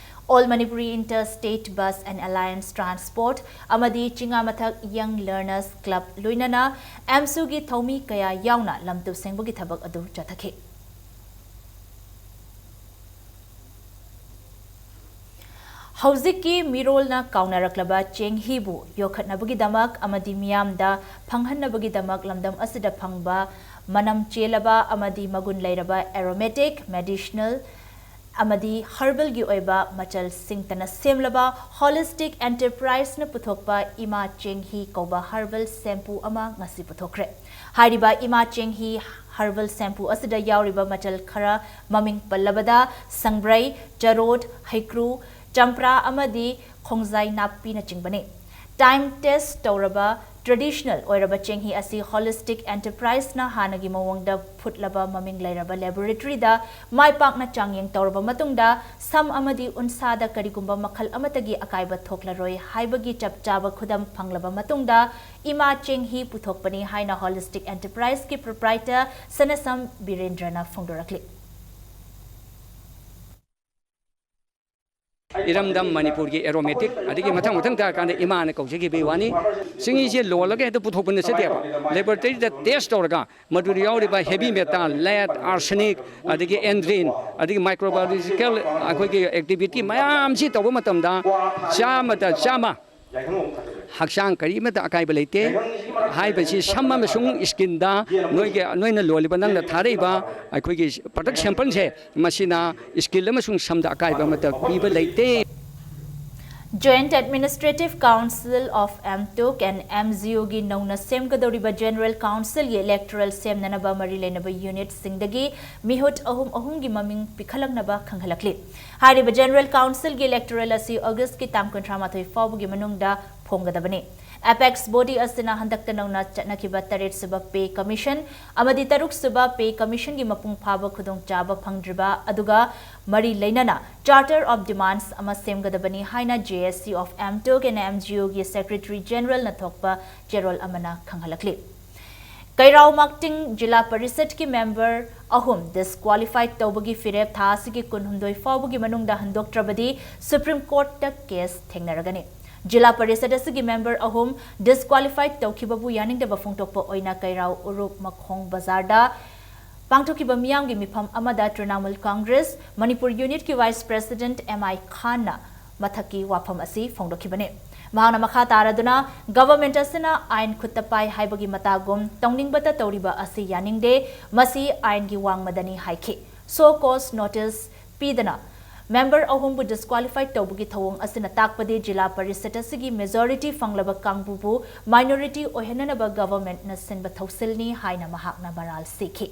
All Manipuri Inter State Bus and Alliance Transport ꯑꯃꯗꯤ ꯆꯤꯡꯉꯥ ꯃꯊꯛ Young Learners Club ꯂꯣꯏꯅꯅ ꯑꯦꯝꯁꯨꯒꯤ ꯊꯧꯃꯤ ꯀꯌꯥ ꯌꯥꯎꯅ ꯂꯝ ꯇꯨ ꯁꯦꯡꯕꯒꯤ ꯊꯕꯛ ꯑꯗꯨ ꯆꯠꯊꯈꯤ꯫ ꯍꯧꯖꯤꯛꯀꯤ ꯃꯤꯔꯣꯜꯅ ꯀꯥꯎꯅꯔꯛꯂꯕ ꯆꯦꯡꯍꯤꯕꯨ ꯌꯣꯛꯈꯠꯅꯕꯒꯤꯗꯃꯛ ꯑꯃꯗꯤ ꯃꯤꯌꯥꯝꯗ ꯐꯪꯍꯟꯅꯕꯒꯤꯗꯃꯛ ꯂꯝꯗꯝ ꯑꯁꯤꯗ ꯐꯪꯕ ꯃꯅꯝ ꯆꯦꯜꯂꯕ ꯑꯃꯗꯤ ꯃꯒꯨꯟ ꯂꯩꯔꯕ aromatic, medicinal ꯑꯃꯗꯤ herbal ꯒꯤ ꯑꯣꯏꯕ ꯃꯆꯜꯁꯤꯡꯇꯅ ꯁꯦꯝꯂꯕ Holistic Enterprise ꯅ ꯄꯨꯊꯣꯛꯄ ꯏꯃꯥ ꯆꯦꯡꯍꯤ ꯀꯧꯕ herbal shampoo ꯑꯃ ꯉꯁꯤ ꯄꯨꯊꯣꯛꯈ꯭ꯔꯦ꯫ ꯍꯥꯏꯔꯤꯕ ꯏꯃꯥ ꯆꯦꯡꯍꯤ herbal shampoo ꯑꯁꯤꯗ ꯌꯥꯎꯔꯤꯕ ꯃꯆꯜ ꯈꯔ ꯃꯃꯤꯡ ꯄꯜꯂꯕꯗ ꯁꯪꯕ꯭ꯔꯩ, ꯆꯔꯣꯠ, ꯍꯩꯀ꯭ꯔꯨ, ꯆꯝꯄ꯭ꯔꯥ ꯑꯃꯗꯤ ꯈꯣꯡꯖꯥꯏ ꯅꯥꯄꯤꯅꯆꯤꯡꯕꯅꯤ꯫ Time test ꯇꯧꯔꯕ traditional ꯑꯣꯏꯔꯕ ꯆꯦꯡꯍꯤ ꯑꯁꯤ Holistic Enterprise ꯅ ꯍꯥꯟꯅꯒꯤ ꯃꯑꯣꯡꯗ ꯐꯨꯠꯂꯕ ꯃꯃꯤꯡ ꯂꯩꯔꯕ laboratory ꯗ ꯃꯥꯏ ꯄꯥꯛꯅ ꯆꯥꯡꯌꯦꯡ ꯇꯧꯔꯕ ꯃꯇꯨꯡꯗ ꯁꯝ ꯑꯃꯗꯤ ꯎꯟꯁꯥꯗ ꯀꯔꯤꯒꯨꯝꯕ ꯃꯈꯜ ꯑꯃꯠꯇꯒꯤ ꯑꯀꯥꯏꯕ ꯊꯣꯛꯂꯔꯣꯏ ꯍꯥꯏꯕꯒꯤ ꯆꯞ ꯆꯥꯕ ꯈꯨꯗꯝ ꯐꯪꯂꯕ ꯃꯇꯨꯡꯗ ꯏꯃꯥ ꯆꯦꯡꯍꯤ ꯄꯨꯊꯣꯛꯄꯅꯤ ꯍꯥꯏꯅ Holistic Enterprise ꯀꯤ proprietor ꯁꯅꯁꯝ ꯕꯤꯔꯦꯟꯗ꯭ꯔꯅ ꯐꯣꯡꯗꯣꯔꯛꯂꯤ꯫ ꯏꯔꯝꯗꯝ ꯃꯅꯤꯄꯨꯔꯒꯤ aromatic, ꯑꯗꯒꯤ ꯃꯊꯪ ꯃꯊꯪ ꯇꯥꯔꯀꯥꯟꯗ ꯏꯃꯥꯅ ꯀꯧꯖꯈꯤꯕꯒꯤ ꯋꯥꯅꯤ꯫ ꯆꯤꯡꯍꯤꯁꯦ ꯂꯣꯜꯂꯒ ꯍꯦꯛꯇ ꯄꯨꯊꯣꯛꯄ ꯅꯠꯆꯗꯦꯕ, laboratory ꯗ test ꯇꯧꯔꯒ ꯃꯗꯨꯗ ꯌꯥꯎꯔꯤꯕ heavy metal, lead, arsenic, ꯑꯗꯒꯤ andrin, ꯑꯗꯒꯤ microbiological ꯑꯩꯈꯣꯏꯒꯤ activity ꯃꯌꯥꯝꯁꯤ ꯇꯧꯕ ꯃꯇꯝꯗ ꯆꯥꯝꯃꯗ ꯆꯥꯝꯃ ꯍꯛꯆꯥꯡ ꯀꯔꯤꯃꯠꯇ ꯑꯀꯥꯏꯕ ꯂꯩꯇꯦ꯫ ꯍꯥꯏꯕꯁꯤ ꯁꯝ ꯑꯃꯁꯨꯡ skin ꯗ ꯅꯣꯏꯒꯤ, ꯅꯣꯏꯅ ꯂꯣꯜꯂꯤꯕ, ꯅꯪꯅ ꯊꯥꯔꯛꯏꯕ ꯑꯩꯈꯣꯏꯒꯤ product sample ꯁꯦ, ꯃꯁꯤꯅ skin ꯑꯃꯁꯨꯡ ꯁꯝꯗ ꯑꯀꯥꯏꯕ ꯑꯃꯠꯇ ꯄꯤꯕ ꯂꯩꯇꯦ꯫ Joint Administrative Council of M Tok and M G O ꯒꯤ ꯅꯧꯅ ꯁꯦꯝꯒꯗꯧꯔꯤꯕ General Council ꯒꯤ electoral ꯁꯦꯝꯅꯅꯕ ꯃꯔꯤ ꯂꯩꯅꯕ unit ꯁꯤꯡꯗꯒꯤ ꯃꯤꯍꯨꯠ ꯑꯍꯨꯝ ꯑꯍꯨꯝꯒꯤ ꯃꯃꯤꯡ ꯄꯤꯈꯠꯂꯛꯅꯕ ꯈꯪꯍꯜꯂꯛꯂꯤ꯫ ꯍꯥꯏꯔꯤꯕ General Council ꯒꯤ electoral ꯑꯁꯤ August ꯀꯤ ꯇꯥꯡ ꯀꯨꯟꯊ꯭ꯔꯥ ꯃꯥꯊꯣꯏ ꯐꯥꯎꯕꯒꯤ ꯃꯅꯨꯡꯗ ꯐꯣꯡꯒꯗꯕꯅꯤ꯫ Apex body ꯑꯁꯤꯅ ꯍꯟꯗꯛꯇ ꯅꯧꯅ ꯆꯠꯅꯈꯤꯕ ꯇꯔꯦꯠ ꯁꯨꯕ Pay Commission ꯑꯃꯗꯤ ꯇꯔꯨꯛ ꯁꯨꯕ Pay Commission ꯒꯤ ꯃꯄꯨꯡ ꯐꯥꯕ ꯈꯨꯗꯣꯡꯆꯥꯕ ꯐꯪꯗ꯭ꯔꯤꯕ ꯑꯗꯨꯒ ꯃꯔꯤ ꯂꯩꯅꯅ Charter of Demands ꯑꯃ ꯁꯦꯝꯒꯗꯕꯅꯤ ꯍꯥꯏꯅ J S C of M Tok and M G O ꯒꯤ Secretary General ꯅ ꯊꯣꯛꯄ ꯆꯦꯔꯣꯜ ꯑꯃꯅ ꯈꯪꯍꯜꯂꯛꯂꯤ꯫ ꯀꯩꯔꯥꯎ ꯃꯥꯛꯇꯤꯡ ꯖꯤꯂꯥ ꯄꯔꯤꯁꯠꯀꯤ member ꯑꯍꯨꯝ disqualify ꯇꯧꯕꯒꯤ ꯐꯤꯔꯦꯞ ꯊꯥ ꯑꯁꯤꯒꯤ ꯀꯨꯟꯍꯨꯝꯗꯣꯏ ꯐꯥꯎꯕꯒꯤ ꯃꯅꯨꯡꯗ ꯍꯟꯗꯣꯛꯇ꯭ꯔꯕꯗꯤ Supreme Court ꯇ case ꯊꯦꯡꯅꯔꯒꯅꯤ꯫ ꯖꯤꯂꯥ ꯄꯔꯤꯁꯠ ꯑꯁꯤꯒꯤ member ꯑꯍꯨꯝ disqualify ꯇꯧꯈꯤꯕꯕꯨ ꯌꯥꯅꯤꯡꯗꯕ ꯐꯣꯡꯗꯣꯛꯄ ꯑꯣꯏꯅ ꯀꯩꯔꯥꯎ ꯎꯔꯨꯞ ꯃꯈꯣꯡ ꯕꯖꯥꯔꯗ ꯄꯥꯡꯊꯣꯛꯈꯤꯕ ꯃꯤꯌꯥꯝꯒꯤ ꯃꯤꯐꯝ ꯑꯃꯗ Trinamool Congress ꯃꯅꯤꯄꯨꯔ unit ꯀꯤ vice president M I ꯈꯥꯟꯅ ꯃꯊꯛꯀꯤ ꯋꯥꯐꯝ ꯑꯁꯤ ꯐꯣꯡꯗꯣꯛꯈꯤꯕꯅꯤ꯫ ꯃꯍꯥꯛꯅ ꯃꯈꯥ ꯇꯥꯔꯗꯨꯅ, ꯒꯚꯔꯟꯃꯦꯟꯠ ꯑꯁꯤꯅ ꯑꯥꯏꯟ ꯈꯨꯠꯇ ꯄꯥꯏ ꯍꯥꯏꯕꯒꯤ ꯃꯇꯥꯒꯨꯝ ꯇꯧꯅꯤꯡꯕꯇ ꯇꯧꯔꯤꯕ ꯑꯁꯤ ꯌꯥꯅꯤꯡꯗꯦ, ꯃꯁꯤ ꯑꯥꯏꯟꯒꯤ ꯋꯥꯡꯃꯗꯅꯤ ꯍꯥꯏꯈꯤ꯫ ꯁꯣ ꯀꯣꯖ ꯅꯣꯇꯤꯁ ꯄꯤꯗꯅ ꯃꯦꯝꯕꯔ ꯑꯍꯨꯝꯕꯨ ꯗꯤꯁꯀ꯭ꯋꯥꯂꯤꯐꯥꯏ ꯇꯧꯕꯒꯤ ꯊꯧꯑꯣꯡ ꯑꯁꯤꯅ ꯇꯥꯛꯄꯗꯤ ꯖꯤꯂꯥ ꯄꯔꯤꯁꯠ ꯑꯁꯤꯒꯤ ꯃꯦꯖꯣꯔꯤꯇꯤ ꯐꯪꯂꯕ ꯀꯥꯡꯕꯨꯕꯨ ꯃꯥꯏꯅꯣꯔꯤꯇꯤ ꯑꯣꯏꯍꯟꯅꯅꯕ ꯒꯚꯔꯟꯃꯦꯟꯠꯅ ꯁꯤꯟꯕ ꯊꯧꯁꯤꯜꯅꯤ ꯍꯥꯏꯅ ꯃꯍꯥꯛꯅ ꯃꯔꯥꯜ ꯁꯤꯈꯤ꯫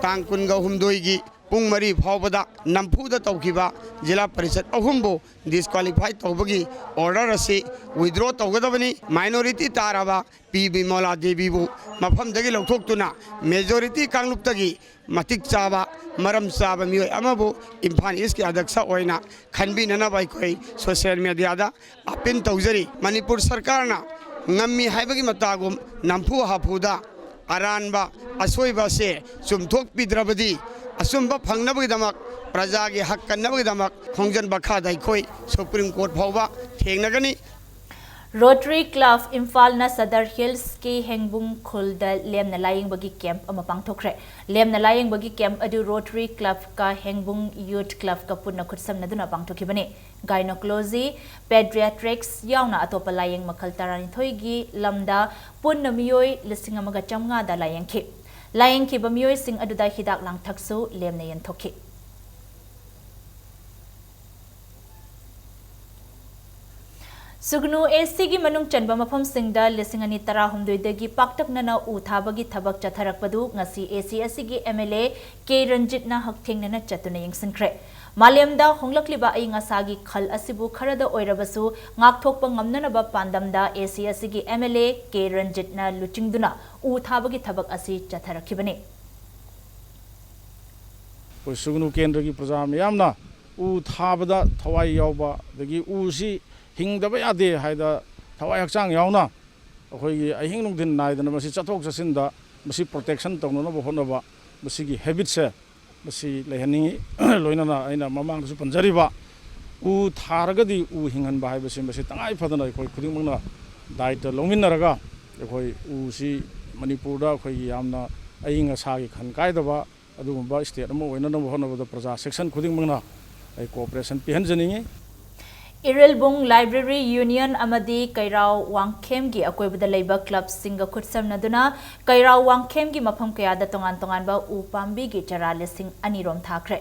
ꯇꯥꯡ ꯀꯨꯟꯒ ꯍꯨꯝꯗꯣꯏꯒꯤ ꯄꯨꯡ ꯃꯔꯤ ꯐꯥꯎꯕꯗ ꯅꯝꯐꯨꯗ ꯇꯧꯈꯤꯕ ꯖꯤꯂꯥ ꯄꯔꯤꯁꯠ ꯑꯍꯨꯝꯕꯨ ꯗꯤꯁꯀ꯭ꯋꯥꯂꯤꯐꯥꯏ ꯇꯧꯕꯒꯤ ꯑꯣꯔꯗꯔ ꯑꯁꯤ ꯋꯤꯗ꯭ꯔꯣ ꯇꯧꯒꯗꯕꯅꯤ꯫ ꯃꯥꯏꯅꯣꯔꯤꯇꯤ ꯇꯥꯔꯕ ꯄꯤ ꯕꯤꯃꯣꯂꯥ ꯗꯦꯕꯤꯕꯨ ꯃꯐꯝꯗꯒꯤ ꯂꯧꯊꯣꯛꯇꯨꯅ ꯃꯦꯖꯣꯔꯤꯇꯤ ꯀꯥꯡꯂꯨꯞꯇꯒꯤ ꯃꯇꯤꯛ ꯆꯥꯕ, ꯃꯔꯝ ꯆꯥꯕ ꯃꯤꯑꯣꯏ ꯑꯃꯕꯨ ꯏꯝꯐꯥꯜ ꯏꯁꯀꯤ ꯑꯗ꯭ꯌꯛꯁ ꯑꯣꯏꯅ ꯈꯟꯕꯤꯅꯅꯕ ꯑꯩꯈꯣꯏ ꯁꯣꯁꯤꯌꯦꯜ ꯃꯦꯗꯤꯌꯥꯗ ꯑꯄꯤꯜ ꯇꯧꯖꯔꯤ꯫ ꯃꯅꯤꯄꯨꯔ ꯁꯔꯀꯥꯔꯅ ꯉꯝꯃꯤ ꯍꯥꯏꯕꯒꯤ ꯃꯇꯥꯒꯨꯝ ꯅꯝꯐꯨ ꯍꯥꯐꯨꯗ ꯑꯔꯥꯟꯕ ꯑꯁꯣꯏꯕ ꯑꯁꯦ ꯆꯨꯝꯊꯣꯛꯄꯤꯗ꯭ꯔꯕꯗꯤ ꯑꯆꯨꯝꯕ ꯐꯪꯅꯕꯒꯤꯗꯃꯛ, ꯄ꯭ꯔꯖꯥꯒꯤ ꯍꯛ ꯀꯟꯅꯕꯒꯤꯗꯃꯛ ꯈꯣꯡꯖꯟ ꯃꯈꯥꯗ ꯑꯩꯈꯣꯏ ꯁꯨꯄ꯭ꯔꯤꯝ ꯀꯣꯔꯠ ꯐꯥꯎꯕ ꯊꯦꯡꯅꯒꯅꯤ꯫ ꯔꯣꯇꯔꯤ ꯀ꯭ꯂꯕ ꯏꯝꯐꯥꯜꯅ ꯁꯗꯔ ꯍꯤꯜꯁꯀꯤ ꯍꯦꯡꯕꯨꯡ ꯈꯨꯜꯗ ꯂꯦꯝꯅ ꯂꯥꯌꯦꯡꯕꯒꯤ ꯀꯦꯝꯞ ꯑꯃ ꯄꯥꯡꯊꯣꯛꯈ꯭ꯔꯦ꯫ ꯂꯦꯝꯅ ꯂꯥꯌꯦꯡꯕꯒꯤ ꯀꯦꯝꯞ ꯑꯗꯨ ꯔꯣꯇꯔꯤ ꯀ꯭ꯂꯕꯀ ꯍꯦꯡꯕꯨꯡ ꯌꯨꯊ ꯀ꯭ꯂꯕꯀ ꯄꯨꯟꯅ ꯈꯨꯠꯁꯝꯅꯗꯨꯅ ꯄꯥꯡꯊꯣꯛꯈꯤꯕꯅꯤ꯫ ꯒꯥꯏꯅꯣꯀꯣꯂꯣꯖꯤ, ꯄꯦꯗ꯭ꯔꯤꯌꯥꯇ꯭ꯔꯤꯛꯁ ꯌꯥꯎꯅ ꯑꯇꯣꯞꯄ ꯂꯥꯌꯦꯡ ꯃꯈꯜ ꯇꯔꯥꯅꯤꯊꯣꯏꯒꯤ ꯂꯝꯗ ꯄꯨꯟꯅ ꯃꯤꯑꯣꯏ ꯂꯤꯁꯤꯡ ꯑꯃꯒ ꯆꯥꯝꯃꯉꯥꯗ ꯂꯥꯌꯦꯡꯈꯤ꯫ ꯂꯥꯌꯦꯡꯈꯤꯕ ꯃꯤꯑꯣꯏꯁꯤꯡ ꯑꯗꯨꯗ ꯍꯤꯗꯥꯛ ꯂꯥꯡꯊꯛꯁꯨ ꯂꯦꯝꯅ ꯌꯦꯟꯊꯣꯛꯈꯤ꯫ ꯁꯨꯒꯅꯨ ꯑꯦꯁꯤꯒꯤ ꯃꯅꯨꯡ ꯆꯟꯕ ꯃꯐꯝꯁꯤꯡꯗ ꯂꯤꯁꯤꯡ ꯑꯅꯤ ꯇꯔꯥꯍꯨꯝꯗꯣꯏꯗꯒꯤ ꯄꯥꯛꯇꯛꯅꯅ ꯎ ꯊꯥꯕꯒꯤ ꯊꯕꯛ ꯆꯠꯊꯔꯛꯄꯗꯨ ꯉꯁꯤ ꯑꯦꯁꯤ ꯑꯁꯤꯒꯤ MLA ꯀꯦ ꯔꯟꯖꯤꯠꯅ ꯍꯛꯊꯦꯡꯅꯅ ꯆꯠꯇꯨꯅ ꯌꯦꯡꯁꯤꯟꯈ꯭ꯔꯦ꯫ ꯃꯥꯂꯦꯝꯗ ꯍꯣꯡꯂꯛꯂꯤꯕ ꯑꯏꯪ ꯑꯁꯥꯒꯤ ꯈꯜ ꯑꯁꯤꯕꯨ ꯈꯔꯗ ꯑꯣꯏꯔꯕꯁꯨ ꯉꯥꯛꯊꯣꯛꯄ ꯉꯝꯅꯅꯕ ꯄꯥꯟꯗꯝꯗ ꯑꯦꯁꯤ ꯑꯁꯤꯒꯤ MLA ꯀꯦ ꯔꯟꯖꯤꯠꯅ ꯂꯨꯆꯤꯡꯗꯨꯅ ꯎ ꯊꯥꯕꯒꯤ ꯊꯕꯛ ꯑꯁꯤ ꯆꯠꯊꯔꯛꯈꯤꯕꯅꯤ꯫ ꯑꯩꯈꯣꯏ ꯁꯨꯒꯅꯨ ꯀꯦꯟꯗ꯭ꯔꯒꯤ ꯄ꯭ꯔꯖꯥ ꯃꯤꯌꯥꯝꯅ ꯎ ꯊꯥꯕꯗ ꯊꯋꯥꯏ ꯌꯥꯎꯕ, ꯑꯗꯒꯤ ꯎꯁꯤ ꯍꯤꯡꯗꯕ ꯌꯥꯗꯦ ꯍꯥꯏꯗ ꯊꯋꯥꯏ ꯍꯛꯆꯥꯡ ꯌꯥꯎꯅ ꯑꯩꯈꯣꯏꯒꯤ ꯑꯍꯤꯡ ꯅꯨꯡꯊꯤꯜ ꯅꯥꯏꯗꯅ ꯃꯁꯤ ꯆꯠꯊꯣꯛ ꯆꯠꯁꯤꯟꯗ ꯃꯁꯤ ꯄ꯭ꯔꯣꯇꯦꯛꯁꯟ ꯇꯧꯅꯅꯕ ꯍꯣꯠꯅꯕ, ꯃꯁꯤꯒꯤ ꯍꯦꯕꯤꯠꯁꯦ ꯃꯁꯤ ꯂꯩꯍꯟꯅꯤꯡꯏ꯫ ꯂꯣꯏꯅꯅ ꯑꯩꯅ ꯃꯃꯥꯡꯗꯁꯨ ꯄꯟꯖꯔꯤꯕ, ꯎ ꯊꯥꯔꯒꯗꯤ ꯎ ꯍꯤꯡꯍꯟꯕ ꯍꯥꯏꯕꯁꯤ ꯃꯁꯤ ꯇꯉꯥꯏ ꯐꯗꯅ ꯑꯩꯈꯣꯏ ꯈꯨꯗꯤꯡꯃꯛꯅ ꯗꯥꯏꯇ ꯂꯧꯃꯤꯟꯅꯔꯒ ꯑꯩꯈꯣꯏ ꯎꯁꯤ ꯃꯅꯤꯄꯨꯔꯗ ꯑꯩꯈꯣꯏꯒꯤ ꯌꯥꯝꯅ ꯑꯏꯪ ꯑꯁꯥꯒꯤ ꯈꯟ ꯀꯥꯏꯗꯕ ꯑꯗꯨꯒꯨꯝꯕ ꯁ꯭ꯇꯦꯠ ꯑꯃ ꯑꯣꯏꯅꯅꯕ ꯍꯣꯠꯅꯕꯗ ꯄ꯭ꯔꯖꯥ ꯁꯦꯛꯁꯟ ꯈꯨꯗꯤꯡꯃꯛꯅ ꯑꯩ ꯀꯣꯑꯣꯄꯔꯦꯁꯟ ꯄꯤꯍꯟꯖꯅꯤꯡꯏ꯫ ꯏꯔꯤꯜꯕꯨꯡ ꯂꯥꯏꯕ꯭ꯔꯦꯔꯤ ꯌꯨꯅꯤꯌꯟ ꯑꯃꯗꯤ ꯀꯩꯔꯥꯎ ꯋꯥꯡꯈꯦꯝꯒꯤ ꯑꯀꯣꯏꯕꯗ ꯂꯩꯕ ꯀ꯭ꯂꯕꯁꯤꯡꯒ ꯈꯨꯠꯁꯝꯅꯗꯨꯅ ꯀꯩꯔꯥꯎ ꯋꯥꯡꯈꯦꯝꯒꯤ ꯃꯐꯝ ꯀꯌꯥꯗ ꯇꯣꯉꯥꯟ ꯇꯣꯉꯥꯟꯕ ꯎ ꯄꯥꯝꯕꯤꯒꯤ ꯆꯔꯥ ꯂꯤꯁꯤꯡ ꯑꯅꯤ ꯔꯣꯝ ꯊꯥꯈ꯭ꯔꯦ꯫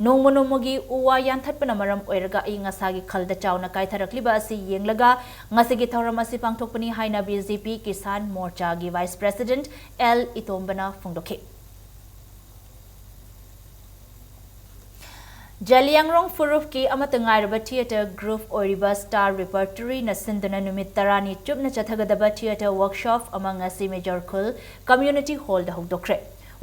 ꯅꯣꯡꯃ ꯅꯣꯡꯃꯒꯤ ꯎ ꯋꯥ ꯌꯥꯟꯊꯠꯄꯅ ꯃꯔꯝ ꯑꯣꯏꯔꯒ ꯑꯏꯪ ꯑꯁꯥꯒꯤ ꯈꯜꯗ ꯆꯥꯎꯅ ꯀꯥꯏꯊꯔꯛꯂꯤꯕ ꯑꯁꯤ ꯌꯦꯡꯂꯒ ꯉꯁꯤꯒꯤ ꯊꯧꯔꯝ ꯑꯁꯤ ꯄꯥꯡꯊꯣꯛꯄꯅꯤ ꯍꯥꯏꯅ ꯕꯤ ꯖꯦ ꯄꯤ ꯀꯤꯁꯥꯟ ꯃꯣꯔꯆꯥꯒꯤ ꯚꯥꯏꯁ ꯄ꯭ꯔꯦꯁꯤꯗꯦꯟꯠ ꯑꯦꯜ ꯏꯇꯣꯝꯕꯅ ꯐꯣꯡꯗꯣꯛꯈꯤ꯫ ꯖꯂꯤꯌꯥꯡꯔꯣꯡ ꯐꯨꯔꯨꯞꯀꯤ ꯑꯃꯠꯇ ꯉꯥꯏꯔꯕ ꯊꯤꯌꯦꯇꯔ ꯒ꯭ꯔꯨꯞ ꯑꯣꯏꯔꯤꯕ ꯁ꯭ꯇꯥꯔ ꯔꯤꯄꯔꯇꯔꯤꯅ ꯁꯤꯟꯗꯨꯅ ꯅꯨꯃꯤꯠ ꯇꯔꯥꯅꯤ ꯆꯨꯞꯅ ꯆꯠꯊꯒꯗꯕ ꯊꯤꯌꯦꯇꯔ ꯋꯔꯛꯁꯣꯞ ꯑꯃ ꯉꯁꯤ ꯃꯦꯖꯣꯔ ꯈꯨꯜ ꯀꯝꯃ꯭ꯌꯨꯅꯤꯇꯤ ꯍꯣꯜꯗ ꯍꯧꯗꯣꯛꯈ꯭ꯔꯦ꯫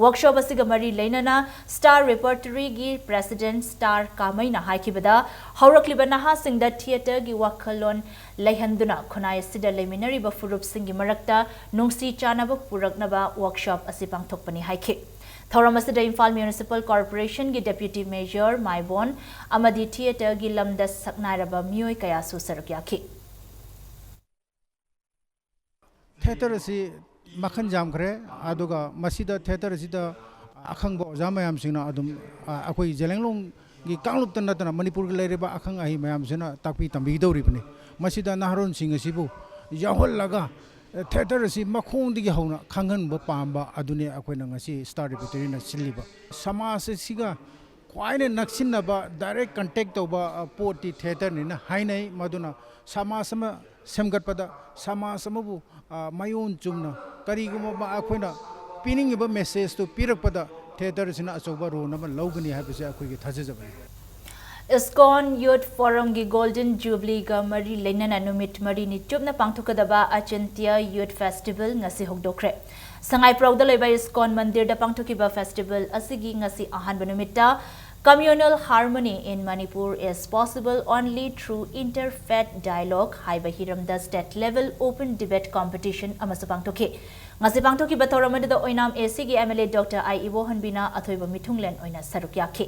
ꯋꯔꯛꯁꯣꯞ ꯑꯁꯤꯒ ꯃꯔꯤ ꯂꯩꯅꯅ ꯁ꯭ꯇꯥꯔ ꯔꯤꯄꯔꯇꯔꯤꯒꯤ ꯄ꯭ꯔꯦꯁꯤꯗꯦꯟꯠ ꯁ꯭ꯇꯥꯔ ꯀꯥꯃꯩꯅ ꯍꯥꯏꯈꯤꯕꯗ, ꯍꯧꯔꯛꯂꯤꯕ ꯅꯍꯥꯁꯤꯡꯗ ꯊꯤꯌꯦꯇꯔꯒꯤ ꯋꯥꯈꯜꯂꯣꯟ ꯂꯩꯍꯟꯗꯨꯅ ꯈꯨꯟꯅꯥꯏ ꯑꯁꯤꯗ ꯂꯩꯃꯤꯟꯅꯔꯤꯕ ꯐꯨꯔꯨꯞꯁꯤꯡꯒꯤ ꯃꯔꯛꯇ ꯅꯨꯡꯁꯤ ꯆꯥꯟꯅꯕ ꯄꯨꯔꯛꯅꯕ ꯋꯔꯛꯁꯣꯞ ꯑꯁꯤ ꯄꯥꯡꯊꯣꯛꯄꯅꯤ ꯍꯥꯏꯈꯤ꯫ ꯊꯧꯔꯝ ꯑꯁꯤꯗ ꯏꯝꯐꯥꯜ ꯃ꯭ꯌꯨꯅꯤꯁꯤꯄꯥꯜ ꯀꯣꯔꯄꯣꯔꯦꯁꯟꯒꯤ ꯗꯦꯄ꯭ꯌꯨꯇꯤ ꯃꯦꯌꯔ ꯃꯥꯏꯕꯣꯟ ꯑꯃꯗꯤ ꯊꯤꯌꯦꯇꯔꯒꯤ ꯂꯝꯗ ꯁꯛꯅꯥꯏꯔꯕ ꯃꯤꯑꯣꯏ ꯀꯌꯥꯁꯨ ꯁꯔꯨꯛ ꯌꯥꯈꯤ꯫ ꯊꯤꯌꯦꯇꯔ ꯑꯁꯤ ꯃꯈꯜ ꯌꯥꯝꯈ꯭ꯔꯦ꯫ ꯑꯗꯨꯒ ꯃꯁꯤꯗ ꯊꯤꯌꯦꯇꯔ ꯑꯁꯤꯗ ꯑꯈꯪꯕ ꯑꯣꯖꯥ ꯃꯌꯥꯝꯁꯤꯡꯅ ꯑꯗꯨꯝ, ꯑ, ꯑꯩꯈꯣꯏ ꯖꯦꯂꯦꯡꯂꯣꯡꯒꯤ ꯀꯥꯡꯂꯨꯞꯇ ꯅꯠꯇꯅ ꯃꯅꯤꯄꯨꯔꯒꯤ ꯂꯩꯔꯤꯕ ꯑꯈꯪ ꯑꯍꯩ ꯃꯌꯥꯝꯁꯤꯅ ꯇꯥꯛꯄꯤ ꯇꯝꯕꯤꯒꯗꯧꯔꯤꯕꯅꯤ꯫ ꯃꯁꯤꯗ ꯅꯍꯥꯔꯣꯜꯁꯤꯡ ꯑꯁꯤꯕꯨ ꯌꯥꯎꯍꯜꯂꯒ, ꯑ, ꯊꯤꯌꯦꯇꯔ ꯑꯁꯤ ꯃꯈꯣꯡꯗꯒꯤ ꯍꯧꯅ ꯈꯪꯍꯟꯕ ꯄꯥꯝꯕ ꯑꯗꯨꯅꯤ ꯑꯩꯈꯣꯏꯅ ꯉꯁꯤ ꯁ꯭ꯇꯥꯔ ꯔꯤꯄꯔꯇꯔꯤꯅ ꯁꯤꯜꯂꯤꯕ꯫ ꯁꯃꯥꯖ ꯑꯁꯤꯒ ꯈ꯭ꯋꯥꯏꯅ ꯅꯛꯁꯤꯟꯅꯕ, ꯗꯥꯏꯔꯦꯛ ꯀꯟꯇꯦꯛ ꯇꯧꯕ, ꯑ, ꯄꯣꯠꯇꯤ ꯊꯤꯌꯦꯇꯔꯅꯤꯅ ꯍꯥꯏꯅꯩ꯫ ꯃꯗꯨꯅ ꯁꯃꯥꯖ ꯑꯃ ꯁꯦꯝꯒꯠꯄꯗ, ꯁꯃꯥꯖ ꯑꯃꯕꯨ, ꯑ, ꯃꯥꯏꯑꯣꯟ ꯆꯨꯝꯅ ꯀꯔꯤꯒꯨꯝꯕ ꯑꯃ ꯑꯩꯈꯣꯏꯅ ꯄꯤꯅꯤꯡꯉꯤꯕ ꯃꯦꯁꯦꯖꯇꯨ ꯄꯤꯔꯛꯄꯗ ꯊꯤꯌꯦꯇꯔꯁꯤꯅ ꯑꯆꯧꯕ ꯔꯣꯜ ꯑꯃ ꯂꯧꯒꯅꯤ ꯍꯥꯏꯕꯁꯦ ꯑꯩꯈꯣꯏꯒꯤ ꯊꯥꯖꯖꯕꯅꯤ꯫ ꯏꯁꯀꯣꯟ ꯌꯨꯊ ꯐꯣꯔꯝꯒꯤ ꯒꯣꯜꯗꯟ ꯖꯨꯕꯂꯤꯒ ꯃꯔꯤ ꯂꯩꯅꯅ ꯅꯨꯃꯤꯠ ꯃꯔꯤꯅꯤ ꯆꯨꯞꯅ ꯄꯥꯡꯊꯣꯛꯀꯗꯕ ꯑꯆꯤꯟꯇ꯭ꯌ ꯌꯨꯊ ꯐꯦꯁꯇꯤꯚꯦꯜ ꯉꯁꯤ ꯍꯧꯗꯣꯛꯈ꯭ꯔꯦ꯫ ꯁꯉꯥꯏꯄ꯭ꯔꯧꯗ ꯂꯩꯕ ꯏꯁꯀꯣꯟ ꯃꯟꯗꯤꯔꯗ ꯄꯥꯡꯊꯣꯛꯈꯤꯕ ꯐꯦꯁꯇꯤꯚꯦꯜ ꯑꯁꯤꯒꯤ ꯉꯁꯤ ꯑꯍꯥꯟꯕ ꯅꯨꯃꯤꯠꯇ Communal harmony in Manipur is possible only through interfaith dialogue ꯍꯥꯏꯕ ꯍꯤꯔꯝꯗ state level open debate competition ꯑꯃꯁꯨ ꯄꯥꯡꯊꯣꯛꯈꯤ꯫ ꯉꯁꯤ ꯄꯥꯡꯊꯣꯛꯈꯤꯕ ꯊꯧꯔꯝ ꯑꯗꯨꯗ ꯑꯣꯏꯅꯥꯝ ꯑꯦ ꯁꯤꯒꯤ M L A doctor I ꯏꯕꯣꯍꯟꯕꯤꯅ ꯑꯊꯣꯏꯕ ꯃꯤꯊꯨꯡꯂꯦꯟ ꯑꯣꯏꯅ ꯁꯔꯨꯛ ꯌꯥꯈꯤ꯫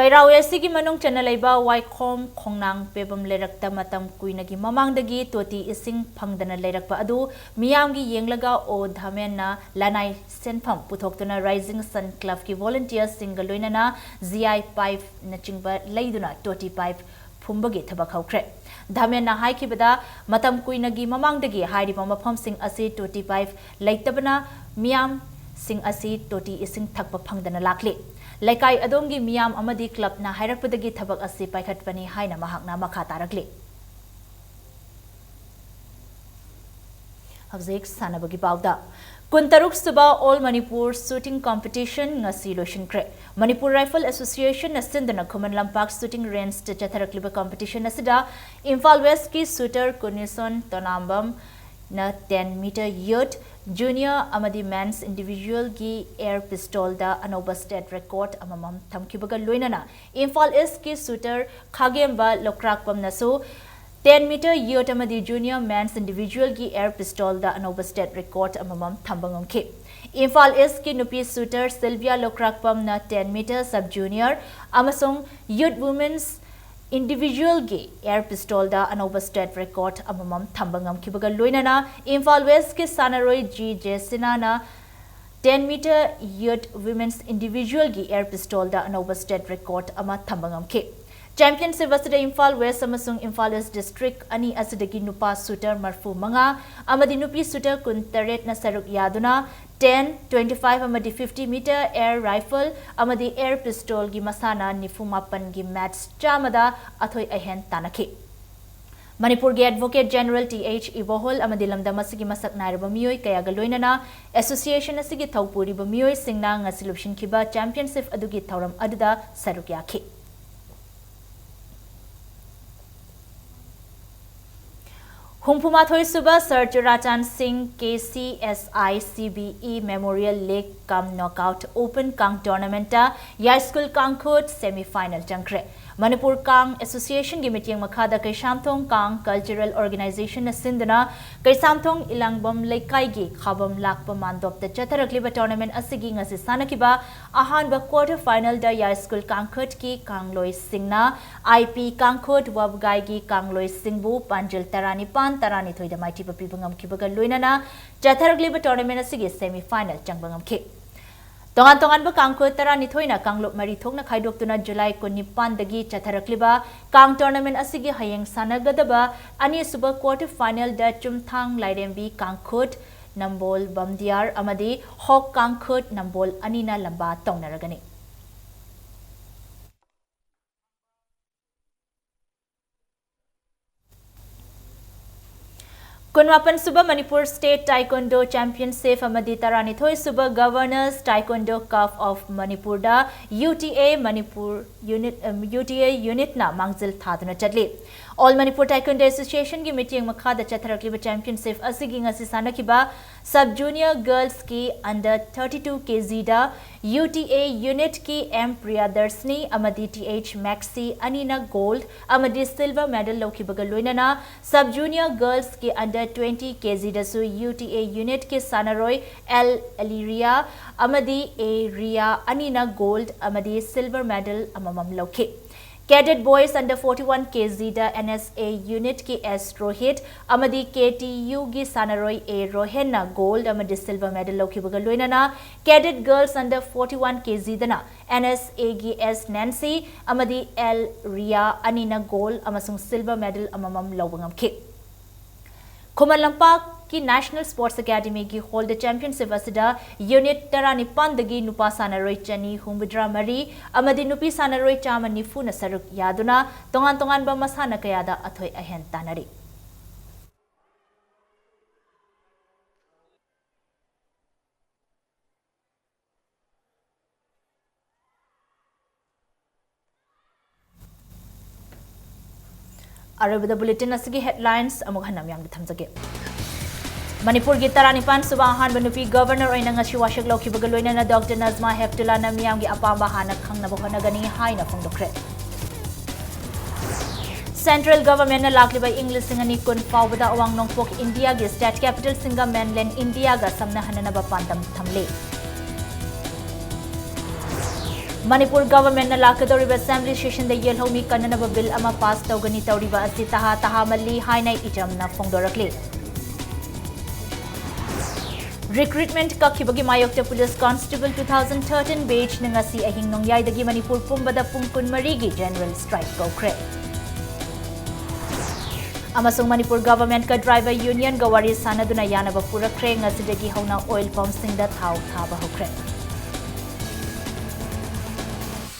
ꯀꯩꯔꯥꯎ ꯑꯦ ꯁꯤꯒꯤ ꯃꯅꯨꯡ ꯆꯟꯅ ꯂꯩꯕ ꯋꯥꯏꯈꯣꯝ ꯈꯣꯡꯅꯥꯡ ꯄꯦꯕꯝ ꯂꯩꯔꯛꯇ ꯃꯇꯝ ꯀꯨꯏꯅꯒꯤ ꯃꯃꯥꯡꯗꯒꯤ ꯇꯣꯇꯤ ꯏꯁꯤꯡ ꯐꯪꯗꯅ ꯂꯩꯔꯛꯄ ꯑꯗꯨ ꯃꯤꯌꯥꯝꯒꯤ ꯌꯦꯡꯂꯒ ꯑꯣ ꯙꯥꯃꯦꯟꯅ ꯂꯅꯥꯏ ꯁꯦꯟꯐꯝ ꯄꯨꯊꯣꯛꯇꯨꯅ Rising Sun Clubꯀꯤ volunteersꯁꯤꯡꯒ ꯂꯣꯏꯅꯅ G I pipeꯅꯆꯤꯡꯕ ꯂꯩꯗꯨꯅ ꯇꯣꯇꯤ pipe ꯐꯨꯝꯕꯒꯤ ꯊꯕꯛ ꯍꯧꯈ꯭ꯔꯦ꯫ ꯙꯥꯃꯦꯟꯅ ꯍꯥꯏꯈꯤꯕꯗ, ꯃꯇꯝ ꯀꯨꯏꯅꯒꯤ ꯃꯃꯥꯡꯗꯒꯤ ꯍꯥꯏꯔꯤꯕ ꯃꯐꯝꯁꯤꯡ ꯑꯁꯤ ꯇꯣꯇꯤ pipe ꯂꯩꯇꯕꯅ ꯃꯤꯌꯥꯝꯁꯤꯡ ꯑꯁꯤ ꯇꯣꯇꯤ ꯏꯁꯤꯡ ꯊꯛꯄ ꯐꯪꯗꯅ ꯂꯥꯛꯂꯤ꯫ ꯂꯩꯀꯥꯏ ꯑꯗꯣꯝꯒꯤ ꯃꯤꯌꯥꯝ ꯑꯃꯗꯤ clubꯅ ꯍꯥꯏꯔꯛꯄꯗꯒꯤ ꯊꯕꯛ ꯑꯁꯤ ꯄꯥꯏꯈꯠꯄꯅꯤ ꯍꯥꯏꯅ ꯃꯍꯥꯛꯅ ꯃꯈꯥ ꯇꯥꯔꯛꯂꯤ꯫ ꯍꯧꯖꯤꯛ ꯁꯥꯟꯅꯕꯒꯤ ꯄꯥꯎꯗ꯫ ꯀꯨꯟꯇꯔꯨꯛ ꯁꯨꯕ All Manipur Shooting Competition ꯉꯁꯤ ꯂꯣꯏꯁꯤꯟꯈ꯭ꯔꯦ꯫ Manipur Rifle Associationꯅ ꯁꯤꯟꯗꯨꯅ ꯈꯨꯃꯟ ꯂꯝꯄꯥꯛ shooting rangeꯇ ꯆꯠꯊꯔꯛꯂꯤꯕ competition ꯑꯁꯤꯗ Imphal Westꯀꯤ shooter ꯀꯨꯟꯅꯤꯁꯣꯟ ꯇꯣꯅꯥꯝꯕꯝꯅ ten meter youth, junior ꯑꯃꯗꯤ men's individualꯒꯤ air pistolꯗ ꯑꯅꯧꯕ state record ꯑꯃꯃꯝ ꯊꯝꯈꯤꯕꯒ ꯂꯣꯏꯅꯅ Imphal Eastꯀꯤ shooter ꯈꯥꯒꯦꯝꯕ ꯂꯣꯀ꯭ꯔꯥꯛꯄꯝꯅꯁꯨ ten meter youth ꯑꯃꯗꯤ junior men's individualꯒꯤ air pistolꯗ ꯑꯅꯧꯕ state record ꯑꯃꯃꯝ ꯊꯝꯕ ꯉꯝꯈꯤ꯫ ꯏꯝꯐꯥꯜ Eastꯀꯤ ꯅꯨꯄꯤ shooter ꯁꯤꯜꯚꯤꯌꯥ ꯂꯣꯀ꯭ꯔꯥꯛꯄꯝꯅ ten meter sub junior ꯑꯃꯁꯨꯡ youth women's individualꯒꯤ air pistolꯗ ꯑꯅꯧꯕ state record ꯑꯃꯃꯝ ꯊꯝꯕ ꯉꯝꯈꯤꯕꯒ ꯂꯣꯏꯅꯅ ꯏꯝꯐꯥꯜ Westꯀꯤ ꯁꯥꯟꯅꯔꯣꯏ ꯖꯤ ꯖꯦꯁꯤꯅꯥꯅ ten meter youth women's individualꯒꯤ air pistolꯗ ꯑꯅꯧꯕ state record ꯑꯃ ꯊꯝꯕ ꯉꯝꯈꯤ꯫ Championship ꯑꯁꯤꯗ ꯏꯝꯐꯥꯜ West ꯑꯃꯁꯨꯡ ꯏꯝꯐꯥꯜ East district ꯑꯅꯤ ꯑꯁꯤꯗꯒꯤ ꯅꯨꯄꯥ shooter ꯃꯔꯐꯨ ꯃꯉꯥ ꯑꯃꯗꯤ ꯅꯨꯄꯤ shooter ꯀꯨꯟꯇꯔꯦꯠꯅ ꯁꯔꯨꯛ ꯌꯥꯗꯨꯅ ten, twenty five ꯑꯃꯗꯤ fifty meter air rifle ꯑꯃꯗꯤ air pistolꯒꯤ ꯃꯁꯥꯟꯅ ꯅꯤꯐꯨ ꯃꯥꯄꯟꯒꯤ match ꯆꯥꯝꯃꯗ ꯑꯊꯣꯏ ꯑꯍꯦꯟ ꯇꯥꯟꯅꯈꯤ꯫ ꯃꯅꯤꯄꯨꯔꯒꯤ Advocate General ꯇꯤ ꯑꯩꯆ ꯏꯕꯣꯍꯣꯜ ꯑꯃꯗꯤ ꯂꯝꯗꯝ ꯑꯁꯤꯒꯤ ꯃꯁꯛ ꯅꯥꯏꯔꯕ ꯃꯤꯑꯣꯏ ꯀꯌꯥꯒ ꯂꯣꯏꯅꯅ association ꯑꯁꯤꯒꯤ ꯊꯧꯄꯨꯔꯤꯕ ꯃꯤꯑꯣꯏꯁꯤꯡꯅ ꯉꯁꯤ ꯂꯨꯞꯁꯤꯟꯈꯤꯕ championship ꯑꯗꯨꯒꯤ ꯊꯧꯔꯝ ꯑꯗꯨꯗ ꯁꯔꯨꯛ ꯌꯥꯈꯤ꯫ ꯍꯨꯝꯐꯨꯃꯥꯊꯣꯏ ꯁꯨꯕ Sir Churachan Singh K C S I C B E Memorial League cum Knockout Open ꯀꯥꯡ tournamentꯇ ꯌꯥꯏꯁ꯭ꯀꯨꯜ ꯀꯥꯡꯈꯨꯠ semi final ꯆꯪꯈ꯭ꯔꯦ꯫ ꯃꯅꯤꯄꯨꯔ ꯀꯥꯡ ꯑꯦꯁꯣꯁꯤꯌꯦꯁꯟꯒꯤ ꯃꯤꯠꯌꯦꯡ ꯃꯈꯥꯗ ꯀꯩꯁꯥꯝꯊꯣꯡ ꯀꯥꯡ ꯀꯜꯆꯔꯦꯜ ꯑꯣꯔꯒꯅꯥꯏꯖꯦꯁꯟꯅ ꯁꯤꯟꯗꯨꯅ ꯀꯩꯁꯥꯝꯊꯣꯡ ꯏꯂꯥꯡꯕꯝ ꯂꯩꯀꯥꯏꯒꯤ ꯈꯥꯕꯝ ꯂꯥꯛꯄ ꯃꯥꯟꯗꯣꯞꯇ ꯆꯠꯊꯔꯛꯂꯤꯕ ꯇꯣꯔꯅꯥꯃꯦꯟ ꯑꯁꯤꯒꯤ ꯉꯁꯤ ꯁꯥꯟꯅꯈꯤꯕ ꯑꯍꯥꯟꯕ ꯀ꯭ꯋꯥꯔꯇꯔ ꯐꯥꯏꯅꯦꯜꯗ ꯌꯥꯏꯁ꯭ꯀꯨꯜ ꯀꯥꯡꯈꯨꯠꯀꯤ ꯀꯥꯡꯂꯣꯏꯁꯤꯡꯅ ꯑꯥꯏ ꯄꯤ ꯀꯥꯡꯈꯨꯠ ꯋꯥꯕꯒꯥꯏꯒꯤ ꯀꯥꯡꯂꯣꯏꯁꯤꯡꯕꯨ ꯄꯥꯟꯖꯤꯜ ꯇꯔꯥꯅꯤꯄꯥꯟ ꯇꯔꯥꯅꯤꯊꯣꯏꯗ ꯃꯥꯏꯊꯤꯕ ꯄꯤꯕ ꯉꯝꯈꯤꯕꯒ ꯂꯣꯏꯅꯅ ꯆꯠꯊꯔꯛꯂꯤꯕ ꯇꯣꯔꯅꯥꯃꯦꯟ ꯑꯁꯤꯒꯤ ꯁꯦꯃꯤ ꯐꯥꯏꯅꯦꯜ ꯆꯪꯕ ꯉꯝꯈꯤ꯫ ꯇꯣꯉꯥꯟ ꯇꯣꯉꯥꯟꯕ ꯀꯥꯡꯈꯨꯠ ꯇꯔꯥꯅꯤꯊꯣꯏꯅ ꯀꯥꯡꯂꯨꯞ ꯃꯔꯤ ꯊꯣꯛꯅ ꯈꯥꯏꯗꯣꯛꯇꯨꯅ ꯖꯨꯂꯥꯏ ꯀꯨꯟꯅꯤꯄꯥꯟꯗꯒꯤ ꯆꯠꯊꯔꯛꯂꯤꯕ ꯀꯥꯡ ꯇꯣꯔꯅꯥꯃꯦꯟ ꯑꯁꯤꯒꯤ ꯍꯌꯦꯡ ꯁꯥꯟꯅꯒꯗꯕ ꯑꯅꯤꯁꯨꯕ ꯀ꯭ꯋꯥꯔꯇꯔ ꯐꯥꯏꯅꯦꯜꯗ ꯆꯨꯝꯊꯥꯡ ꯂꯥꯏꯔꯦꯝꯕꯤ ꯀꯥꯡꯈꯨꯠ, ꯅꯝꯕꯣꯜ ꯕꯝꯗꯤꯌꯥꯔ ꯑꯃꯗꯤ ꯍꯣꯛ ꯀꯥꯡꯈꯨꯠ, ꯅꯝꯕꯣꯜ ꯑꯅꯤꯅ ꯂꯝꯕꯥ ꯇꯧꯅꯔꯒꯅꯤ꯫ ꯀꯨꯟꯃꯥꯄꯟ ꯁꯨꯕ ꯃꯅꯤꯄꯨꯔ ꯁ꯭ꯇꯦꯠ ꯇꯥꯏꯀꯣꯟꯗꯣ ꯆꯦꯝꯄꯤꯌꯟꯁꯤꯞ ꯑꯃꯗꯤ ꯇꯔꯥꯅꯤꯊꯣꯏ ꯁꯨꯕ ꯒꯚꯔꯅꯔꯁ ꯇꯥꯏꯀꯣꯟꯗꯣ ꯀꯞ ꯑꯣꯐ ꯃꯅꯤꯄꯨꯔꯗ U T A Manipur unit, um, U T A ꯌꯨꯅꯤꯠꯅ ꯃꯥꯡꯖꯤꯜ ꯊꯥꯗꯨꯅ ꯆꯠꯂꯤ꯫ ꯑꯣꯜ ꯃꯅꯤꯄꯨꯔ ꯇꯥꯏꯀꯣꯟꯗꯣ ꯑꯦꯁꯣꯁꯤꯌꯦꯁꯟꯒꯤ ꯃꯤꯠꯌꯦꯡ ꯃꯈꯥꯗ ꯆꯠꯊꯔꯛꯂꯤꯕ ꯆꯦꯝꯄꯤꯌꯟꯁꯤꯞ ꯑꯁꯤꯒꯤ ꯉꯁꯤ ꯁꯥꯟꯅꯈꯤꯕ ꯁꯕ ꯖꯨꯅꯤꯌꯔ ꯒꯔꯜꯁꯀꯤ ꯑꯟꯗꯔ ꯊꯥꯔꯇꯤ ꯇꯨ ꯀꯦ ꯖꯤꯗ ꯌꯨ ꯇꯤ ꯑꯦ ꯌꯨꯅꯤꯠꯀꯤ ꯑꯦꯝ ꯄ꯭ꯔꯤꯌꯥꯗꯔꯁꯅꯤ ꯑꯃꯗꯤ ꯇꯤ ꯑꯩꯆ ꯃꯦꯛꯁꯤ ꯑꯅꯤꯅ ꯒꯣꯜꯗ ꯑꯃꯗꯤ ꯁꯤꯜꯚꯔ ꯃꯦꯗꯜ ꯂꯧꯈꯤꯕꯒ ꯂꯣꯏꯅꯅ ꯁꯕ ꯖꯨꯅꯤꯌꯔ ꯒꯔꯜꯁꯀꯤ ꯑꯟꯗꯔ ꯇ꯭ꯋꯦꯟꯇꯤ ꯀꯦ ꯖꯤꯗꯁꯨ ꯌꯨ ꯇꯤ ꯑꯦ ꯌꯨꯅꯤꯠꯀꯤ ꯁꯥꯟꯅꯔꯣꯏ ꯑꯦꯜ ꯑꯂꯤꯔꯤꯌꯥ ꯑꯃꯗꯤ ꯑꯦ ꯔꯤꯌꯥ ꯑꯅꯤꯅ ꯒꯣꯜꯗ ꯑꯃꯗꯤ ꯁꯤꯜꯚꯔ ꯃꯦꯗꯜ ꯑꯃꯃꯝ ꯂꯧꯈꯤ꯫ Cadet boys under forty one K ꯖꯤꯗ ꯑꯦꯟ ꯑꯦꯁ ꯑꯦ ꯌꯨꯅꯤꯠꯀꯤ ꯑꯦꯁ ꯔꯣꯍꯤꯠ ꯑꯃꯗꯤ ꯀꯦ ꯇꯤ ꯌꯨꯒꯤ ꯁꯥꯟꯅꯔꯣꯏ ꯑꯦ ꯔꯣꯍꯦꯟꯅ ꯒꯣꯜꯗ ꯑꯃꯗꯤ ꯁꯤꯜꯚꯔ ꯃꯦꯗꯜ ꯂꯧꯈꯤꯕꯒ ꯂꯣꯏꯅꯅ cadet girls under forty one K ꯖꯤꯗꯅ ꯑꯦꯟ ꯑꯦꯁ ꯑꯦꯒꯤ ꯑꯦꯁ ꯅꯦꯟꯁꯤ ꯑꯃꯗꯤ ꯑꯦꯜ ꯔꯤꯌꯥ ꯑꯅꯤꯅ ꯒꯣꯜꯗ ꯑꯃꯁꯨꯡ ꯁꯤꯜꯚꯔ ꯃꯦꯗꯜ ꯑꯃꯃꯝ ꯂꯧꯕ ꯉꯝꯈꯤ꯫ ꯈꯨꯃꯟ ꯂꯝꯄꯥꯛꯀꯤ ꯅꯦꯁꯅꯦꯜ ꯁ꯭ꯄꯣꯔꯠꯁ ꯑꯦꯀꯥꯗꯃꯤꯒꯤ ꯍꯣꯜꯗ ꯆꯦꯝꯄꯤꯌꯟꯁꯤꯞ ꯑꯁꯤꯗ ꯌꯨꯅꯤꯠ ꯇꯔꯥꯅꯤꯄꯥꯟꯗꯒꯤ ꯅꯨꯄꯥ ꯁꯥꯟꯅꯔꯣꯏ ꯆꯅꯤ ꯍꯨꯝꯐꯨꯇꯔꯥ ꯃꯔꯤ ꯑꯃꯗꯤ ꯅꯨꯄꯤ ꯁꯥꯟꯅꯔꯣꯏ ꯆꯥꯝꯃ ꯅꯤꯐꯨꯅ ꯁꯔꯨꯛ ꯌꯥꯗꯨꯅ ꯇꯣꯉꯥꯟ ꯇꯣꯉꯥꯟꯕ ꯃꯁꯥꯟꯅ ꯀꯌꯥꯗ ꯑꯊꯣꯏ ꯑꯍꯦꯟ ꯇꯥꯟꯅꯔꯤ꯫ ꯑꯔꯣꯏꯕꯗ ꯕꯨꯂꯦꯇꯤꯟ ꯑꯁꯤꯒꯤ ꯍꯦꯗꯂꯥꯏꯟꯁ ꯑꯃꯨꯛ ꯍꯟꯅ ꯃꯤꯌꯥꯝꯗ ꯊꯝꯖꯒꯦ꯫ ꯃꯅꯤꯄꯨꯔꯒꯤ ꯇꯔꯥꯅꯤꯄꯥꯟ ꯁꯨꯕ ꯑꯍꯥꯟꯕ ꯅꯨꯄꯤ ꯒꯚꯔꯅꯔ ꯑꯣꯏꯅ ꯉꯁꯤ ꯋꯥꯁꯛ ꯂꯧꯈꯤꯕꯒ ꯂꯣꯏꯅꯅ ꯗꯣꯛꯇꯔ ꯅꯖꯃꯥ ꯍꯦꯞꯇꯨꯂꯥꯅ ꯃꯤꯌꯥꯝꯒꯤ ꯑꯄꯥꯝꯕ ꯍꯥꯟꯅ ꯈꯪꯅꯕ ꯍꯣꯠꯅꯒꯅꯤ ꯍꯥꯏꯅ ꯐꯣꯡꯗꯣꯛꯈ꯭ꯔꯦ꯫ Central Governmentꯅ ꯂꯥꯛꯂꯤꯕ ꯏꯪ ꯂꯤꯁꯤꯡ ꯑꯅꯤ ꯀꯨꯟ ꯐꯥꯎꯕꯗ ꯑꯋꯥꯡ ꯅꯣꯡꯄꯣꯛ ꯏꯟꯗꯤꯌꯥꯒꯤ state capitalꯁꯤꯡꯒ mainland ꯏꯟꯗꯤꯌꯥꯒ ꯁꯝꯅꯍꯟꯅꯅꯕ ꯄꯥꯟꯗꯝ ꯊꯝꯂꯤ꯫ ꯃꯅꯤꯄꯨꯔ Governmentꯅ ꯂꯥꯛꯀꯗꯧꯔꯤꯕ assembly sessionꯗ ꯌꯦꯜꯍꯧꯃꯤ ꯀꯟꯅꯅꯕ bill ꯑꯃ pass ꯇꯧꯒꯅꯤ ꯇꯧꯔꯤꯕ ꯑꯁꯤ ꯇꯍꯥ ꯇꯍꯥ ꯃꯜꯂꯤ ꯍꯥꯏꯅ ꯏꯆꯝꯅ ꯐꯣꯡꯗꯣꯔꯛꯂꯤ꯫ Recruitment ꯀꯛꯈꯤꯕꯒꯤ ꯃꯥꯌꯣꯛꯇ police constable two thousand thirteen batchꯅ ꯉꯁꯤ ꯑꯍꯤꯡ ꯅꯣꯡꯌꯥꯏꯗꯒꯤ ꯃꯅꯤꯄꯨꯔ ꯄꯨꯝꯕꯗ ꯄꯨꯡ ꯀꯨꯟꯃꯔꯤꯒꯤ general strike ꯀꯧꯈ꯭ꯔꯦ꯫ ꯑꯃꯁꯨꯡ ꯃꯅꯤꯄꯨꯔ Governmentꯀ driver unionꯒ ꯋꯥꯔꯤ ꯁꯥꯟꯅꯗꯨꯅ ꯌꯥꯅꯕ ꯄꯨꯔꯛꯈ꯭ꯔꯦ꯫ ꯉꯁꯤꯗꯒꯤ ꯍꯧꯅ oil pumpꯁꯤꯡꯗ ꯊꯥꯎ ꯊꯥꯕ ꯍꯧꯈ꯭ꯔꯦ꯫